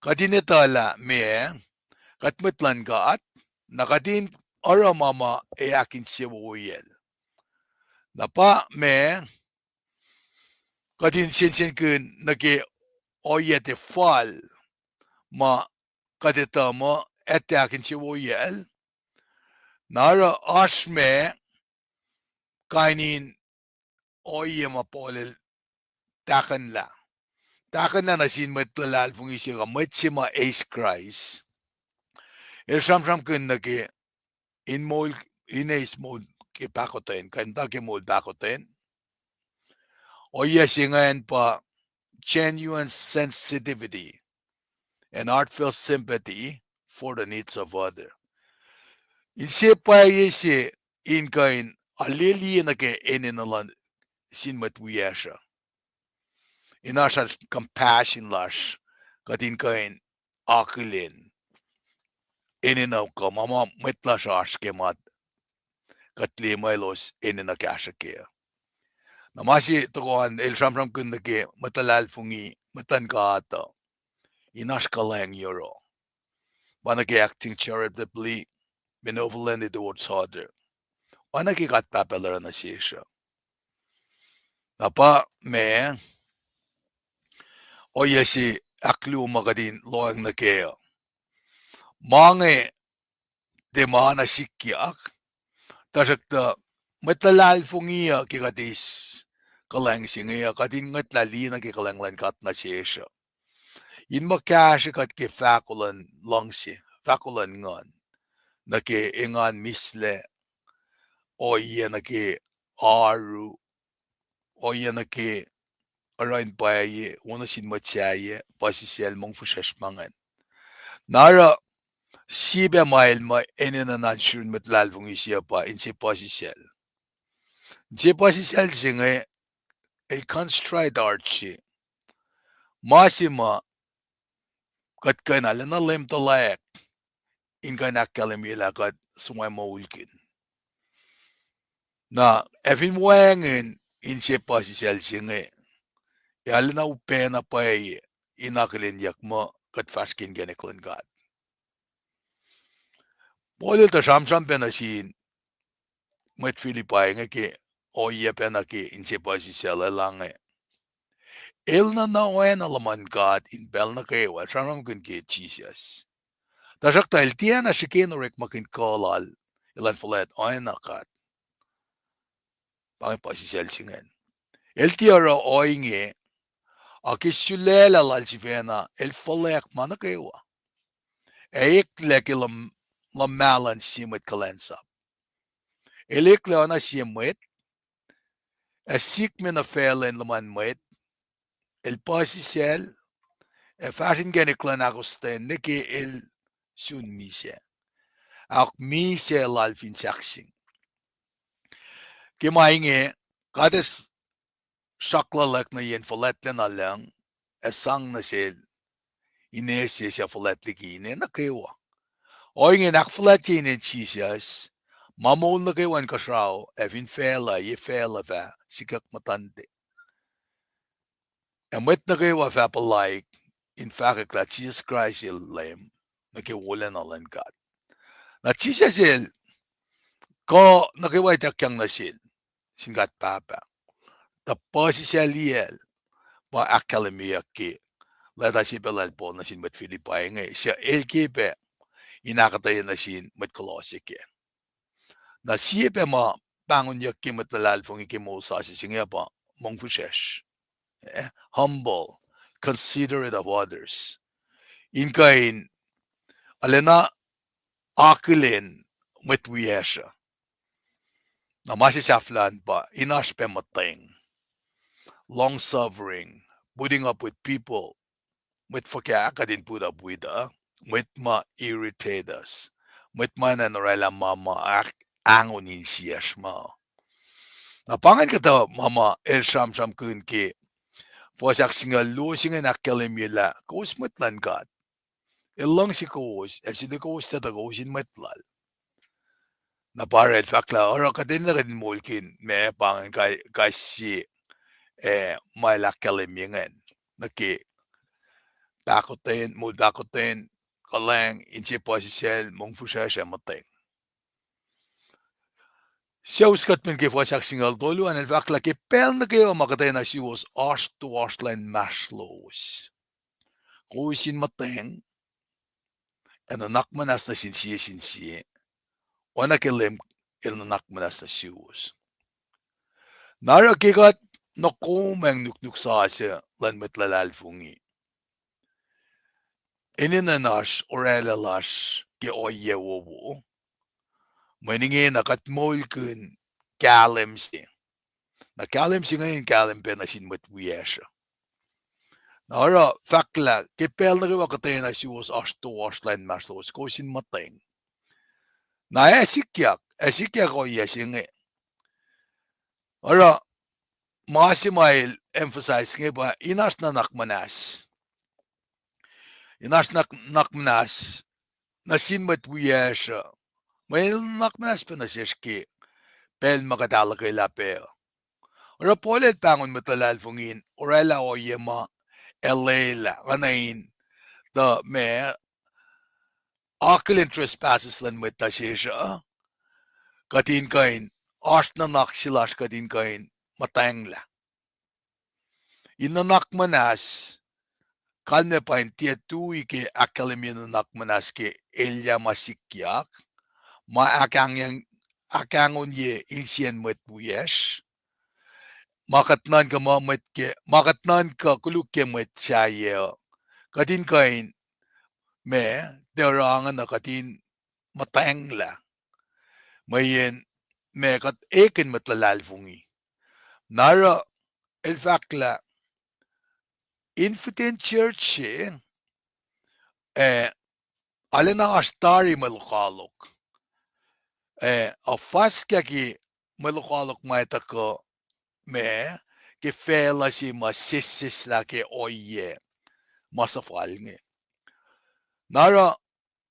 kuht in etuh lah meac, kuht mwet luhn God, na kuht in oruh ma ma ac ahkinsewowoyacl. Na pa meac, kuht in sensenkihn nuh ke ohiyac tiac fal ma kuht etuh muh ac tiac ahkinsewowoyacl. Na oruh oasr ma kain in ohiyac ma Paul el tahkuhnlah. Tahkuhnlah nuh sin mwet luhlahlfongi se kuh mwet se ma eis Kraist. El sramsramkihn nuh ke in moul, in eis moul ke pahkotwen, kuh in tuh ke moul pahkotwen. Ohiyac se ingacn pa genuine sensitivity and heartfelt sympathy for the needs of other. Inse pwacye se in kuh in aleliye nuh ke enenuh luhn sin mwet wiyacsr uh. In oasr compassion lasr, kuht in kuh in akihlen enenuh kuh ma ma mwet lasr oasr ke ma kuht liye muh elos enenuh kahsruh kac. Na ma se tohkoh an el sramsramkihn nuh ke mwet luhlahlfongi, mwet luhn God uh, in oasr kuhlwacng yohroh. Pa nuh ke acting charitably, benevolently towards other. Oacna ke God Pahpah el oruh nuh sesr uh. Na pa ma, ohiyac se ahkluo ma kuht in lohacng nuh kac uh. Ma inge tiac ma na sikyak, tuhsruhktuh mwet luhlahlfongi uh ke kuht eis kuhlwacng se inge uh, kuht in ngwetlah liye nuh ke kuhlwacng luhn God nuh sesr uh, in muh kahsrwe kuht ke fahko luhn luhngse, fahko luhn nguhn, nuh ke engan, mislac, ohiyac nuh ke oaru, ohiyac nuh ke oruh in pwacye, wo nuh sin mwet sahyac, puhsisacl, mongfihsrwacsr, ma ingacn. Na oruh, sie pac ma el muh enenuh na srihpen mwet luhlahlfongi se uh pa inse puhsisacl. Inse puhsisacl se inge, a contrite heart se, ma se ma kuht kuh in arulacna leum tuhlac in kuh in ahkkahlwemyelah kuht suc ma moulkihn. Na ac fin wacngihn inse puhsisacl se inge, ac arulacna upacna pwacye in akihlenyuck muh kuht fahsr ke inkacnek luhn God. Paul el tuh sramsram pac nuh sin mwet Philippi inge ke ohiyac pacna ke inse puhsisacl, el inge, el nuh na oacna luhman God in pacl nuh kwewa, el sramsramkihn ke Jisus. Tuhsruhktuh el tiacna srihke in orekmakihn kuh lal elan fuhlwact oacna God. Pa inge puhsisacl se ingacn. El tiac oruh ohinge, a ke sulaclah lal sifacna, el fuhlwact ma nuh kwewa. Ac eklac ke luh-, luhmahluhn sie mwet kuhlwacnsap. El eklac oacna sie mwet, ac sikme nuh facluh in luhman mwet, el puhsisacl, ac fahsr inkacnek luhn ahkostwen nuh ke el sun misac. Ahok, misac lal fin sahkseng. Ke ma inge, God el sraklolwack nuh yen fuhlwactlacna lucng, ac sang nuh sel ine se suc fuhlwact liki ine nuh kwewa. Ohinge in ahkfuhlwactye inen Jisus, ma moul nuh kwewa inkuhsrao ac fin facluh, ye facluh fah sikyak muhtuhnte. Ac mwet nuh kwewa fah puhlaik in fahkwack lah Jisus Kraist el Leum nuh ke wolacna luhn God. Na Jisus el, kuh nuh kwewa ituckyang nuh sel sin God Pahpah. Tuh puhsisacl liyacl pa ahkkahlwemyeyuck ke leta se pac lal Paul nuh sin mwet Philippi inge, suc el ke pac in ahkuhtweyac nuh sin mwet Kolosse kac. Na sie pac ma pahngonyuck ke mwet luhlahlfongi ke moul sasuc se inge pa mongfihsrwacsr. Eh, humble, considerate of others. In kuh in, arulacna akihlen mwet wiyacsr uh. Na ma se sahflah an pa in oasr pac muhtweng, long suffering, putting up with people, mwet fuhkah kuht in put up with uh, mwet ma irritate us, mwet ma enenuh in orwaclah ma ma ahk-, ahngon insiyacsr ma. Na pa ingacn kuhtuh ma ma el sramsramkihn ke fuhs ahksingucul luo se ingacn ahkkahlwemye lah kowos mwet luhn God. El luhngse kowos, ac sule kowos tuh kowos in mwet lal. Na pa el fahk lah oruh kuht enenuh kuht in moulkihn ma pa ingacn kais, kais sie, eh, ma el ahkkahlwemye ingacn. Nuh ke pahkotwen, moul pahkotwen, kuhlwacng, inse puhsisacl, mongfihsrwacsr ac muhtweng. Suc us kuht men ke fuhs ahksingucul tolu an, el fahk lah ke pacl nuh kwewa ma kuhtwena suwos oasr toasr lun inmahsrlowos, kowos in muhtweng, ac nuhnak muhnahs nuh sin sie sin sie, oacna ke Leum El nuhnak muhnahs nuh suwos. Na oruh ke kuht nohkomacng nuknuk sasuc luhn mwet luhlahlfongi, enenuh in oasr orwaclah lasr ke ohiyac wowo. Mweyen ingena kuht moulkihn kahlwem se. Na kahlwem se inge in kahlwem pac nuh sin mwet wiyacsr uh. Na oruh fahk lah ke pacl nuh kwewa kuhtwena suwos oasr toasr lun inmahsrlowos, kowos in muhtweng. Na ac sikyak, ac sikyak ohiyac se inge. Oruh ma se ma el emphasize inge pa in oasr nuhnak muhnahs. In oasr nuhnak, nuhnak muhnahs nuh sin mwet wiyacsr uh. Mweyen el nuhnak muhnahs pac nuh sesr ke pacl ma kuht ahluhkwelah pac uh. Oruh Paul el pahngon mwet luhlahlfongi in orwaclah ohiyac ma olwelah, oacna in tuh ma akihlen trespasses luhn mwet nuh sesr uh, kuht in kuh in oasr nuhnak se lasr kuht in kuh in muhtwacnglah. In nuhnak muhnahs, kalmac pa in tiac tui ke ahkkahlwemye nuhnak muhnahs ke elyah ma sikyak, ma ahkahng-, ahkahngongye insiyacn mwet wiyacsr, ma kuht nuhnkuh muh mwet ke, ma kuht nuhnkuh koluk ke mwet sahyac uh, kuht in kuh in, ma, tiac oruh inge na kuht in muhtwacnglah. Mweyen, ma, kuht ekihn mwet luhlahlfongi. Na oruh el fahk lah in fihten church se, eh, arulacna oasr tari mwe lokoalok. Eh, a fuhskahki mwe lokoalok ma tuhkuh, ma, ke facluh se ma sesseslah ke ohiyac ma suhfal inge. Na oruh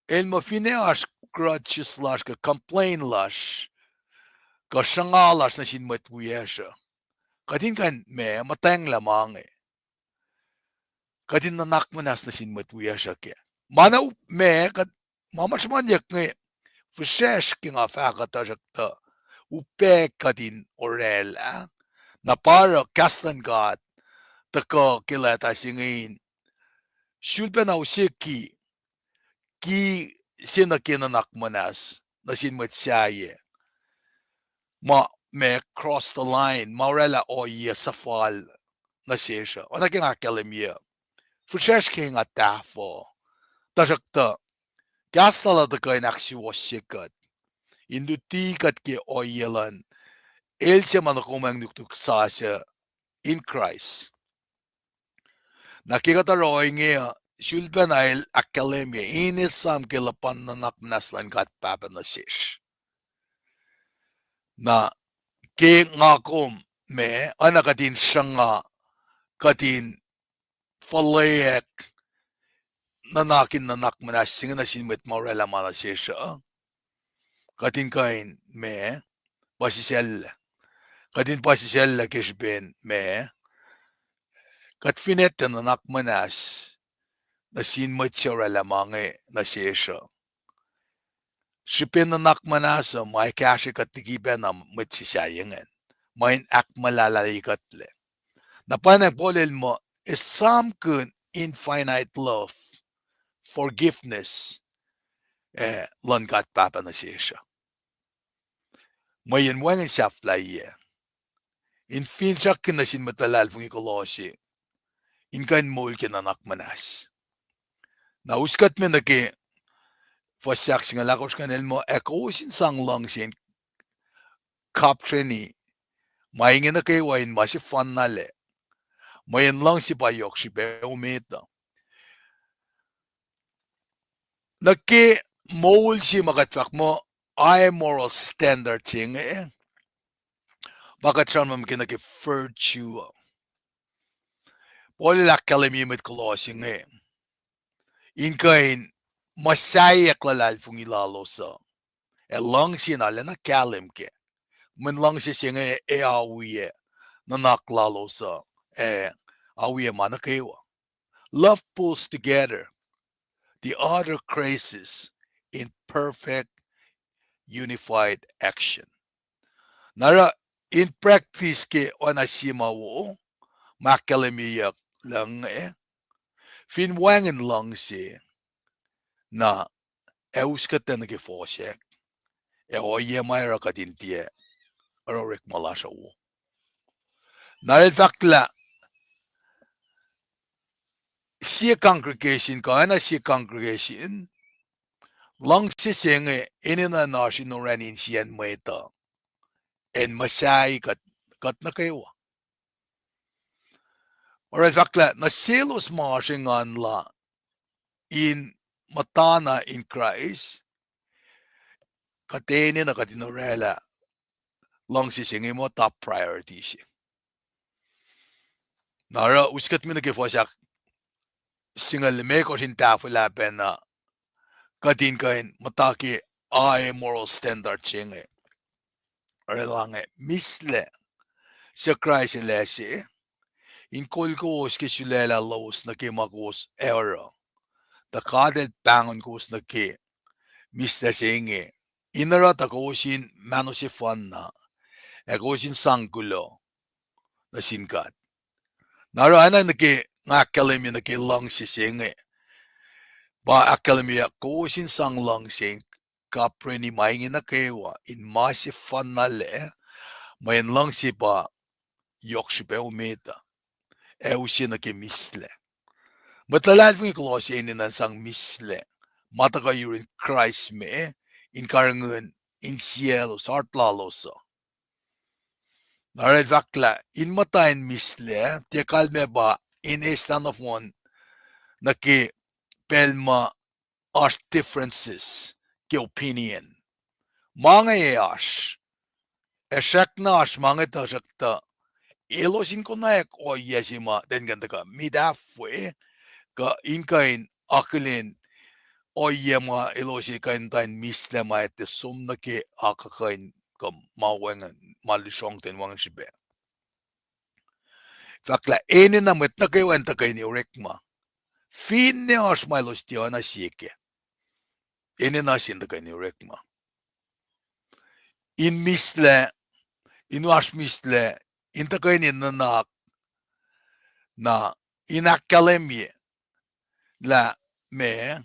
el muh finne oasr grudges lasr kuh complain lasr, kuh sruhnga lasr nuh sin mwet wiyacsr uh, kuht in kuh in, ma, muhtwacnglah ma inge. Kuht in nuhnak muhnahs nuh sin mwet wiyacsr uh kac. Ma na, ma, kuht, ma ma sruhmuhnyuck inge, fihsracsr ke nga fahk uh, tuhsruhktuh upac kuht in orwaclah. Na pa oruh kahs luhn God tuhkuh ke leta se inge in sulpacna use ki, ki se nuh ke nuhnak muhnahs nuh sin mwet sahyac, ma, ma cross the line, ma orwaclah ohiyac suhfal nuh sesr uh. Oacna ke nga ahkkahlwemye, fihsracsr ke nga tahfuh, tuhsruhktuh kahs lal uh tuhkuh in ahksuwohsye kuht, in luti kuht ke ohiyac luhn el suc ma nohkomacng nuknuk sasuc in Kraist. Na ke kuht oruh ohinge uh, sulpacna el ahkkahlwemye in esam ke luhpan nuhnak muhnahs luhn God Pahpah nuh sesr. Na ke nga kom, ma, oacna kuht in sruhnga, kuht in fuhlweack nuhnak in nuhnak muhnahs se inge nuh sin mwet ma orwaclah ma nuh sesr uh, kuht in kuh in, ma, puhsisacl, kuht in puhsisacl ke srihpen, ma, kuht fin etuh nuhnak muhnahs nuh sin mwet suc orwaclah ma inge nuh sesr uh, srihpen nuhnak muhnahs uh ma ac kahsrwe kuht liki pacna mwet se sahyac ingacn, ma in ahkmuhlahlahyekuhtlac. Na pa ingacn Paul el muh esamkihn forgiveness, eh, luhn God Pahpah nuh sesr uh. Mweyen wacngihn sahflahiyac in finsrakkihn nuh sin mwet luhlahlfongi Kolosse in kuh in moul ke nuhnak muhnahs. Na us kuht me nuh ke fuhs ahk singucul ahkosr, kuh in el muh, ac kowos in sang luhngse in kapsreni ma inge nuh kwewa in ma sefanna lac, mweyen luhngse pa yohk srihpac emet uh. Nuh ke moul se ma kuht fahk muh high moral standard se inge, pa kuht sramsram ke nuh ke virtue uh. Paul el ahkkahlwemye mwet Kolosse inge in kuh in muhsaheack luhlahlfongi lalos uh, ac luhngse na lacna kahlwem kac. Mweyen luhngse se inge ac awiyac nuhnak lalos uh, ac awiyac ma nuh kwewa. Love pulls together the other graces in perfect unified action. Na oruh in practice ke oacna sie ma wo, ma ahkkahlwemyeyuck lucng inge, fin wacngihn luhngse, na ac us kuht nuh ke fohsack, ac ohiyac ma oruh kuht in tiac oruh orekma lasr uh wo. Na el fahk lah sie congregation, kuh oacna sie congregation, luhngse se inge enenuh in oasr in orani insiyacn mwet uh, in muhsahi kuht, kuht nuh kwewa. Oruh el fahk lah nuh selos ma oasr engan la in muhtana in Kraist, kuht enenuh kuht in orwaclah luhngse se inge muh top priority se. Na oruh us kuht me nuh ke fuhs ahk singucul limekohsr in tahfwelah pacna, kuht in kuh in muhta ke high moral standard se inge. Orwaclah inge, mihslac suc Kraist el ase, in kol kowos ke sulaclah lowos nuh ke ma kowos ac oruh, tuh God el pahngon kowos nuh ke mihslac se inge, in oruh tuh kowos in mahno sefanna, ac kowos in sang kuloh nuh sin God. Na oruh oacna nuh ke nga ahkkahlwemye nuh ke luhngse se inge, pa ahkkahlwemye kowos in sang luhngse in kapreni ma inge nuh kwewa in ma sefanna lac, mweyen luhngse pa yohk srihpac emet uh, ac use nuh ke mihslac. Mwet luhlahlfongi Kolosse enenuh in sang mihslac ma tuhkuh yurin Kraist me, in karihngihn insiyaclos, heart lalos uh. Na oruh el fahk lah in muhta in mihslac, tiac kalmac pa in eislah nohfohn nuh ke pacl ma oasr differences ke opinion. Ma inge oasr, ac srackna oasr ma inge, tuhsruhktuh elos in konwacack ohiyac se ma ten kuh in tuhkuh meet halfway, kuh in kuh in akihlen ohiyac ma elos ac kuh in muhta in mihslac ma etuh som nuh ke akuhkuhin kuh ma wacngihn, ma lusrongten wacngihn srihpac. Fahk lah enenuh mwet nuh kwewa in tuhkweni orekma, finne oasr ma elos tiac oacna sie kac. Enenuh sie in tuhkweni orekma in mihslac, in oasr mihslac, in tuhkweni nuhnak, na in ahkkahlwemye lah meac,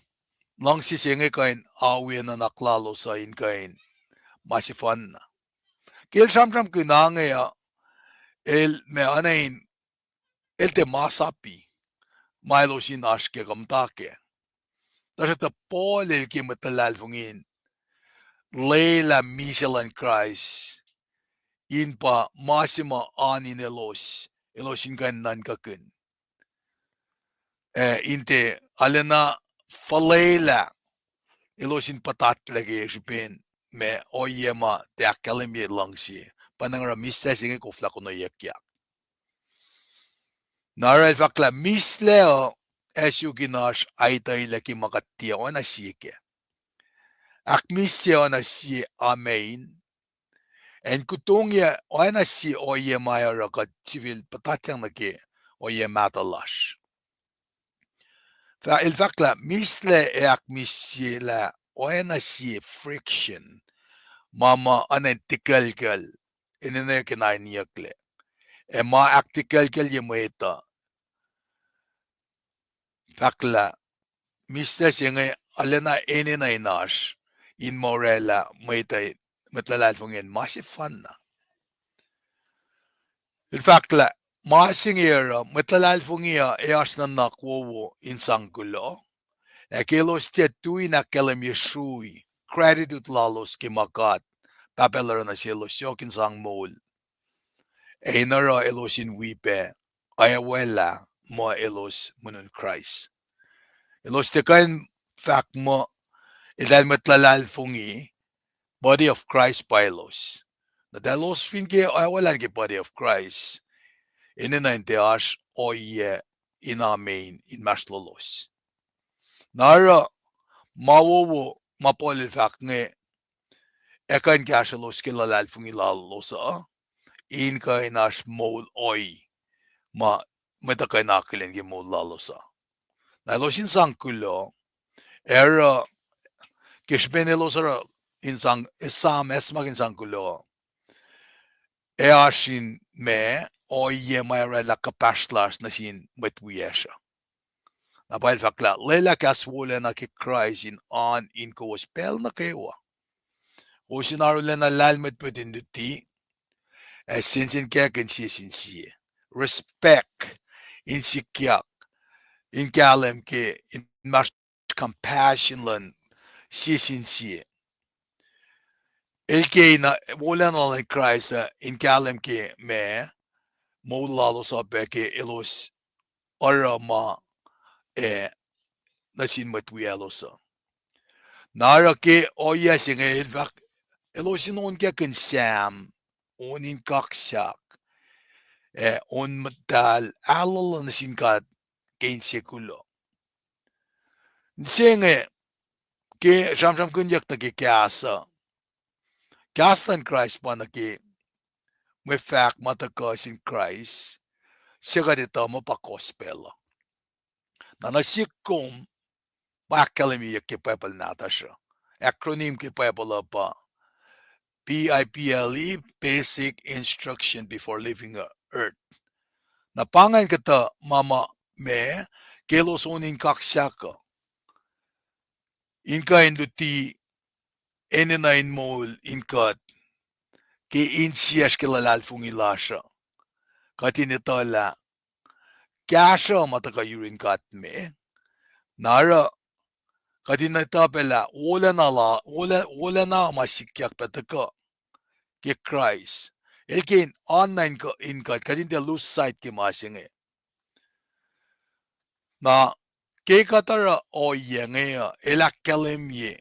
luhngse se inge kuh in awiyac nuhnak lalos uh in kuh in ma sefanna. Ke el sramsramkihn inge uh, el meac, oacna in el tiac masapi ma elos in oasr kac kuh muhta kac. Tuhsruhktuh Paul el ke mwet luhlahlfongi in lwelah misac luhn Kraist in pa ma se ma oan in elos, elos in kuh in nuhnkuhkihn, ac in tiac arulacna fuhlwelah elos in puhtatlac ke srihpen ma ohiyac ma tiac ahkkahlwemye luhngse, pa na oruh mihslac se inge koflah konweyuckyak. Na oruh el fahk lah mihslac uh ac suk in oasr aituhlac ke ma kuht tiac oacna sie kac. Ahkmihsye oacna sie amen, ac in kutongyac oacna sie ohiyac ma oruh kuht sifil puhtatyang nuh ke ohiyac mahtuh lasr. Fah-, el fahk lah mihslac ac ahkmihsye lah oacna sie friction ma ma oacna in tikuclkucl, enenuh ke na in niyucklac, ac ma ahktikuclkuclye mwet uh fahk lah mister se inge arulacna enenuh in oasr in muh orwaclah mwet, mwet luhlahlfongi an ma sefanna. El fahk lah ma se inge oruh mwet luhlahlfongi uh ac oasr nuhnak wowo in sang kuloh, ac ke elos tiac tui in ahkkahlwemye srui, gratitude lalos ke ma God Pahpah El oruh nuh selos yohk in sang moul, ac in oruh elos in wi pac oacwaclah muh elos monon Kraist. Elos tiac kuh in fahk muh eltahl mwet luhlahlfongi, body of Christ pa elos. Na tuh elos fin ke oacwaclah ke body of Christ, enenuh in tiac oasr ohiyac in amen inmahsrlolos. Na oruh ma wowo ma Paul el fahk inge ac kuh in kahsrwelos ke luhlahlfongi lalos uh, in kuh in oasr moul ohi ma mwet uh kuh in akihlen ke moul lalos uh. Na elos in sang kuloh, ac oruh ke srihpen elos oruh in sang, esam, esam in sang kuloh, ac oasr in ma, ohiyac ma orwaclah kuhpahsr lasr nuh sin mwet wiyacsr uh. Na pa el fahk lah lwelah kahs wolacna ke Kraist in oan in kowos pacl nuh kwewa. Kowos in arulacna lahlmwetmwet in luti, ac sensenkackihn sie sin sie. Respect, in sikyak, in kahlwem ke, in mas compassion luhn sie sin sie. El ke in wolacna luhn Kraist uh in kahlwem ke ma, moul lalos uh pac ke elos oruh ma, eh, nuh sin mwet wiyaclos uh. Na oruh ke ohiyac se inge el fahk, elos in onkackihn Sam, on in kaksak, ac on muhtahl, ahlolo nuh sin God ke inse kuloh. Inse inge, ke sramsramkihnyuck nuh ke kahs uh, kahs luhn Kraist pa nuh ke mwe fahk ma tuhkuh sin Kraist, suc kuht etuh muh pa gospel uh. Na nuh sihk kom, pa ahkkahlwemyeyuck ke Bible nahtuhsr uh. Acronym ke Bible uh pa B I B L E, Basic Instruction Before Leaving Earth. Na pa ingacn kuhtuh ma ma, ma, ke elos on in kaksak uh, in kuh in luti enenuh in moul in kuht ke insiyacsr ke luhlahlfongi lasr uh. Kuht in etuh lah kahsruh ma tuhkuh yurin God me. Na oruh kuht in etuh pac lah wolacna la, wolac-, wolacna ma sikyak pac tuhkuh ke Kraist. El ke in oanna in kuh-, in kuht, kuht in tiac lose sight ke ma se inge. Na ke kuht oruh ohiyac inge uh, el ahkkahlwemye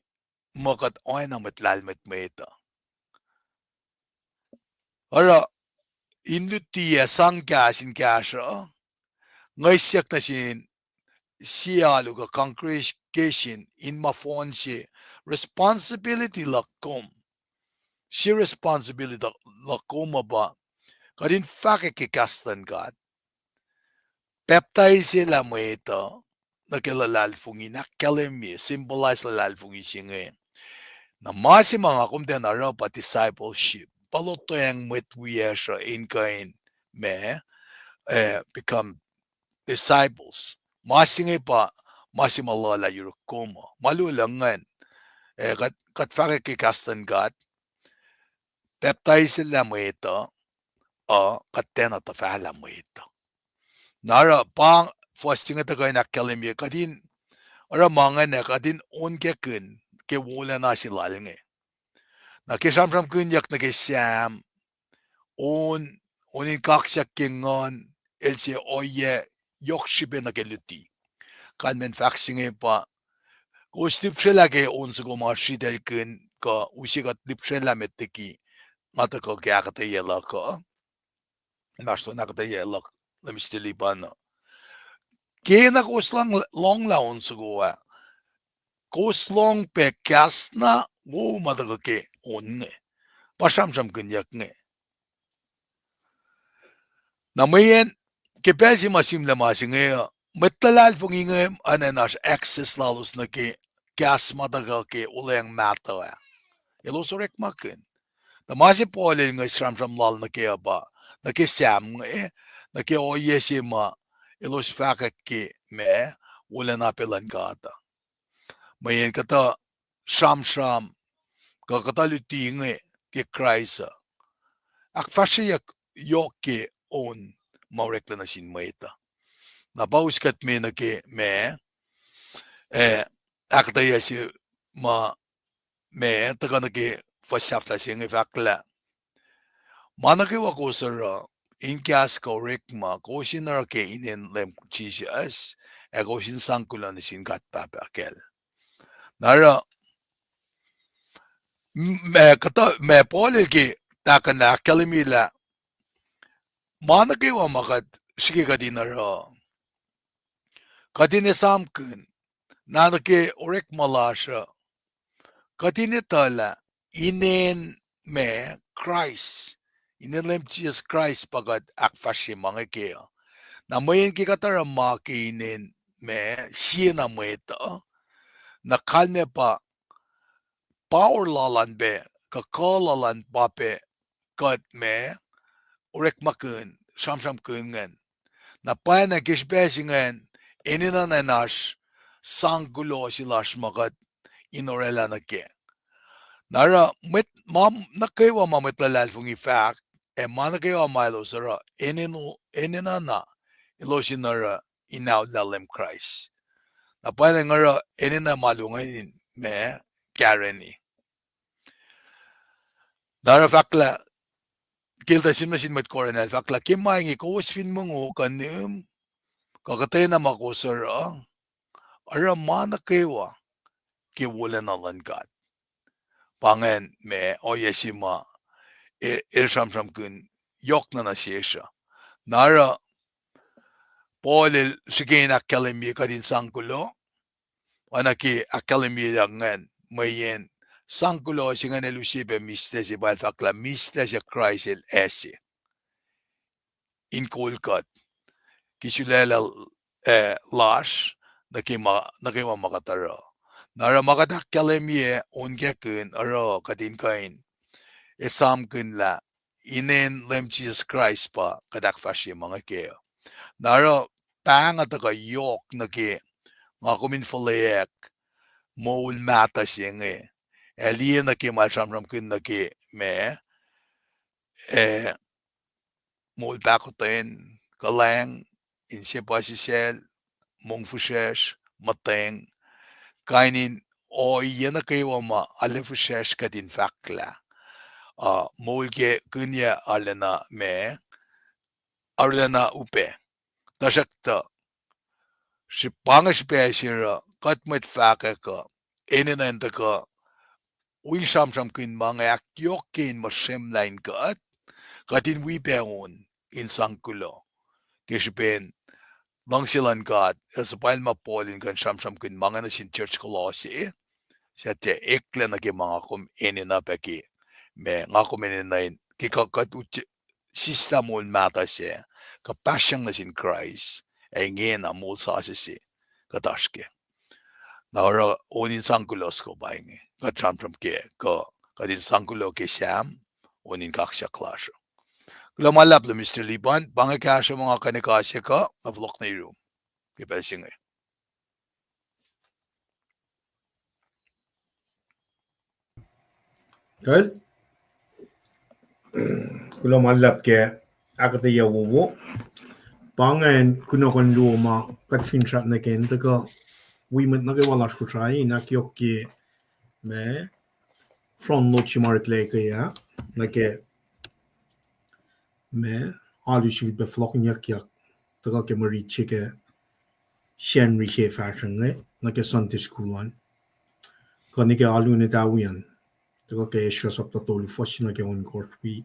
muh kuht oacna mwet lahlmwetmwet uh. Oruh in luti ac sang kahs in kahsruh, ngwesyak nuh sin sie alu kuh congregation in ma fohn se, responsibility luhk kom. Sie responsibility luhk kom uh pa kuht in fahkwack ke kahs luhn God. Pacptaiselah mwet uh nuh ke luhlahlfongi, in ahkkahlwemye, symbolize luhlahlfongi se inge. Na ma se ma nga kom tiacna oruh pa discipleship. Pa lotweacng mwet wiyacsr uh in kuh in ma, eh, become disciples. Ma se inge pa ma se ma luhlah yuruk kom uh. Ma luhlah ingacn, eh, kuht, kuht fahkwack ke kahs luhn God, pacptaiselah mwet uh, uh, kuht tiacna tuhfahlah mwet uh. Na oruh pa fuhs se inge tuhkuh in ahkkahlwemye kuht in oruh ma ingacn ac kuht in onkackihn ke wolacna se lal inge. Na ke sramsramkihnyuck nuh ke Sam, on, on in kaksak ke nguhn, el se ohiyac yohk srihpac nuh ke luti. Kalmacn fahk se inge pa, kowos lihpsrelah ke on soko ma sritaclkihn kuh use kuht lihpsrelah met liki nga tuhkuh ke ahkuhtweyac luhk uh. Inmahsrlon ahkuhtweyac luhk, Mister Liban uh. Ke na kowos lohng, lohnglah on soko ah, kowos lohng pac kahs na wo ma tuhkuh ke on inge. Pa sramsramkihnyuck inge. Na mweyen, ke pacl se ma sihmlac ma se inge uh, mwet luhlahlfongi inge oacna in oasr access lalos nuh ke kahs ma tuhkuh ke olweacng mahtuh ah. Elos orekmakihn. Na ma se Paul el inge sramsram lal nuh ke uh pa, nuh ke Sam inge, nuh ke ohiyac se ma elos fahkwack ke ma, wolacna pac luhn God uh. Mweyen kuhtuh sramsram, kuh kuhtuh luti inge ke Kraist uh ahkfahsryeyuck yohk ke on ma oreklac nuh sin mwet uh. Na pa us kuht me nuh ke ma, eh, ahkuhtweyac se ma, ma tuhkuh nuh ke fuhs sahflah se inge fahk lah, ma nuh kwewa kowos oruh, in kahs kuh orekma, kowos in oruh ke inen Leum Jisus, ac kowos in sang kuloh nuh sin God Pahpah Kacl. Na oruh, m-, ma kuhtuh, ma Paul el ke tahkuhnlah ahkkahlwemye lah, ma nuh kwewa ma kuht srihke kuht in oruh, kuht in esamkihn, na nuh ke orekma lasr uh, kuht in etuh lah inen ma Kraist, inen Leum Jisus Kraist pa kuht ahkfahsrye ma inge kac uh. Na mweyen ke kuht oruh ma ke inen ma sie na mwet uh, na kalmac pa power lal an pac, kuh kuh lal an pa pac kuht ma orekmakihn, sramsramkihn ingacn. Na pwacnwacng ke srihpac se ingacn, enenuh na in oasr sang kuloh se lasr ma kuht in orwaclah nuh kac. Na oruh mwet, ma nuh kwewa ma mwet luhlahlfongi fahk, ac ma nuh kwewa ma elos oruh, enenuh, enenuh na elos in oruh in aollah Leum Kraist. Na pwacnwacng oruh enenuh ma luo ingacn in ma guarantee. Na oruh fahk lah, ke el tuh sihmlac sin mwet Corinth ah, el fahk lah ke ma inge kowos fin mongo kuh nihm, kuh kuhtwena ma kowos oruh, oruh ma nuh kwewa ke wolacna luhn God. Pa ingacn ma ohiyac se ma e-, el sramsramkihn yohk na nuh sesr uh. Na oruh Paul el srihke in ahkkahlwemye kuht in sang kuloh, oacna ke ahkkahlwemyeyuck ingacn, mweyen sang kuloh se ingacn el use pac mihslac se, pa el fahk lah mihslac se Kraist el ase in kol kuht ke sulaclah, eh, lasr, nuh ke ma, nuh kwewa ma kuht oruh. Na oruh ma kuht ahkkahlwemye, onkakihn, oruh kuht in kuh in esamkihn lah inen Leum Jisus Kraist pa kuht ahkfahsrye ma inge kac uh. Na oruh pahng uh tuhkuh yohk nuh ke nga kom in fuhlweack moul mahtuh se inge, ac liye nuh ke ma el sramsramkihn nuh ke ma, eh, moul pahkotwen, kuhlwacng, inse puhsisacl, mongfihsrwacsr, muhtweng, kain in ohiyac nuh kwewa ma arlac fihsrwacsr kuht in fahk lah, uh, moul ke kihnyac arulacna ma, arulacna upac. Tuhsruhktuh, srihpac, pa inge srihpac se oruh kuht mwet fahkwack uh, enenuh in tuhkuh wi sramsramkihn ma inge ahkyohkye in muhsremlah in kuht, kuht in wi pac on in sang kuloh. Ke srihpen luhngse luhn God, el suhpwacl ma Paul in kuh in sramsramkihn ma inge nuh sin church Kolosse, suc tiac eklac nuh ke ma nga kom enenuh pac ke, ma nga kom enenuh in, ke kuht, kuht ut sislah moul mahtuh sac, kuhpahsryang nuh sin Kraist, ac ingena moul sasuc se kuht oasr kac. Na oruh on in sang kuloh soko pa inge, kuht sramsram ke, kuh, kuht in sang kuloh ke Sam, on in kaksak lasr uh. Kuloh ma luhlahp lom, Mister Liban, pa inge kahsruh ma nga kuh in ekacsye kuh, nga fohlohk nuh yurum ke pacl se inge. Kuloh ma luhlahp ke ahkuhtweyac wowo. Pa ingacn kunohkohn luo ma kuht finsrak nuh ke in tuhkuh wi mwet nuh kwewa lasr Kosrae in ahkyohkye ma front load se ma oreklac ke ah, nuh ke ma alu sifilpac fohlohkihnyuckyak tuhkuh ke mwe rit se ke Sacnri se fahsruh inge, nuh ke Sunday school an, kuh nuh ke alu in etawi an, tuhkuh ke Esra sapta tolu, fuhs se nuh ke ohnkohsr wi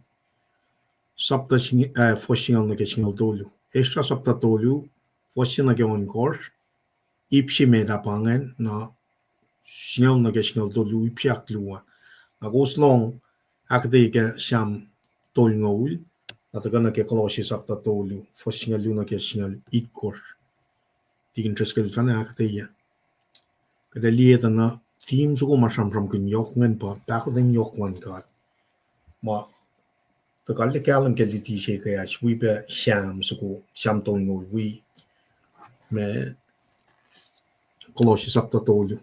sapta sing-, ah, fuhs singucul nuh ke singucul tolu. Esra sapta tolu, fuhs se nuh ke ohnkohsr, ip se met ah pa ingacn, na singucul nuh ke singucul tolu, ip se ahkluo. Na kowos lohng ahkuhtweyac ke Sam tolngoul, na tuhkuh nuh ke Kolosse sapta tolu, fuhs singucul luo nuh ke singucul itkohsr. Tikin Driscoll el fah ahkuhtweyac. Kuht ac liye tuh na theme soko ma sramsramkihn yohk ingacn pa pahkotwen yohk luhn God. Ma tuhkuh kahlwem ke luti se ke ah, wi pac Sam soko, Sam tolngoul wi, ma Colossians sapta tolu.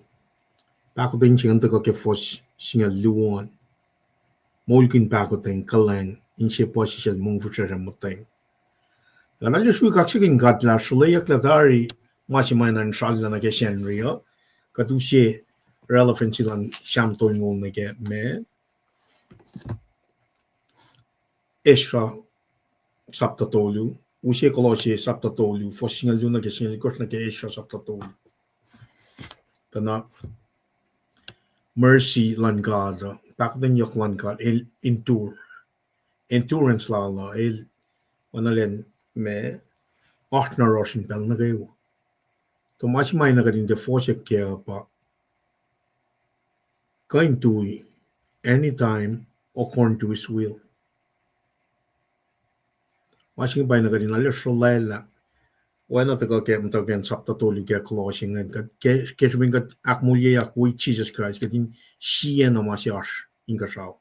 Pahkotwen se ingacn tuhkuh ke fuhs singucul luo an. Moulkihn pahkotwen, kuhlwacng, inse puhsisacl, mongfihsrwacsr, ac muhtweng. Lah na srui kaksakihn God lah sruhlweyuck lah tari ma se ma enenuh in srallah nuh ke Sacnri uh, kuht use relevancy luhn Sam tolngoul nuh ke ma Esra sapta tolu, use Colossians sapta tolu, fuhs singucul luo nuh ke singucul itkohsr nuh ke Esra sapta tolu. Tuh na mercy luhn God uh, pahkotwen yohk luhn God, el endure. Endurance lal uh, el oacna lwen ma oasr na oasr in pacl nuh kwewa. Tuh ma se ma enenuh kuht in tiac fohsack kac uh pa kuh in tui anytime according to his will. Ma se inge pa enenuh kuht in arlac sruhlwaclah. Oacna tuhkuh ke muhtwacwacack sapta tolu ke Colossians ingacn, kuht ke, ke srihpen kuht ahkmoulyeyuck wi Jisus Kraist, kuht in siena ma se oasr inkuhsrao.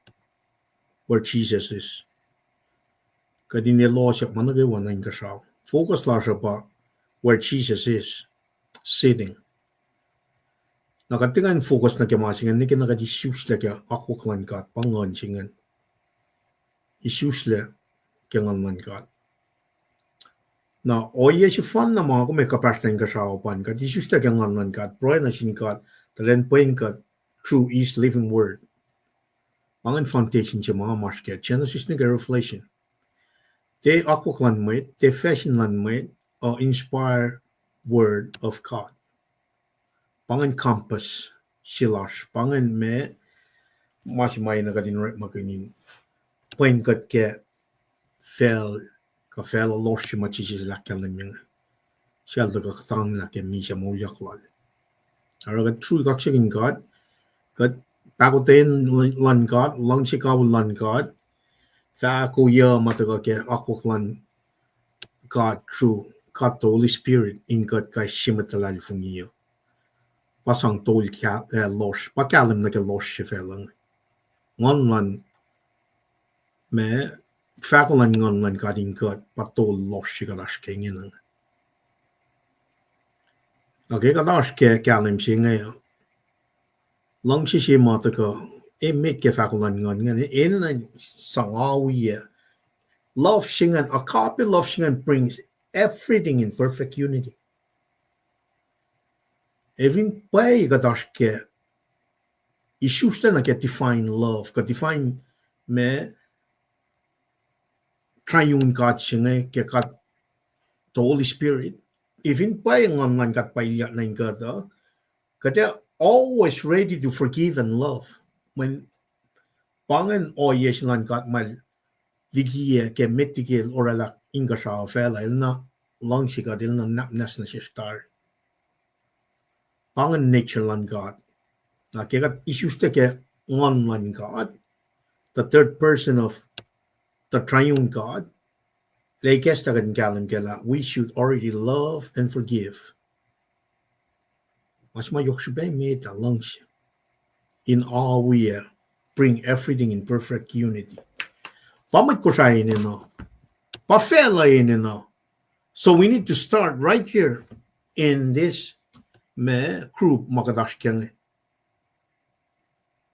Where Jesus is. Kuht in elos ac ma nuh kwewa nuh inkuhsrao. Focus lasr uh pa where Jesus is sitting. Na kuht tiac kuh in focus nuh ke ma se ingacn, nwe ke na kuht isuslac ke akwuck luhn God, pa Nguhn se ingacn. Isuslac ke Nguhn luhn God. Na ohiyac sefanna ma kom ac kuhpahsr nuh inkuhsrao pa in kuht isuslac ke Nguhn luhn God, pruhe nuh sin God, tuh lwen pwen kuht through his living word. Pa ingacn foundation se ma oasr ke Genesis nuh ke Revelation. Tiac akwuck luhn mwet, tiac fashion luhn mwet, uh, inspired word of God. Pa ingacn compass se lasr, pa ingacn ma, ma se ma enenuh kuht in orekmakihn in pwen kuht ke facl, kuh facl lohsr se ma Jisus el ahkkahlwemye inge. Sel tuhkuh kuhtanglah ke misac moulyak lal. Oruh kuht srui kaksakihn God, kuht pahkotwen luhn God, luhngse kawihl luhn God, fahko yuc ma tuhkuh ke akwuck luhn God through God the Holy Spirit in kuht kais sie mwet luhlahlfongi uh. Pa sang tol ka-, eh, lohsr, pa kahlwem nuh ke lohsr se facluh inge. Nguhn luhn, ma, fahko luhn Nguhn luhn God in kuht, pa tol lohsr se kuht oasr ke ingena. Na ke kuht oasr ke kahlwem se inge, luhngse se ma tuhkuh emet ke fahko luhn Nguhn ingacn, enenuh sang ohiyac. Love se ingacn, agape love se ingacn brings everything in perfect unity. Ac fin pwacye kuht oasr ke isuslac nuh ke divine love, kuh divine, ma, triune God se inge ke God the Holy Spirit. Ac fin pwacye Nguhn luhn God pa ilyak nuh in kuht uh, kuht ac always ready to forgive and love. Mweyen pa ingacn ohiyac se luhn God ma el likiyac ke met liki el oraclah inkuhsrao facluh, el na luhngse kuht, el na nwacsnwacs nuh sesr tari. Pa ingacn nature luhn God. Na ke kuht isuslac ke Nguhn luhn God, the third person of the triune God, el ikacslah kuht in kahlwem kac lah we should already love and forgive. Ma se ma yohk srihpac met ah, luhngse. In ohiyac, bring everything in perfect unity. Pa mwet Kosrae enenuh. Pa facluh enenuh. So we need to start right here in this, ma, group ma kuht oasr ke inge.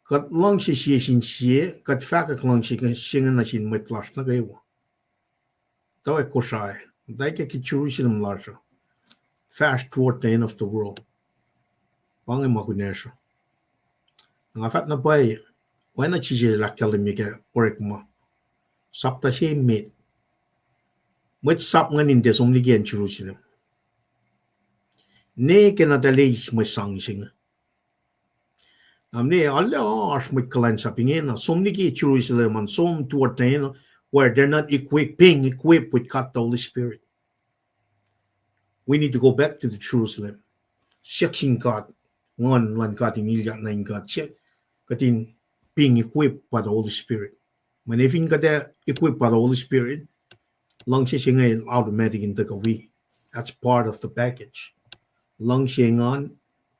Kuht luhngse sie sin sie, kuht fahkwack luhngse se inge nuh sin mwet lasr nuh kwewa. Tuh ke Kosrae, tuh ke, ke Jerusalem lasr uh, fahsr toward the end of the world. Pa inge ma kunacsr uh. Nga fahk na pwacye, oacna Jisus el ahkkahlwemye ke Orekma sapta se met. Mwet sap ingacn in tiac som liki acn Jerusalem. Ne ke na tuh eis mwe sang se inge. Na mwe arlac oasr mwet kuhlwacnsap ingena som liki Jerusalem an, som toward the end, where they're not equipped, being equipped with God the Holy Spirit. We need to go back to the Jerusalem. Siyuck sin God, Nguhn luhn God in ilyak nuh in God. Siyuck, kuht in being equipped by the Holy Spirit. Mweyen fin kuht ac equipped by the Holy Spirit, luhngse se inge automatic in tuhkuh wi. That's part of the package. Luhngse, engan,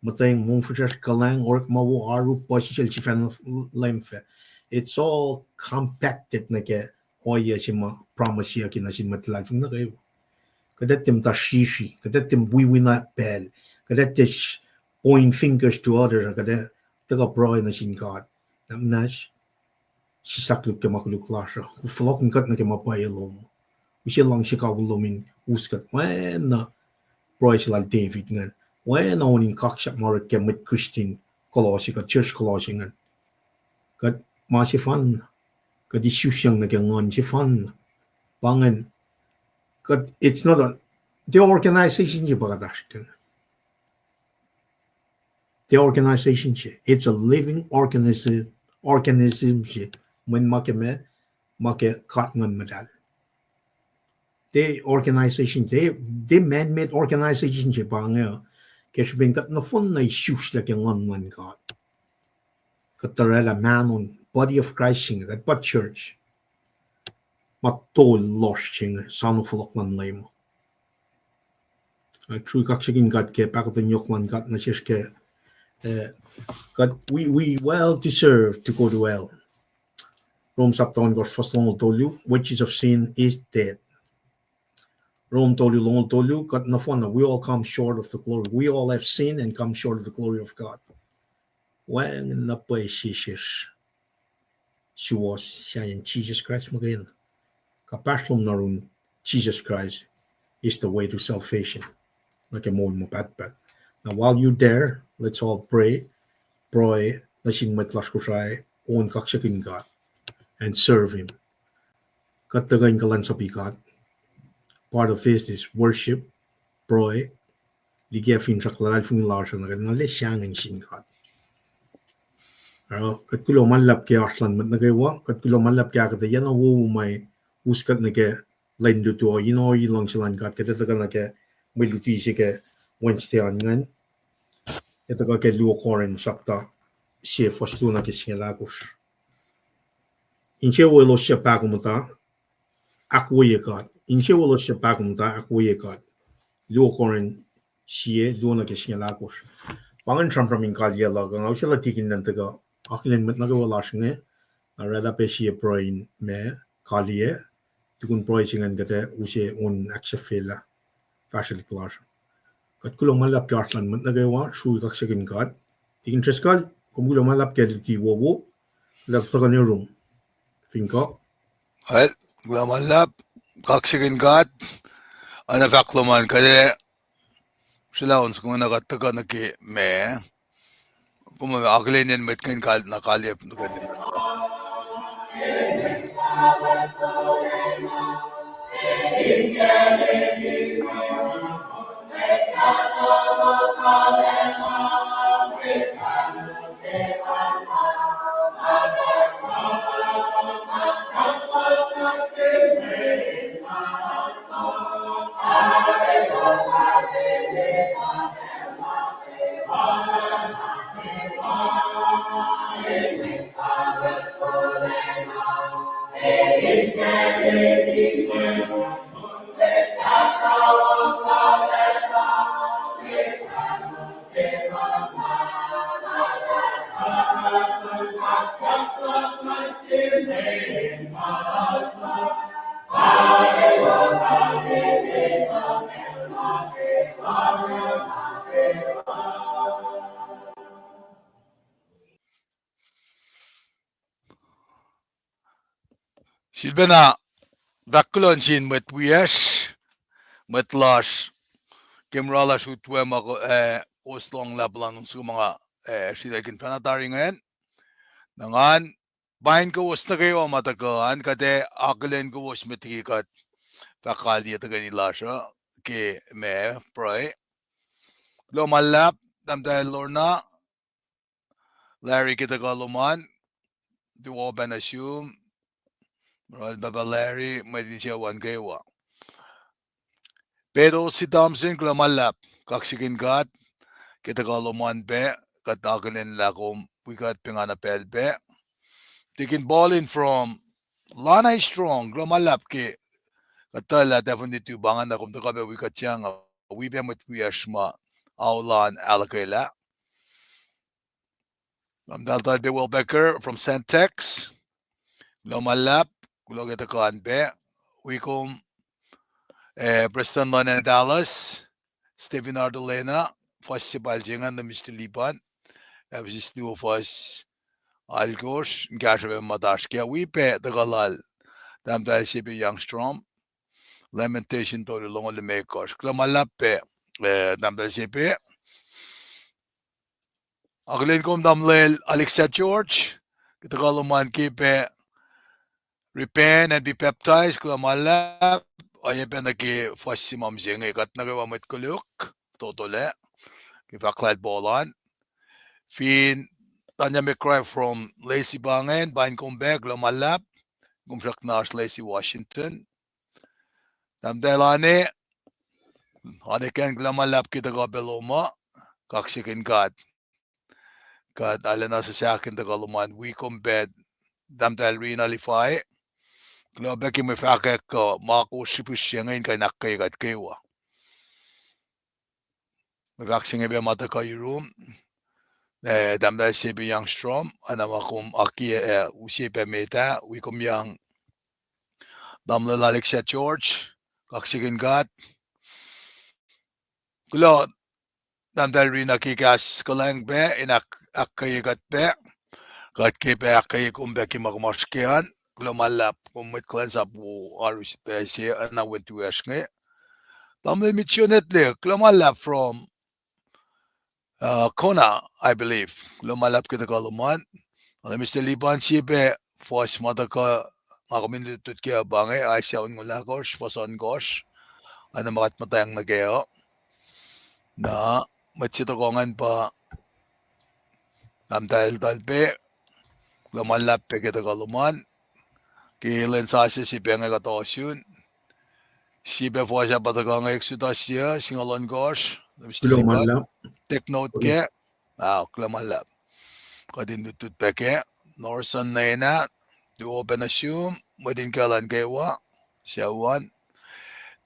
muhtweng, mongfihsrwacsr, kuhlwacng, orekma wo, oaru, puhsisacl, sifacna leum fac. It's all compacted nuh ke ohiyac se ma promise-yuck nuh sin mwet luhlahlfongi nuh kwewa. Kuht ac tiac muhta srisri, kuht ac tiac wiwina pacl, kuht ac tiac s-, point fingers to others, kuht ac tuhkuh pruhe nuh sin God. Na muhnahs, sislah koluk ke ma koluk lasr uh. Fohlohkihn kuht nuh ke ma pwacye lom. Use luhngse kawihl lom in us kuht. Oacna pruhe se lal David ingacn. Oacna on in kaksak ma orek ke mwet Christian Colossae, kuht church Colossae ingacn. Kuht ma sefanna. Kuht isusyang nuh ke nguhn sefanna. Pa ingacn, kuht, it's not a, the organization se pa kuht oasr ke the organization se. It's a living organism, organism se. Mweyen ma ke ma, ma ke God Nguhn Muhtahl. The organization, the, the man-made organization se pa inge, ke srihpen kuht nohfohn na isuslah ke Nguhn luhn God. Kuht orwaclah mahno, body of Christ se inge, kuht pa church. Ma tol lohsr se inge, soano fohlohk luhn Leum. Ac srui kaksakihn God ke pahkotwen yohk luhn God nuh sesr ke, uh, God, we, we well deserve to go to hell. Rome sapta ohnkohsr fuhs longoul tolu, wages of sin is death. Rome tolu longoul tolu, kuht nohfohn na, we all come short of the glory. We all have sinned and come short of the glory of God. Wacngihn na pwacye sesr suwohs sahyacn Jisus Kraist muhkwena. Kuhpahsr lom nuh yurin Jisus Kraist is the way to salvation. Nuh ke moul ma pahtpaht. Now, while you're there, let's all pray. Pruhe nuh sin mwet lasr Kosrae, on kaksakihn God and serve Him. Kuht tuhkuh in kuhlwacnsapuh God. Part of this is worship, pruhe, liki ac finsrak luhlahlfongi lasr uh, na kuht na le sahngweng sin God. Oruh kuht kuloh ma luhlahp ke oasr luhn mwet nuh kwewa, kuht kuloh ma luhlahp ke ahkuhtweyac na wowo ma us kuht nuh ke lwen lutu uh, in ohiyac luhngse luhn God, kuht ac tuhkuh nuh ke mwe luti se ke Wednesday an ingacn. Ac tuhkuh ke luo Corinth sapta sie fuhs luo nuh ke singucul ahkosr. Insewowo elos suc pahkomuhta, ahkwoye God. Insewowo elos suc pahkomuhta, ahkwoye God. Luo Corinth sie, luo nuh ke singucul ahkosr. Pa ingacn sramsram in kaliyac luhk uh, nga use lah tikin luhn tuhkuh akihlen mwet nuh kwewa lasr inge, na oraclah pac sie pruhe in ma kaliyac, tukun pruhe se ingacn kuht ac use on ahksahfyelah fahsrwelihk lasr. Kuht kuloh ma luhlahp ke oasr luhn mwet nuh kwewa, srui kaksakihn God. Tikin Driscoll, kom kuloh ma luhlahp ke luti wowo, kuht ac tuhkuh nuh yurum. Fin kuh. Well, kuloh ma luhlahp, kaksakihn God, oacna fahk lom an kuht ac sruhlah on soko na kuht tuhkuh nuh ke ma, kom akihlenyacn mwet kuh in kal na kaliyac nuh ke Sifilpacna, fahk kuloh nuh sin mwet wiyacsr, mwet lasr, ke mura lasr utwe ma, eh, kowos lohng lah puhlan on soko ma nga, eh, sritacl kihn fahna tari ingacn. Na ngan, pain kowos nuh kwewa ma tuhkuh an, kuht ac akihlen kowos met liki kuht fahk kaliyac tuhkweni lasr uh, ke ma pruhe. Kuloh ma luhlahp, Tahmtahel Lorna, Larry ke tuhkuh lom an, tuwo pacna sum, Morol Pahpah Larry, mwet insewowo nuh kwewa. Pedro C. Thompson, kuloh ma luhlahp, kaksakihn God, ke tuhkuh lom an pac, kuht akihlen lah kom wi kuht pa nga na pacl pac. Tikin Paulin from Lanai Strong, kuloh ma luhlahp ke kuhtuh lah tahfoni tu pa ingacn na kom tuhkuh pac wi kuht yang, wi pac mwet wiyacsr ma aolan ahluhkwelah. Tahmtahel Talbe Welbecker from Santex. Kuloh ma luhlahp, kuloh ke tuhkuh an pac. Wi kom, eh, Prestuhn luhn acn Dallas, Stephen Ardolena, fuhs se pal se ingacn nuh Mister Liban, Ephesus luo fuhs alkosr, in kahsruh pac muhtasr ke wi pac tuhkuh lal tahmtahel se pac Youngstrom, Lamentation tolu longoul limekohsr. Kuloh ma luhlahp pac, eh, tahmtahel se pac. Akihlen kom tamuhlwel Alexa George, ke tuhkuh lom an ke pac Repent and Be Baptized, kuloh ma luhlahp, oacyacpac nuh ke fuhs se ma mihsenge, kuht nuh kwewa mwet koluk, totolac, ke fahk lal Paul an. Fin Tanya McCry from Lacey pa ingacn, pain kom pac, kuloh ma luhlahp, kom srackna oasr Lacey, Washington. Tahmtahel Ane, Ane Ken, kuloh ma luhlahp ke tuhkuh pac lom uh, kaksakihn God. Kuht arulacna sahsahkihn tuhkuh lom an wi kom pac, tahmtahel Rina Lifai. Kuloh pac ke mwe fahkwack kuh ma kowos srihpihsrye inge in kuh in ahkkweye kuht kwewa. Mwe fahk se inge pac ma tuhkuh yurum, eh, tahmtahel se pac Youngstrom, oacna ma kom akiyac, eh, use pac met ah, wi kom yang tamuhlwel Alexa George, kaksakihn God. Kuloh, tahmtahel Rina, ke kahs kuhlwacng pac in ahk-, ahkkweye kuht pac. Kuht ke pac ahkkweye kom pac ke ma kom oasr ke an. Kuloh ma luhlahp, kom mwet kuhlwacnsap wo, oaru pac se, oacna wen tuyacsr inge. Tamuhlwel Mitchell Netle, kuloh ma luhlahp from, uh, Kona, I believe. Kuloh ma luhlahp ke tuhkuh lom an. Arlac Mister Liban, sie pac fuhs ma tuhkuh, nga kom in lutlut ke uh pa inge, Isaiah onngoul ahkosr, fuhs ohnkohsr, oacna ma kuht muhtweng nuh kac uh. Na, mwet se tohkoh ingacn pa tahmtahel Talpe, kuloh ma luhlahp pac ke tuhkuh lom an. Ke lwen sasuc se pac inge kuht ohsun. Sie pac fuhs ah pa tuhkuh inge, Exodus sie, singucul ohnkohsr, Mister Liban, take note kac. Ah, kuloh ma luhlahp. Kuht in lutlut pac kac. Norson Nena, tuo pac nuh sum, mwet in kuh luhn kwewa, sucu an.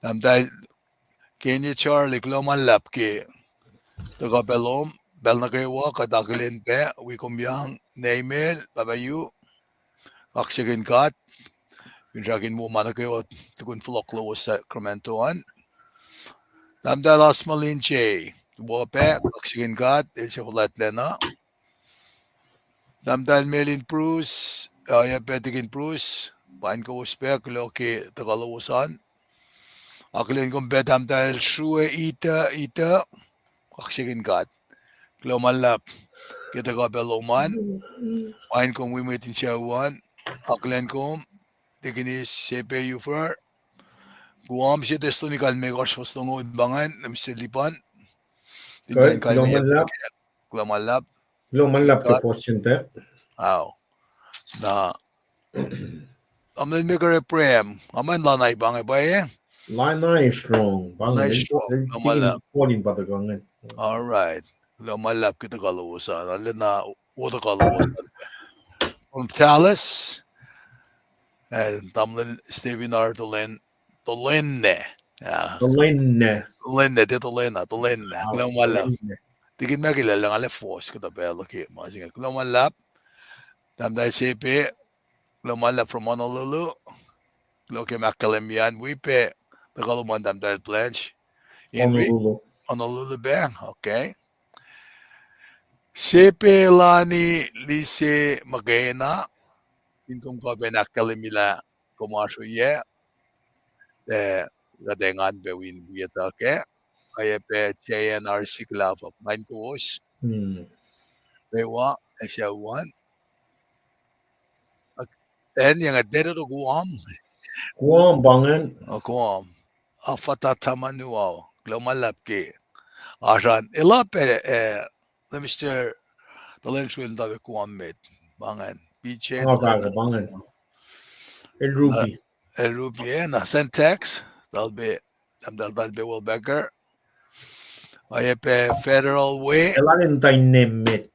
Tahmtahel Kenya Charlie, kuloh ma luhlahp ke tuhkuh pac lom pacl nuh kwewa, kuht akihlen pac wi kom yang, Neimel, Pahpah Yu, kaksakihn God, finsrak in wo ma nuh kwewa tukun fohlohk lowos Sacramento an. Tahmtahel Asmalin J, wo pac, kaksakihn God, el suc fuhlwactlacna. Tahmtahel Melin Bruce, uh, oacyacpac Tikin Bruce, pain kowos pac, kuloh ke tuhkuh lowos an. Akihlen kom pac tahmtahel Srue Ita, Ita, kaksakihn God. Kuloh ma luhlahp ke tuhkuh pac lom an. Pain kom wi mwet in sucu an. Akihlen kom, Tikinis Sepe Ufer, Guam, Sie Thessalonians limekohsr fuhs longoul pa ingacn, Mister Liban. Kuloh ma luhlahp. Kuloh ma luhlahp ke fuhs se inge. Ao. Na, tamuhlwel Maker Abraham, nga muh elan pa inge pwacye? Elan strong. All right. Kuloh ma luhlahp ke tuhkuh lowos an. Arulacna wo tuhkuh lowos an. From Dallas, eh, tamuhlwel Stephen R. Tolen-, Tolenne. Tolenne, tiac Tolena, Tolenne. Kuloh ma luhlahp. Tikin Michael el nga le force kuhtuh pacl ke ma se inge. Kuloh ma luhlahp. Tahmtahel Sepe, kuloh ma luhlahp from Honolulu. Kuloh ke ma ahkkahlwemye an, wi pac tuhkuh lom an tahmtahel Blanche. Honolulu pac, okay. Sepe Lani Lise Makena, in kom kuh pac in ahkkahlwemye lah kom oasr oyac, eh, kuht engan pac wi in wi etuh kac. Oacyacpac J N R Siklafa, pain kowos. Kwewa, ac sucu an. Acn, acn inge, Teteto, Guam. Guam pa ingacn. Guam. Afata Tamanu, ao. Kuloh ma luhlahp ke oasr an. Elah pac, eh, Mister Talensruel, tuh pac Guam met pa ingacn. P J, pa ingacn. El Ruby, eh, na Sentex, Talpe, tahmtahel Talpe Welbecker. Oacyacpac Federal Way. Elan in tainnem met.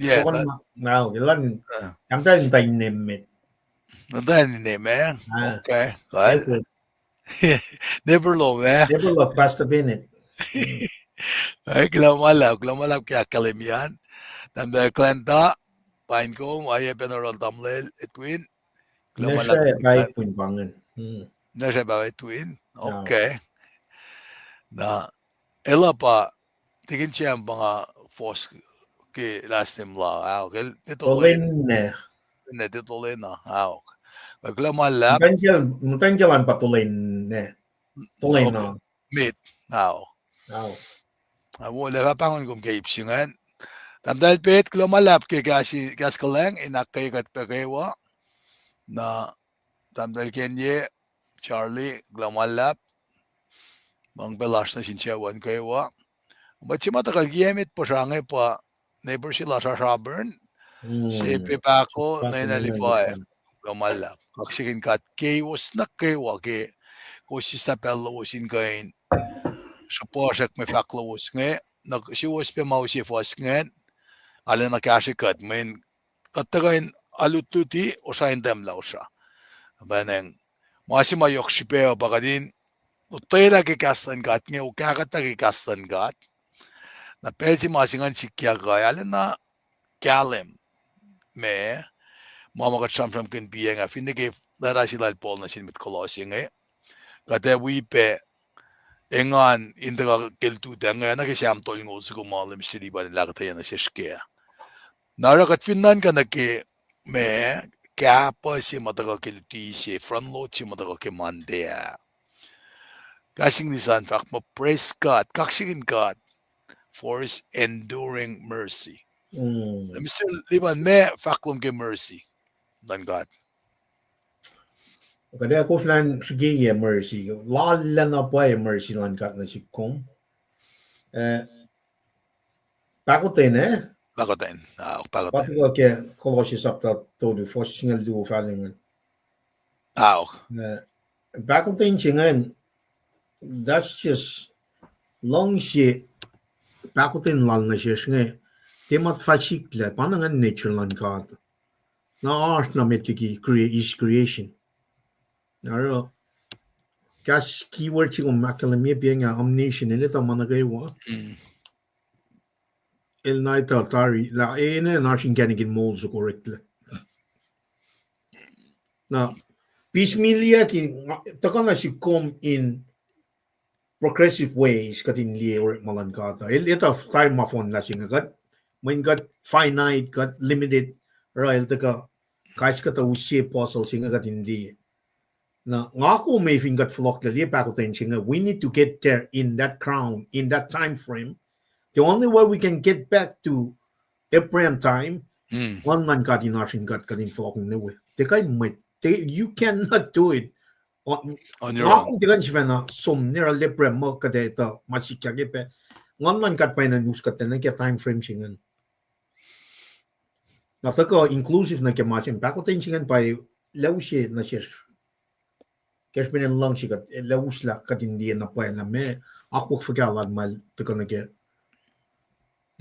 Elan in, tahmtahel in tainnem met. Tainnem, eh? Okay. Never lom, eh? Never lom, Pastor Bennett. Kuloh ma luhlahp, kuloh ma luhlahp ke ahkkahlwemye an. Tahmtahel Glenda, pain kom, oacyacpac na oruh tamuhlwel Edwin. Kuloh ma luhlahp. Nasr pa Edwin. Okay. Na, elah pa Tikin Sam pa nga force ke last name la, ahok, el Tolene. Tolene, Tolene, ahok. Kuloh ma luhlahp. Muhtwacn kiyacl, muhtwacn kiyacl an pa Tolene. Tolene. Met, ahok. Ahok. Ac wo, lah fah pahngon kom ke ip se ingacn. Tahmtahel Pet, kuloh ma luhlahp ke kahs, kahs kuhlwacng in ahkkweye kuht pac kwewa. Na Tahmtahel Kenye, Charlie, kuloh ma luhlahp. Muhng pac lasr nuh sin sucu an kwewa. Mwet se ma tuhkuh ke emet puhsra inge pa neighbor se lasr Robert, Sepe Pako, Nena Levi. Kuloh ma luhlahp. Kaksakihn God ke kowos nuh kwewa ke kowos sislah pacl lowos in kuh in sruhpuhsrak mwe fahk lowos inge, nuh suwos pac ma use fuhs ingacn, arulacna kahsrwe kuht, mweyen kuht tuhkuh in alutluti, osa in tahmlah osa. Pacnacng, ma se ma yohk srihpac uh pa kuht in lotwelah ke kahs luhn God inge, okahkuhtlah ke kahs luhn God. Na pacl se ma se ingacn sikyak uh, arulacna kahlwem ma, ma ma kuht sramsramkihn piyacng ah, finne ke leta se lal Paul nuh sin mwet Kolosse inge, kuht ac wi pac engan in tuhkuh ke lututacng ah, nuh ke Sam tolngoul soko ma Mister Liban el ahkuhtweyac nuh sesr kac. Na oruh kuht fin nuhnkuh nuh ke ma, kahpuh se ma tuhkuh ke luti se, front load se ma tuhkuh ke Monday ah, kahs English an fahk muh praise God, kaksakihn God for his enduring mercy. Mister Liban, ma fahk lom ke mercy luhn God? Kuht ac koflah in srihke mercy, lal na pwacye mercy luhn God nuh sihk kom. Eh, pahkotwen, eh? Pahkotwen, ah, pahkotwen. Pa tuhkuh ke Kolosse sapta tolu, fuhs singucul luo fahk ingacn. Ah, pahkotwen se ingacn, that's just luhngse pahkotwen lal nuh sesr inge, tiac ma fah sikyak, pa na ingacn nature luhn God. Na oasr na met liki crea-, his creation. Na oruh, kahs keyword se kom ahkkahlwemye piyacng ah, omniscient, el etuh ma nuh kwewa. El na etuh tari lah enenuh in oasr inkacnek in moul soko oreklac. Na piecemeal-iyuck, tuhkuh nuh sihk kom in progressive ways kuht in liye orekma luhn God uh. El etuh time ma fohnlah se inge kuht, mweyen kuht finite, kuht limited, oruh el tuhkuh kais kuhtuh use puzzle se inge kuht in liye. Na nga kom fin kuht fohlohklac liye pahkotwen se inge, we need to get there in that crown, in that time frame. The only way we can get back to Abraham time, Nguhn luhn God in oasr in kuht, kuht in fohlohk nuh we. Tiac kuh in mwet, you cannot do it. Nga kom tiac kuh in sifacna som nuh yohrohl Abraham muh kuht ac etuh ma sikyak ke pac. Nguhn luhn God pa enenuh in us kuht nuh ke time frame se ingacn. Na tuhkuh inclusive nuh ke ma se inge, pahkotwen se ingacn pa lah use nuh sesr ke srihpen luhngse kuht, lah uslah kuht in liye na pwacye lah meac akwuck fuhkah lal ma el tuhkuh nuh ke,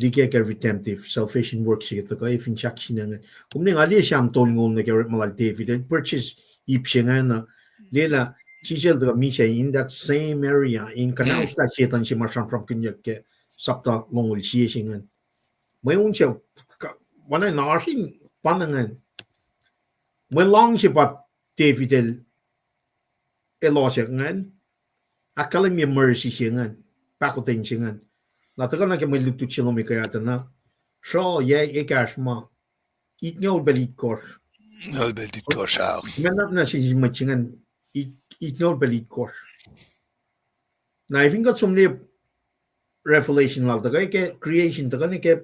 liye ke redemptive salvation work se tuhkuh fin sahk sin ingacn. Kom ne nga liye Sam tolngoul nuh ke orekma lal David, el purchase ip se ingacn, liye lah Jisus el tuhkuh misac in that same area in kuhnauslah Setan se ma sramsramkihnyuck ke sapta longoul sie se ingacn. Mweun se, oacna na oasr in pa na ingacn. Mwe luhngse pa David el, el ohsack ingacn, ahkkahlwemye mercy se ingacn, pahkotwen se ingacn. Na tuhkuh nuh ke mwe lutlut se lom ke atuh na, sruh yac ekahsr ma, itngucul pacl itkohsr. Itngucul pacl itkohsr, ah. Meac na sin mwet se ingacn, itngucul pacl itkohsr. Na efin kuht som nuh Revelation lal tuhkuh ke creation, tuhkuh nuh ke,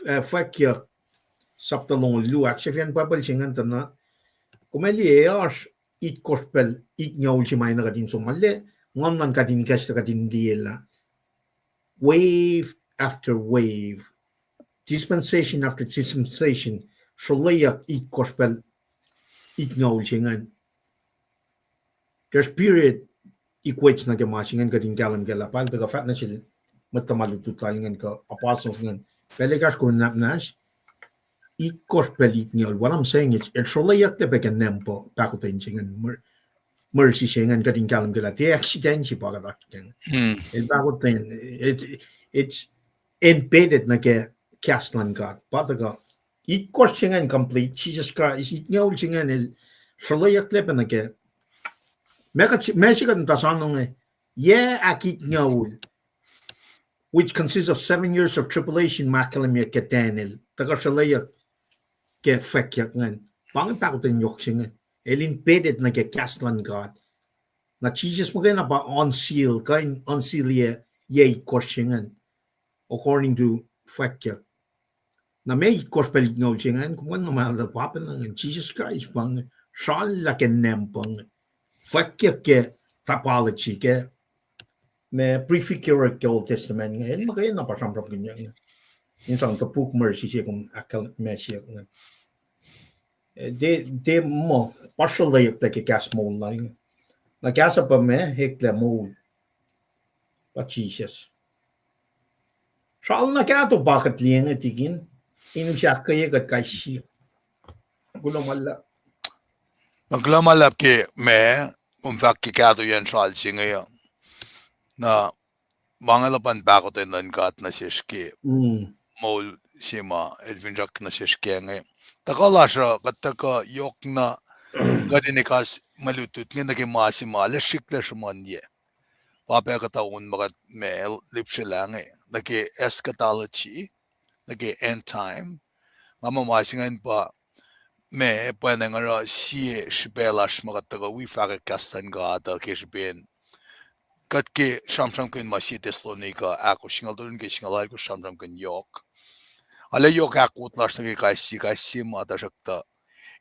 eh, Fwackyuck sapta longoul luo, ahksahfyelah Bible se ingacn tuh na, kom ac liye oasr itkohsr pacl itngucul se ma enenuh kuht in som, ma lah Nguhn luhn God in kahsruh kuht in liye lah wave after wave, dispensation after dispensation, sruhlweyuck itkohsr pacl itngucul se ingacn. Ke spirit equates nuh ke ma se ingacn kuht in kahlwem ke lah pa el tuhkuh fahk nuh sel mwet tuhma lutlut lal ingacn kuh apostles ingacn, pacl ekahsr kom nahpnahsr, itkohsr pacl itngucul. What I'm saying is, el sruhlweyucklac pac ke number pahkotwen se ingacn, mercy se ingacn kuht in kahlwem ke lah tiac accident se pa kuht oasr kac. El pahkotwen, it, it's embedded nuh ke kahs luhn God. Pa tuhkuh itkohsr se ingacn complete, Jisus Kraist, itngucul se ingacn el sruhlweyucklac pac nuh ke, ma se kuht in tuh soano inge, yac ahkitngucul. which consists of seven years of tribulation, ma ahkkahlwemye ke Daniel, tuhkuh sruhlweyuck ke fwackyuck ingacn. Pa inge pahkotwen yohk se inge. El in petsac nuh ke kahs luhn God. Na Jisus muhkwena pa unseal, kuh in unseal-ye, ye itkohsr se ingacn, according to fwackyuck. Na meac itkohsr pacl itngoul se ingacn? Kom kuh in nuhnkuh muh pa pacna ingacn, Jisus Kraist pa inge, srallah ke nampuh inge. Fwackyuck ke typology ke, ma prefigure ke Old Testament inge, el muhkwena pa sramsramkihnyuck inge. In sang topuk mercy se kom ahkkahlwemye siyuck inge. Eh, tiac, tiac muh, pa sruhlweyuck tuh ke kahs moul lal inge. Na kahs uh pa ma eklac moul, pa Jisus. Sral na kahto pa kuht liye inge tikin, in usakkweye kuht kais sie. Kuloh ma luhlahp. Na kuloh ma luhlahp ke ma, kom fahk ke kahtoyacn sral se inge uh. Na ma inge luhpan pahkotwen luhn God nuh sesr ke moul se ma el finsrak nuh sesr kac inge. Tuhkuh lasr uh, kuht tuhkuh yohk na, kuht in ekahsr mwe lutlut inge nuh ke ma se ma lihsrihklac sruhmuhnye. Pa pac kuhtuh on ma kuht ma lihpsrelah inge, nuh ke eschatology, nuh ke end time. Nga muh ma se ingacn pa, ma pwacnwacng oruh sie srihpac lasr ma kuht tuhkuh wi fahkwack kahs luhn God uh ke srihpen kuht ke sramsramkihn ma sie Thessalonica ahkosr, singucul tolu nuh ke singucul alkosr, sramsramkihn yohk. Arlac yohk ahkwot lasr nuh ke kais sie, kais sie ma, tuhsruhktuh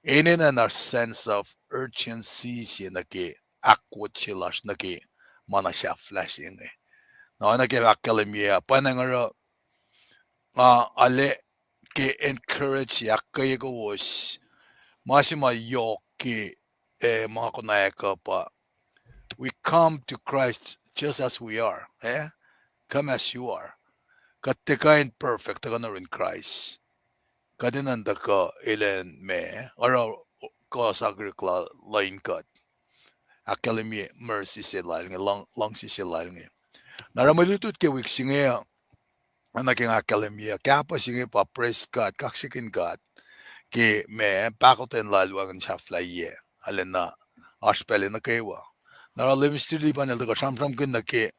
enenuh na sense of urgency se nuh ke ahkwot se lasr nuh ke ma na sahflah se inge. Na oacna ke ahkkahlwemye ah, pwacnwacng oruh nga arlac ke encourage, ahkkweye kowos, ma se ma yohk ke, eh, ma konwacack uh pa, we come to Christ just as we are, eh? Come as you are. Kuht tiac kuh in perfect, tuhkuh nuh yurin Kraist. Kuht enenuh in tuhkuh elan ma, oruh kuh sahkihk la, la in kuht. Ahkkahlwemye mercy se lal inge, luhng, luhngse se lal inge. Na oruh mwe lutlut ke wik se inge, oacna ke nga ahkkahlwemye, kahpah se inge pa praise God, kaksakihn God ke ma pahkotwen lal wacngihn sahflahiyac, arulacna oasr pacl nuh kwewa. Na oruh Lemister Liban el tuhkuh sramsramkihn nuh ke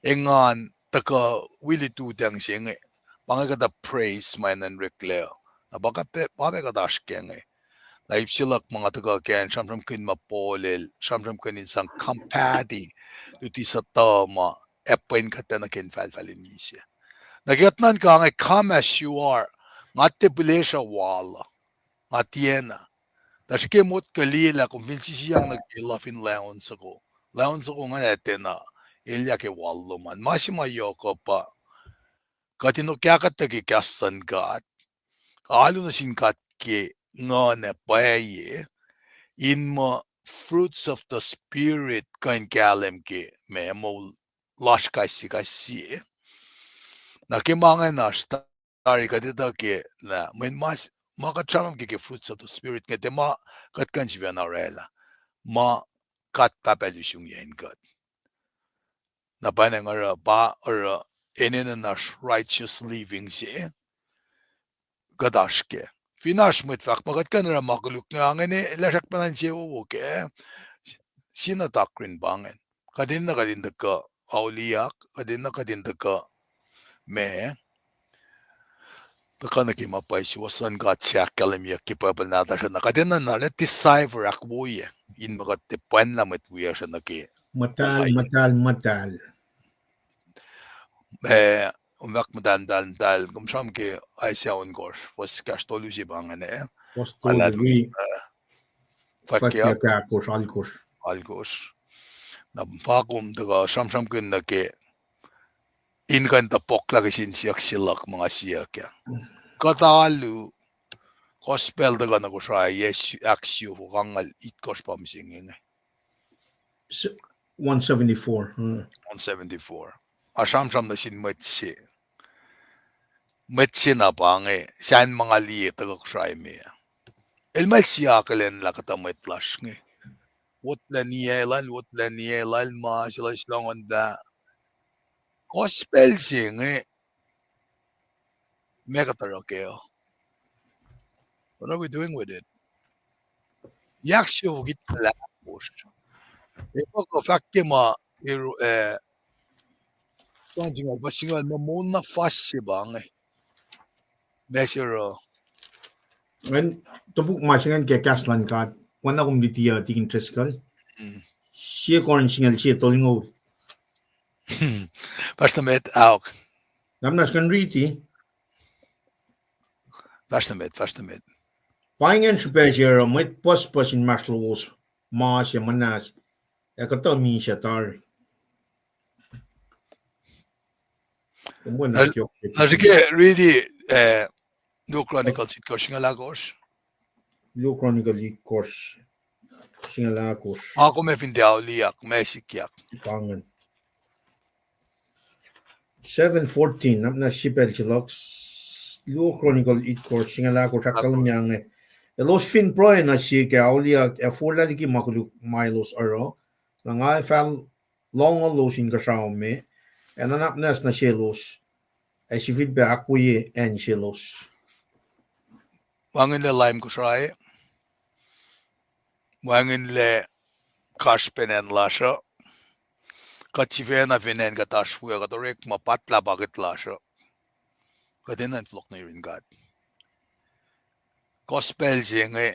engan tuhkuh wi lututacng se inge. Pa inge kuhtuh praise ma enenuh in oreklac. Na pa kuht, pa pac kuht oasr kac inge. Na ip se luhk ma nga tuhkuh kac in sramsramkihn ma Paul el sramsramkihn in sang compare luti suhtuh ma apkuhran kuht nuh ke infahlfahl in misac. Na ke kuht nuhnkuh inge, come as you are, nga tiac pihlesruh wal uh, nga tiacna. Tuhsruhk ke motko liye lah kom fin sisiyang nuh ke luhf in laun soko, laun soko ingacn tiacna elyah ke wal lom an. Ma se ma yohk uh pa kuht in okyakuhtuh ke kahs luhn God, alu nuh sin God ke nguhn ac pwacye, in muh fruits of the Spirit kuh in kahlwem ke ma moul lasr kais sie kais sie. Na ke ma ingacn oasr tari kuht etuh ke lah mweyen ma, ma kuht sramsram ke, ke fruits of the Spirit inge tiac ma kuht kuh in sifacna orwaclah, ma God Pahpah El usrnguck in kuht. Na pwacnwacng oruh, pa oruh enenuh na righteous living se kuht oasr kac. Fin oasr mwet fahk muh kuht kuh in oruh ma koluk inge, ingena el srackpacna insewowo kac, sie na doctrine pa ingacn. Kuht enenuh kuht in tuhkuh auliyak, kuht enenuh kuht in tuhkuh ma, tuhkuh nuh ke ma pwacye suwohs luhn God se ahkkahlwemyeyuck ke Bible nahtuhsr uh, na kuht enenuh na lah decipher, ahkwoye, in muh kuht tiac pwanlah mwet wiyacsr uh nuh ke muhtahl, muhtahl, muhtahl. Eh, kom fahk muhtahl, muhtahl, muhtahl, kom sramsram ke Isaiah ohnkohsr, fuhs ekahsr tolu se pa ingacn, eh? Fuhs tolu, fahk ke ahkosr, alkosr. Alkosr. Na pa kom tuhkuh sramsramkihn nuh ke in kuh in topuklah ke sie insiyuck se luhk ma nga siyuck ah. Kuht alu, gospel tuhkuh nuh Kosrae, yac ahksiofok angngaul itkohsr pa mihsenge inge. One seventy-four. One seventy-four. Nga sramsram nuh sin mwet se, mwet se na pa inge, sahn ma nga liye tuhkuh Kosrae me. El ma el siyuck elan lah kuhtuh mwet lasr inge, wot lah niyac lal, wot lah niyac lal, ma se lasr lohng lah gospel se inge, meac kuht oruh kac uh? What are we doing with it? Yac ahksiofok itkohsr. Efuh kuh fahk ke ma, eh, John singucul, fuhs singucul, muh moul na fas se pa inge. Ma se oruh. Ngan, topuk ma se ingacn ke kahs luhn God. Oacna kom luti uh, Tikin Driscoll. Sie Korin singucul sie tolngoul. Fahsr nuh met, ahok. Namna skan riti. Fahsr nuh met, fahsr nuh met. Pa ingacn srihpac se oruh mwet pucspucs inmahsrlowos ma se muhnahs, ac kuhtuh misac tari. Na srihke riti, eh, Luo Chronicles itkohsr singucul ahkosr. Luo Chronicles itkohsr singucul ahkosr. Nga kom ac fin tiac auliyak, ma sikyak. Seven fourteen, na, na srihpac se luhk, Luo Chronicles itkohsr singucul ahkosr ahkkahlwemye inge. Elos fin pruhe nuh sihk ac auliyak ac forlah liki ma koluk ma elos oruh, na nga ac fah lohngolos inkuhsrao me, ac nuhnak muhnahs nuh selos, ac sifilpac ahkwoye acn selos. Wacngihnlac Laim Kosrae, wacngihnlac kasrpen acn lasr uh, kuht sifacna fin acn kuht oasr we uh, kuht orekma pahtlah pakiht lasr uh, kuht enenuh in fohlohk nuh yurin God. Gospel se inge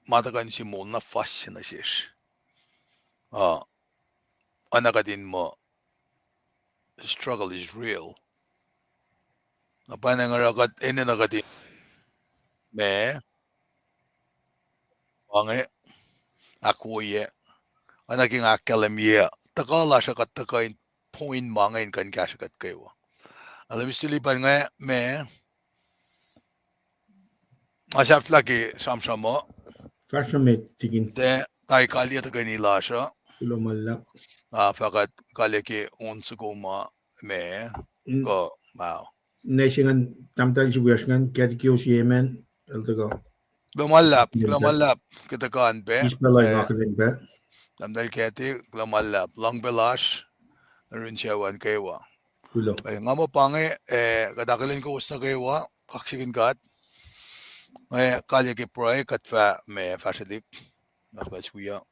ma tuhkuh in use moul na fas se nuh sesr. Uh, oacna kuht in muh, the struggle is real. Na pwacnwacng oruh kuht enenuh kuht in, ma, pa inge, ahkwoye, oacna ke nga ahkkahlwemye, tuhkuh lasr uh kuht tuhkuh in point ma inge in kuh in kahsrwe kuht kwewa. Alemistuli pa inge, ma, nga sahflah ke sramsram uh. Fahsr nuh met, Tikin. Tiac, tari kalye tuhkweni lasr uh. Kuloh ma luhlahp. Ah, fah kuht kalye ke on soko ma, ma, kuh, wow. Ne se ingacn, tahmtahel se wiyacsr ingacn, Kati Kios Yemen, el tuhkuh. Kuloh ma luhlahp, kuloh ma luhlahp ke tuhkuh an pac. Tahmtahel Kati, kuloh ma luhlahp. Luhngse pac lasr nuh yurin sucu an kwewa. Nga muh pa inge, eh, kuht akihlen kowos nuh kwewa, kaksakihn God. Nga kalye ke pruhe, kuht fah ma fahsrwelihk, na fah wiyuc.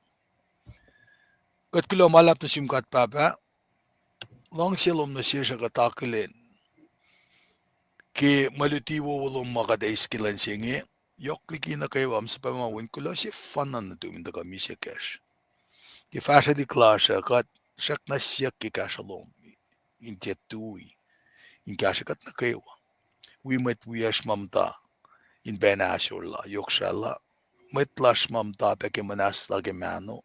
Kuht kuloh ma luhlahp nuh sum God Pahpah, luhngse lom nuh sesr uh kuht akihlen ke mwe luti wowo lom ma kuht eis ke lwen se inge, yohk liki nuh kwewa, mihs pac ma wen kuloh sefanna nuhtum in tuhkuh misac kacsr. Ke fahsrwelihk lasr uh kuht srackna siyuck ke kahsruh lom in tiac tui in kahsrwe kuht nuh kwewa. Wi mwet wiyacsr ma muhta in pacna ahsor la, yohk srah la, mwet lasr ma muhta pac ke muhnahs la ke mahno.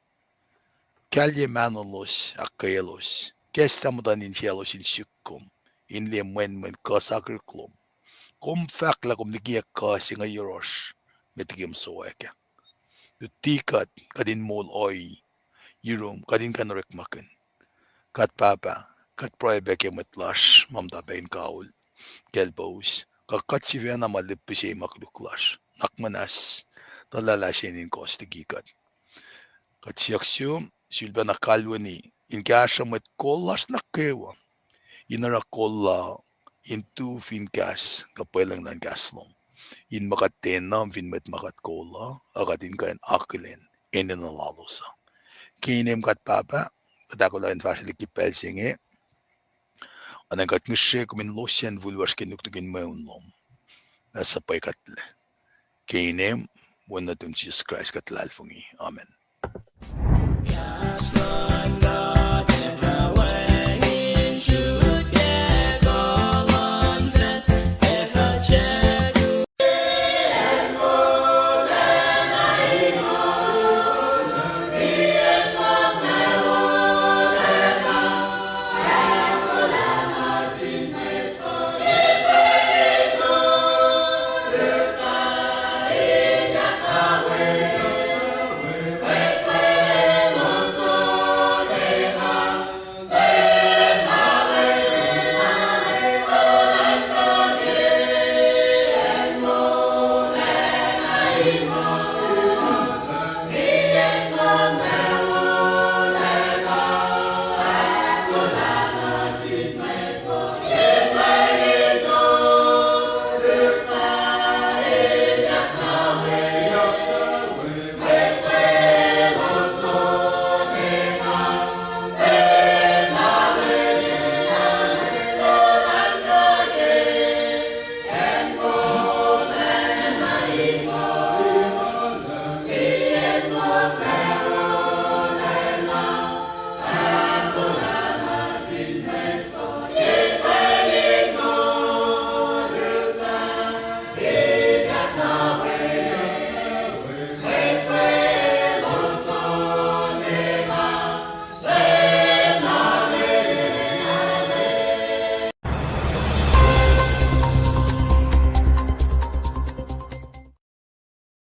Kahlye mahnolos, ahkkweyelos. Kahs lah muhtuhn infaclos in suk kom, in liye mwenmwen kuh sakihrihk lom. Kom fahk lah kom likiyac kuh se inge yohrohsr, met liki kom sowack ah. Luti kuht, kuht in moul ohi yurum, kuht in kuh in orekmakihn. God Pahpah, kuht pruhe pac ke mwet lasr ma muhta pac in kaul, kacl powos, kuh kuht sifacna ma lihpihsye ma koluk lasr, nuhnak muhnahs, tuh luhlahlfongi in kohs liki kuht. Kuht siyuck sum, sulpacna kalweni in kahsruh mwet kol lasr nuh kwewa, in oruh kol la, in tu fin kahs kuh pwelucng luhn kahs lom, in ma kuht tiacna fin mwet ma kuht kol uh, ac kuht in kuh in akihlen enenuh lalos uh. Ke inem God Pahpah, kuht ahkolah in fahsrwelihk ke pacl se inge, oacna kuht ngihsre kom in losyacn fihl lasr ke nuknuk in mweun lom, ac suhpwekuhtlac. Ke inem Wen nuhtum Jisus Kraist kuht luhlahlfongi. Amen.